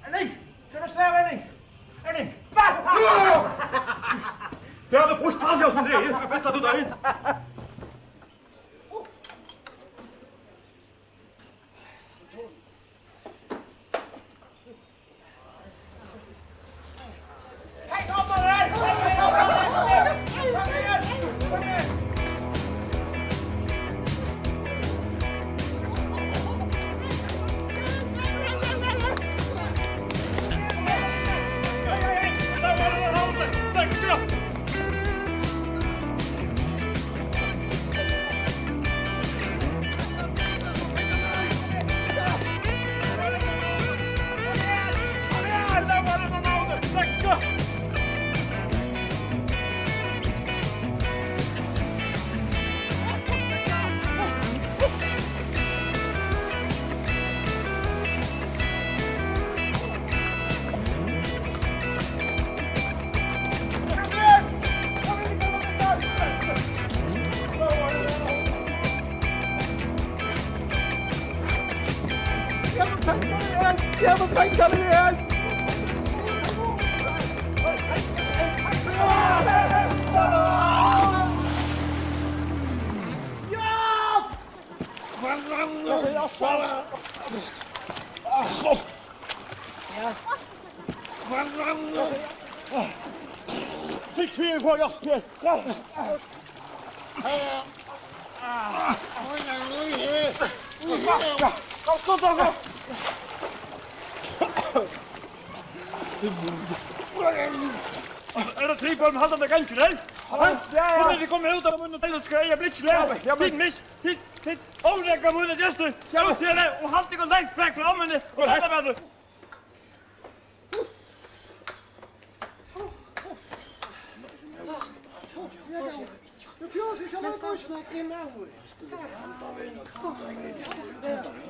Erling! Skal du slå, Erling? Erling! Tað er púst, hann er sum tað er. Veit tú, tað er. Gev mær pengarnar her! Fyrst fyri for hjálp her. Er tað tripal um haldan gangin, eh? Ja, ja. Kunnu tit koma út av munum til at skreiða blikkliga? Ja, ja, men tit mis-, tit, tit órógva mínar gestir. Ja, men út her og haldið tykkum langt vekk frá ommuni og henda betur.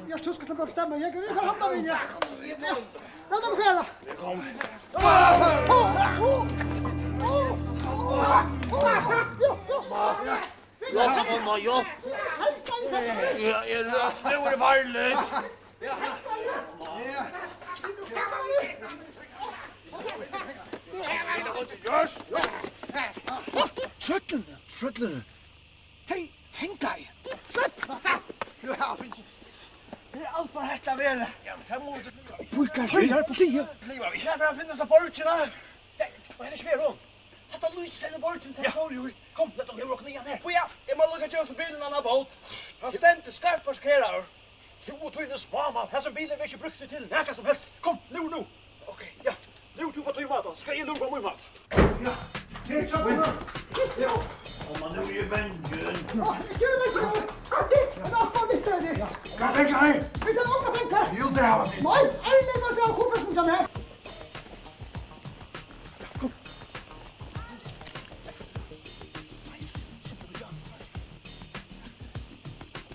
Ja, tú skalt bara bestemma. Eg kann handa mín, ja. Ja. Lat okkum fara. Kom. Jóhan, Jóhan, Jóhan. Ja, er, nú er farligt. Trøllini, trøllini. Tey fanga ein. Slepp, slepp. Nú havi eg fingið. Her er alt for heitt at vera. Ja, men tað má vit blíva við. Hví, hvat er politiið? Blíva við. Her er at finna seg borgina. Ja, og hetta er svær hon. Hatta líkist henni borgin, tað stóð jú í. Kom, lat okkum rokna í hann her. Bíða, eg má líka geva so bilin annan bót. Hann stendur skeivt parkeraður. Tú og tín smámál, hasin bilurin verður ikki brúktur til nakað sum helst. Kom, lúr nú. Ok, ja. Lúr tú upp á tín máta, skal eg lúra upp á mín máta. Ja, her er tjaldið. Ja. Kom, nú eri eg bangin. Á, ikki vera bangin. Hvat er tað? Hvat er tað? Hvat er tað? Vit hava ongar pengar. Jú, tað hava vit. Nei, ærliga, hvat er á kuffertinum hjá mær?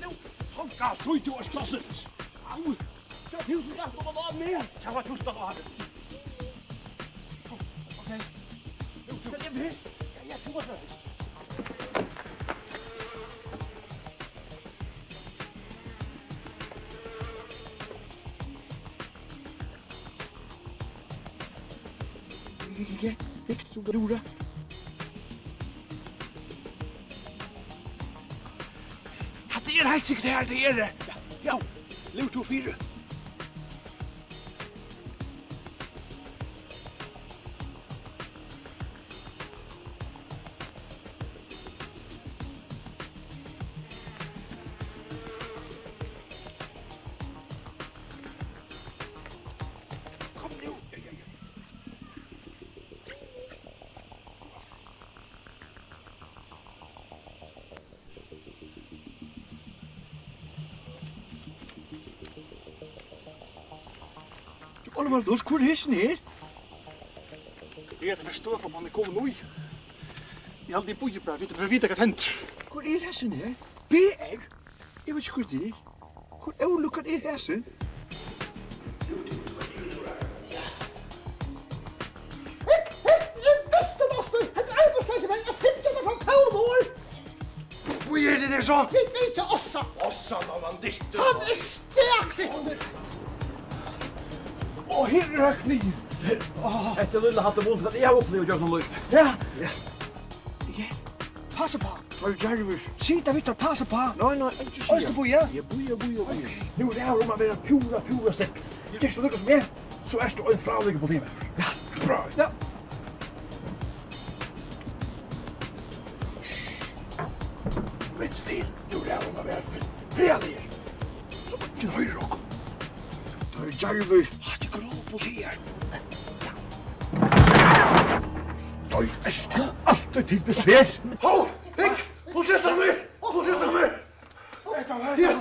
Nú, honka, trýr tú eitt krossins. Au, tað er tú sum skalt koma á meg. Tað var tú sum var. Ok. Nú, tú. Skal eg fyrst? Ja, ja, tú var fyrst. Hygg, hygg, hygg, tú lúra. Hatta er heilt sikkurt her, tað er. Ja, ja. Lúr tú fyri. Kom nú. Ja, ja, ja. Oliver, tú, hvør er hesin her? Eg helt, at støðan, hann er komin í. Eg haldi, eg bíði bara, vit fara at vita, hvat hendir. Hvør er hesin her? B R? Eg veit ikki, hvør tað er. Hvør ólukkan er hesin? Hygg, hygg, eg visti tað, Ossi! Hetta er arbeiðsloysið, men eg fylgi tær frá Pólvor! Hví er tað tað so? Vit vitja Ossa! Ossa, hann er bandittur! Hann er stakligur! Og her er Høgni! Hetta er lilla hatta mun, hvat eg havi upplivað gjøgnum lív. Ja. Ja. Ja. Passa uppá. Teir eru djarvir. Sig tað við teir, passa uppá. Nei, nei, ikki siga. Veitst tú, bíða? Ja, bíða, bíða, bíða. Ok. Nú er tað um at vera púra, púra still. Ger so líka sum eg, so ert tú ein frálíkur politimaður. Ja. Bra. Ja. Men still, nú er tað um at vera fri-, friðarligur. So eingin hoyrir okkum. Teir eru djarvir. Hatta er grovt, politimaður. Nei, ert tú altíð til besvær? Hó, hygg! Politistarnir! Politistarnir! Her.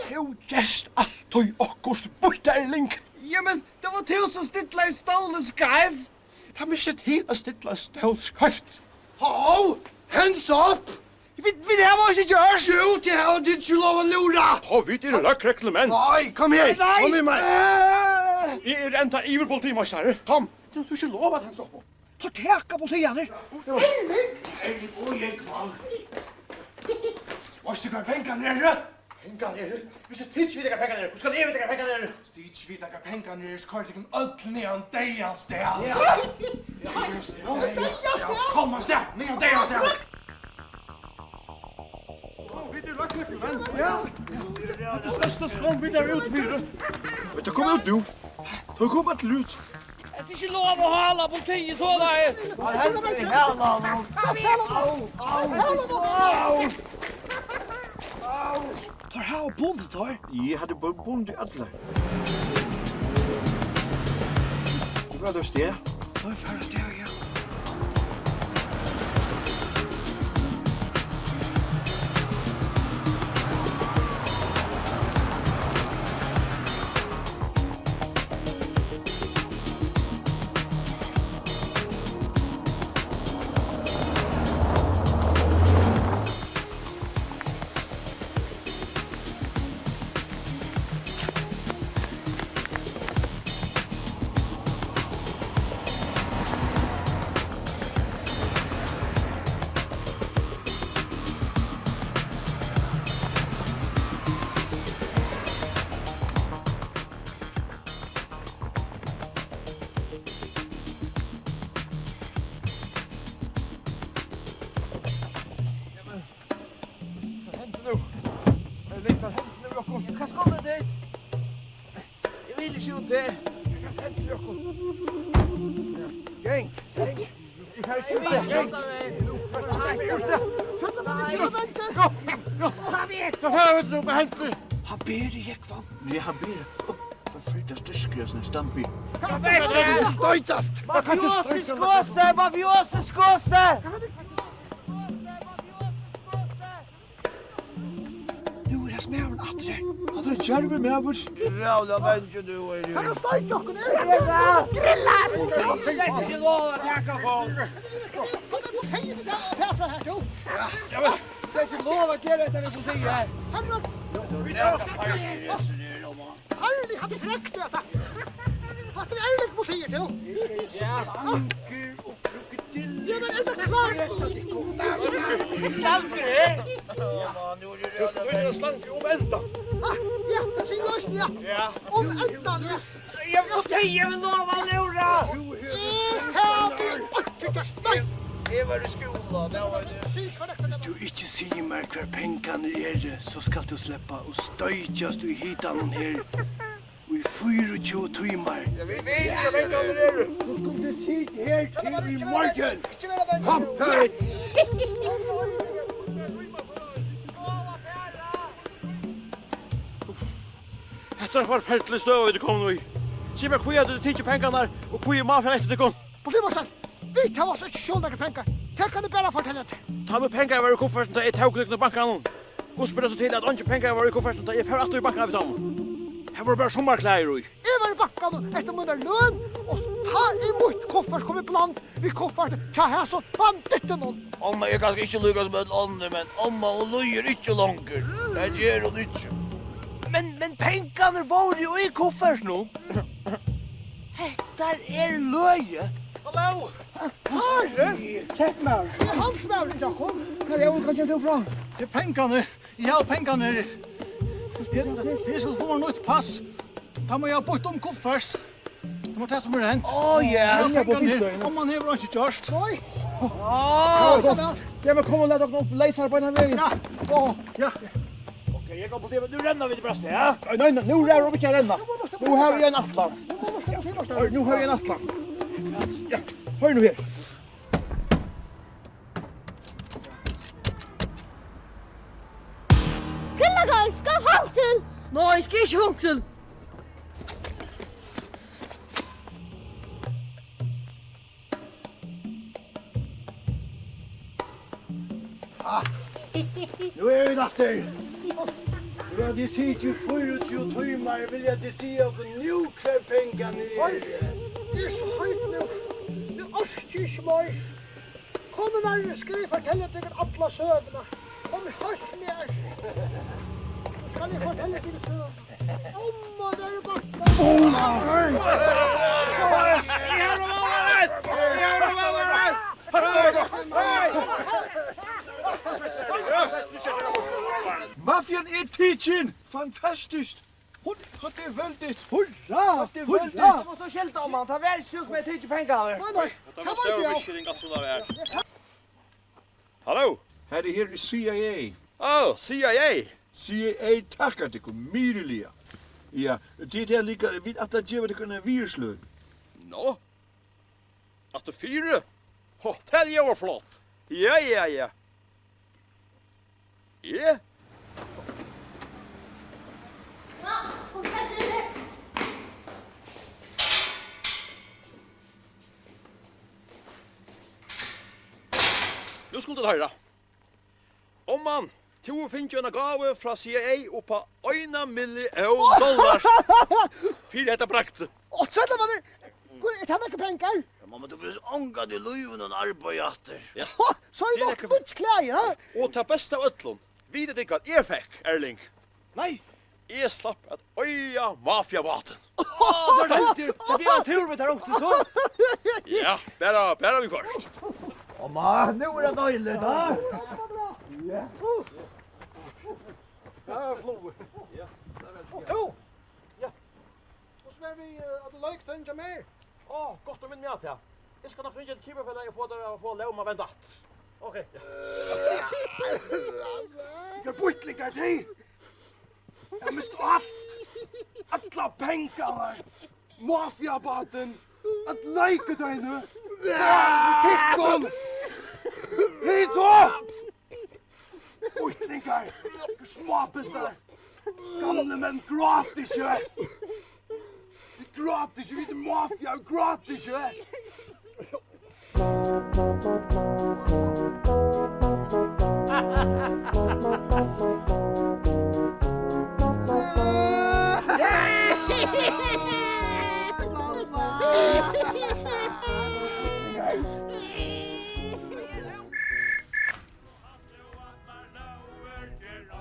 Tú gerst altíð okkurt býtt, Erling. Jamen, tað var tú sum stillaði stólin skeivt. Tað misti til at stilla stól skeivt. Hó, hands up! Vit, vit hava ikki gjørt. Jú, tað hava tit, ikki lov at lúra. Tá vit eru løgreglumenn. Nei, kom her. Nei. Kom við mær. Eh. Eg eri enntá yvirpolitimeistari. Kom. Tú, tú ikki lov at hands up. Tá taka politiið hann her. Erling! Erling, og eg kvam. Veitst tú, hvar pengarnir eru? Pengarnir eru? Viss tit ikki vita, hvar pengarnir eru, hvussu skal eg vita, hvar pengarnir eru? Viss tit ikki vita, hvar pengarnir eru, so koyri eg tykkum øll niðan deyðans dal. Ja. Deyðans dal? Kom, avstað, niðan deyðans dal. Vit eru løgreglumenn. Ja. Vit eru størsta skomm, vit eru úti fyri. Vit eru komin út nú. Tá koma allir út. Hetta er ikki lov at hála politiið soleiðis. Hvat hendir í halanum? Au, au, au. Teir hava bundið teir. Eg hevði bara bundið allar. Hvar er tað stað? Teir fara avstað, ja. Hvat hendi nú? Hvat hendi nú, Jákup? Hvat skulu tit? Eg vil ikki út her. Hvat hendi, Jákup? Geng. Geng. Eg fari ikki út her. Geng. Hvat hendi? Hann ber í jógvan. Nei, hann ber. Forferdiliga styrkur av sínum stambi. Stoytast! Mafiosi skose! Mafiosi skose! Nú er hasin maðurin aftur her. Hann er ein djarvur maður. Ræðuliga bangin tú ert. Hann kann stoyta okkum, er hann? Grilla! Slett ikki lov at taka fólk. Hann er út og feimin at fara her, tú. Ja, men tað er ikki lov at gera hetta við politiið her. Hann er Harlig, hatta er frekt, hetta. Hatta er ærligt, politiið, tú. Ja, slangur og krokodillu. Ja, men er tað klart? Slangur her? Tú skal finna slangur um endan. Ah, ja, tað sigur eg eisini, ja. Ja. Um endan, ja. Ja, politiið, eg vil lova at lúra. Eg havi einki gjørt, nei. Eg var í skúla, tað var tað. Sig korrekt. Viss tú ikki sigur mær, hvar pengarnir eru, so skalt tú sleppa at stoykjast í hitanum her í fýraogtjúgu tímar. Ja, vit vita, hvar pengarnir eru. So skulu tit sita her til í morgin. Kom, far. Hetta er ein forferdelig støða, vit eru komin í. Sig mær, hví hava tit tikið pengarnar, og hví er mafian eftir tykkum? Politimeistari, vit hava so ikki stjolið nakrar pengar. Tað kann eg bara fortelja tær. Tá nú pengar vóru í kuffertinum, tá eg tók lykilin úr bankanum, hvussu ber tað so til, at eingin pengar vóru í kuffertinum, tá eg fór aftur í bankan við teimum? Har vóru bara summarklæðir í. Eg var í bankanum eftir mína løn, og tá er mítt kuffert komið í bland við kuffertið hjá hasum bandittinum. Omma er kanska ikki líka sum øll onnur, men omma, hon lýgur ikki longur. Tað ger hon ikki. Men, men pengarnir vóru jú í kuffertinum. Hetta er løgið. Halló! Kári! Sett maður. Tað er hann sum er við okkum. Hvar er hon? Hvar kemur tú frá? Tað er pengarnir. Eg havi pengarnir. Eg, eg skal fáa nýtt pass. Tá má eg hava býtt um kuffert. Tað var tað, sum er hent. Ó, ja. Eg havi pengarnir. Omman hevur einki gjørt. Nei. Ó. Ja, men kom og lat okkum upp leysar beinan vegin. Ja. Ó, ja. Ok, eg kom til, nú renna vit bara av stað, ja? Nei, nei, nei, nú ræður okkum ikki at renna. Nú havi eg ein ætlan. Ja. Hoyr, nú havi eg ein ætlan. Ja, hoyr nú her. Grillagólv skal fongsul! Nei, skal ikki fongsul! Ah, nú eru vit aftur. Nú hava tit sitið í fýraogtjúgu tímar, vilja tit siga okkum nú, hvar pengarnir eru? Eg eri so heit nú. Nú orki eg ikki meir. Kom nærri, skal eg fortelja tykkum alla søguna. Kom heilt nær. Nú skal eg fortelja tykkum søguna. Omma, tað er gott. Omma! Hey! Eg havi valað tær! Eg havi valað tær! Hey! Hey! Mafian er tikin! Fantastiskt! Hurra, hatta er veldigt! Hurra! Hatta er veldigt! Hurra! Tú mást nú skelta um hann. Tað var ikki tú sum hevði tikið pengarnar. Nei, nei. Hatta var stór misskiljing, altso, tað var. Halló? Hetta her er C I A. Ó, C I A. C I A takkar tykkum myriliga. Ja, tit eru líka, vit ætla at geva tykkum eina virðisløn. Nå? Aftur fyri? Hó, tað ljóðar flott. Ja, ja, ja. Ja. Nú skulu tit hoyra. Omman, tú hevur fingið eina gávu frá C I A upp á eina millión dollars fyri hetta praktið. Á, trøllamaður! Hví, er tað nakrir pengar? Ja, mamma, tú fært ongantíð í lívinum arbeiði aftur. Ja. Há, so er tað nokk nýggj klæðir, ha? Og tað besta av øllum, vitið tit hvat eg fekk, Erling? Nei. Eg slapp at eiga mafiabátin. Á, tað er heldigt. Tað bleiv ein túr við tær onkrum, so. Ja, bara, bara viðhvørt. Omma, nú er tað deiligt, ha? Ja. Ja, flóð. Ja. Jú. Ja. Hvussu var við, eh, at leik tað hjá mær? Á, gott, tú minnir meg á tað. Eg skal nokk ringja til Skipafelagið og fáa teir at fáa lógina venda aftur. Ok. Tykur býttlingar, tit! Eg havi mist alt! Allar pengarnar! Mafiabátin! Øll leikutøkini! Tykkum! Hygg so! Býttlingar! Smápiltar! Gamlir menn gráta ikki! Vit gráta ikki, vit eru mafia, vit gráta ikki!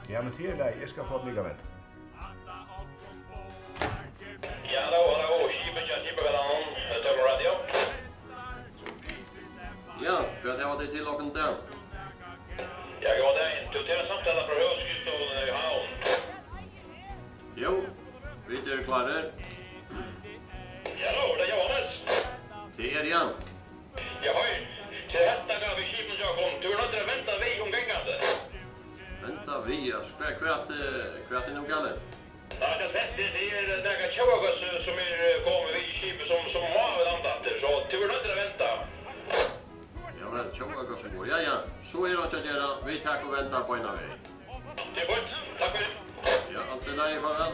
Ja, men tað er í lagi, eg skal fáa tað líka vent. Ja, halló, halló, skipið hjá Skipafelagnum, eh, Tøkkum Radio. Ja, hvat hava tit til okkum í dag? Ja, góðan dagin. Tú, tað er ein samtala frá høvuðsskrivstovuni í Havn. Jú, vit eru klárir. Ja, halló, er tað Jóhannes? Tað er, ja. Ja, hoyr, tað er hetta galið við skipinum hjá okkum. Tú verður noyddur at venda við umgangandi. Venda við, ja. Hvat, hvat, eh, hvat er nú galið? Nei, tað er, tað er nakað tjóðargóðs, sum er, eh, komið við skipið, sum, sum má landa aftur, so tú verður noyddur at venda. Ja, men tjóðargóðs umborð. Ja, ja. So er einki at gera. Vit taka og venda beinan veg. Tað er gott. Takk fyri. Ja, alt í lagi, farvæl.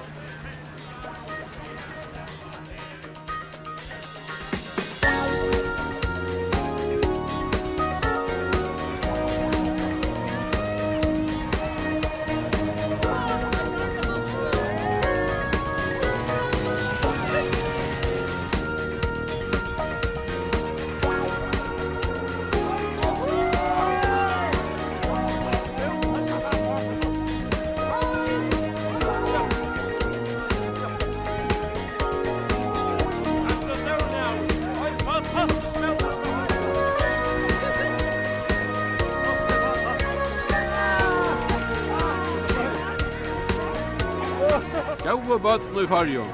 Góðu børn í Føroyum.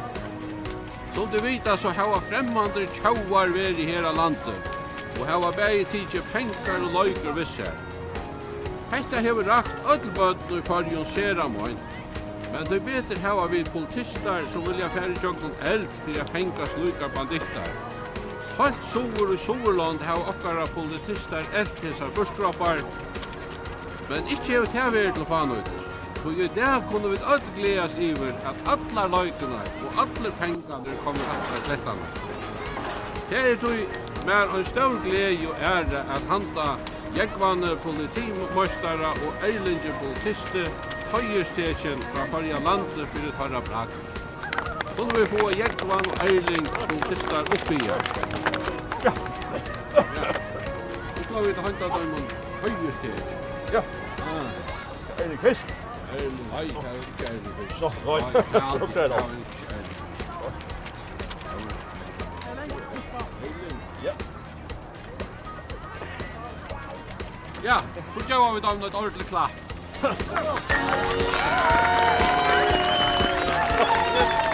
Sum tit vita, so hava fremmandir tjóðar verið her á landi og hava bæði tikið pengar og leikur við sær. Hetta hevur rakt øll børn í Føroyum sera meint, men tíbetur hava vit politistar, sum vilja fara ígjøgnum eld fyri at fanga slíkar bandittar. Heilt suður í Suðurlond hava okkara politistar elt hesar búrkroppar, men ikki hevur tað verið til fánýtis, tí í dag kunnu vit øll gleðast yvir, at allar leikurnar og allir pengarnir eru komnir aftur á klettarnar. Tað er tí mær ein stór gleði og æra at handa Jógvani politimeistara og Erlingi politisti heiðurstekin frá Føroya landi fyri teirra bragd. Kunnu vit fáa Jógvan og Erling politistar upp higar? Ja. Ja. Nú fáa vit handa teimum heiðurstekin. Ja. Ah. Erling Kvist. Erling, nei, tað er ikki Erling Kvist. Nå, nei. Nei, tað er tað ikki, tað er ikki Erling Kvist. Erling. Ja. Ja, so geva vit teimum eitt ordiligt klapp. Eg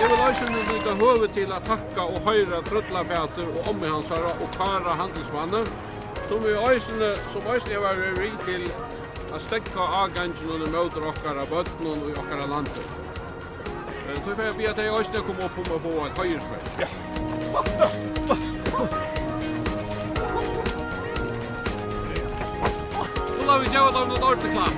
vil eisini nýta høvið til at takka og heiðra Trøllapætur og ommu hansara og Kára handilsmanni, sum vit eisini, sum eisini hava verið við til at steðga áganginum ímóti okkara børnum í okkara landi. Eh, tí fari eg at biðja tey eisini at koma upp um at fáa eitt heiðursverk. Ja. Skulu vit geva teimum eitt ordiligt klapp?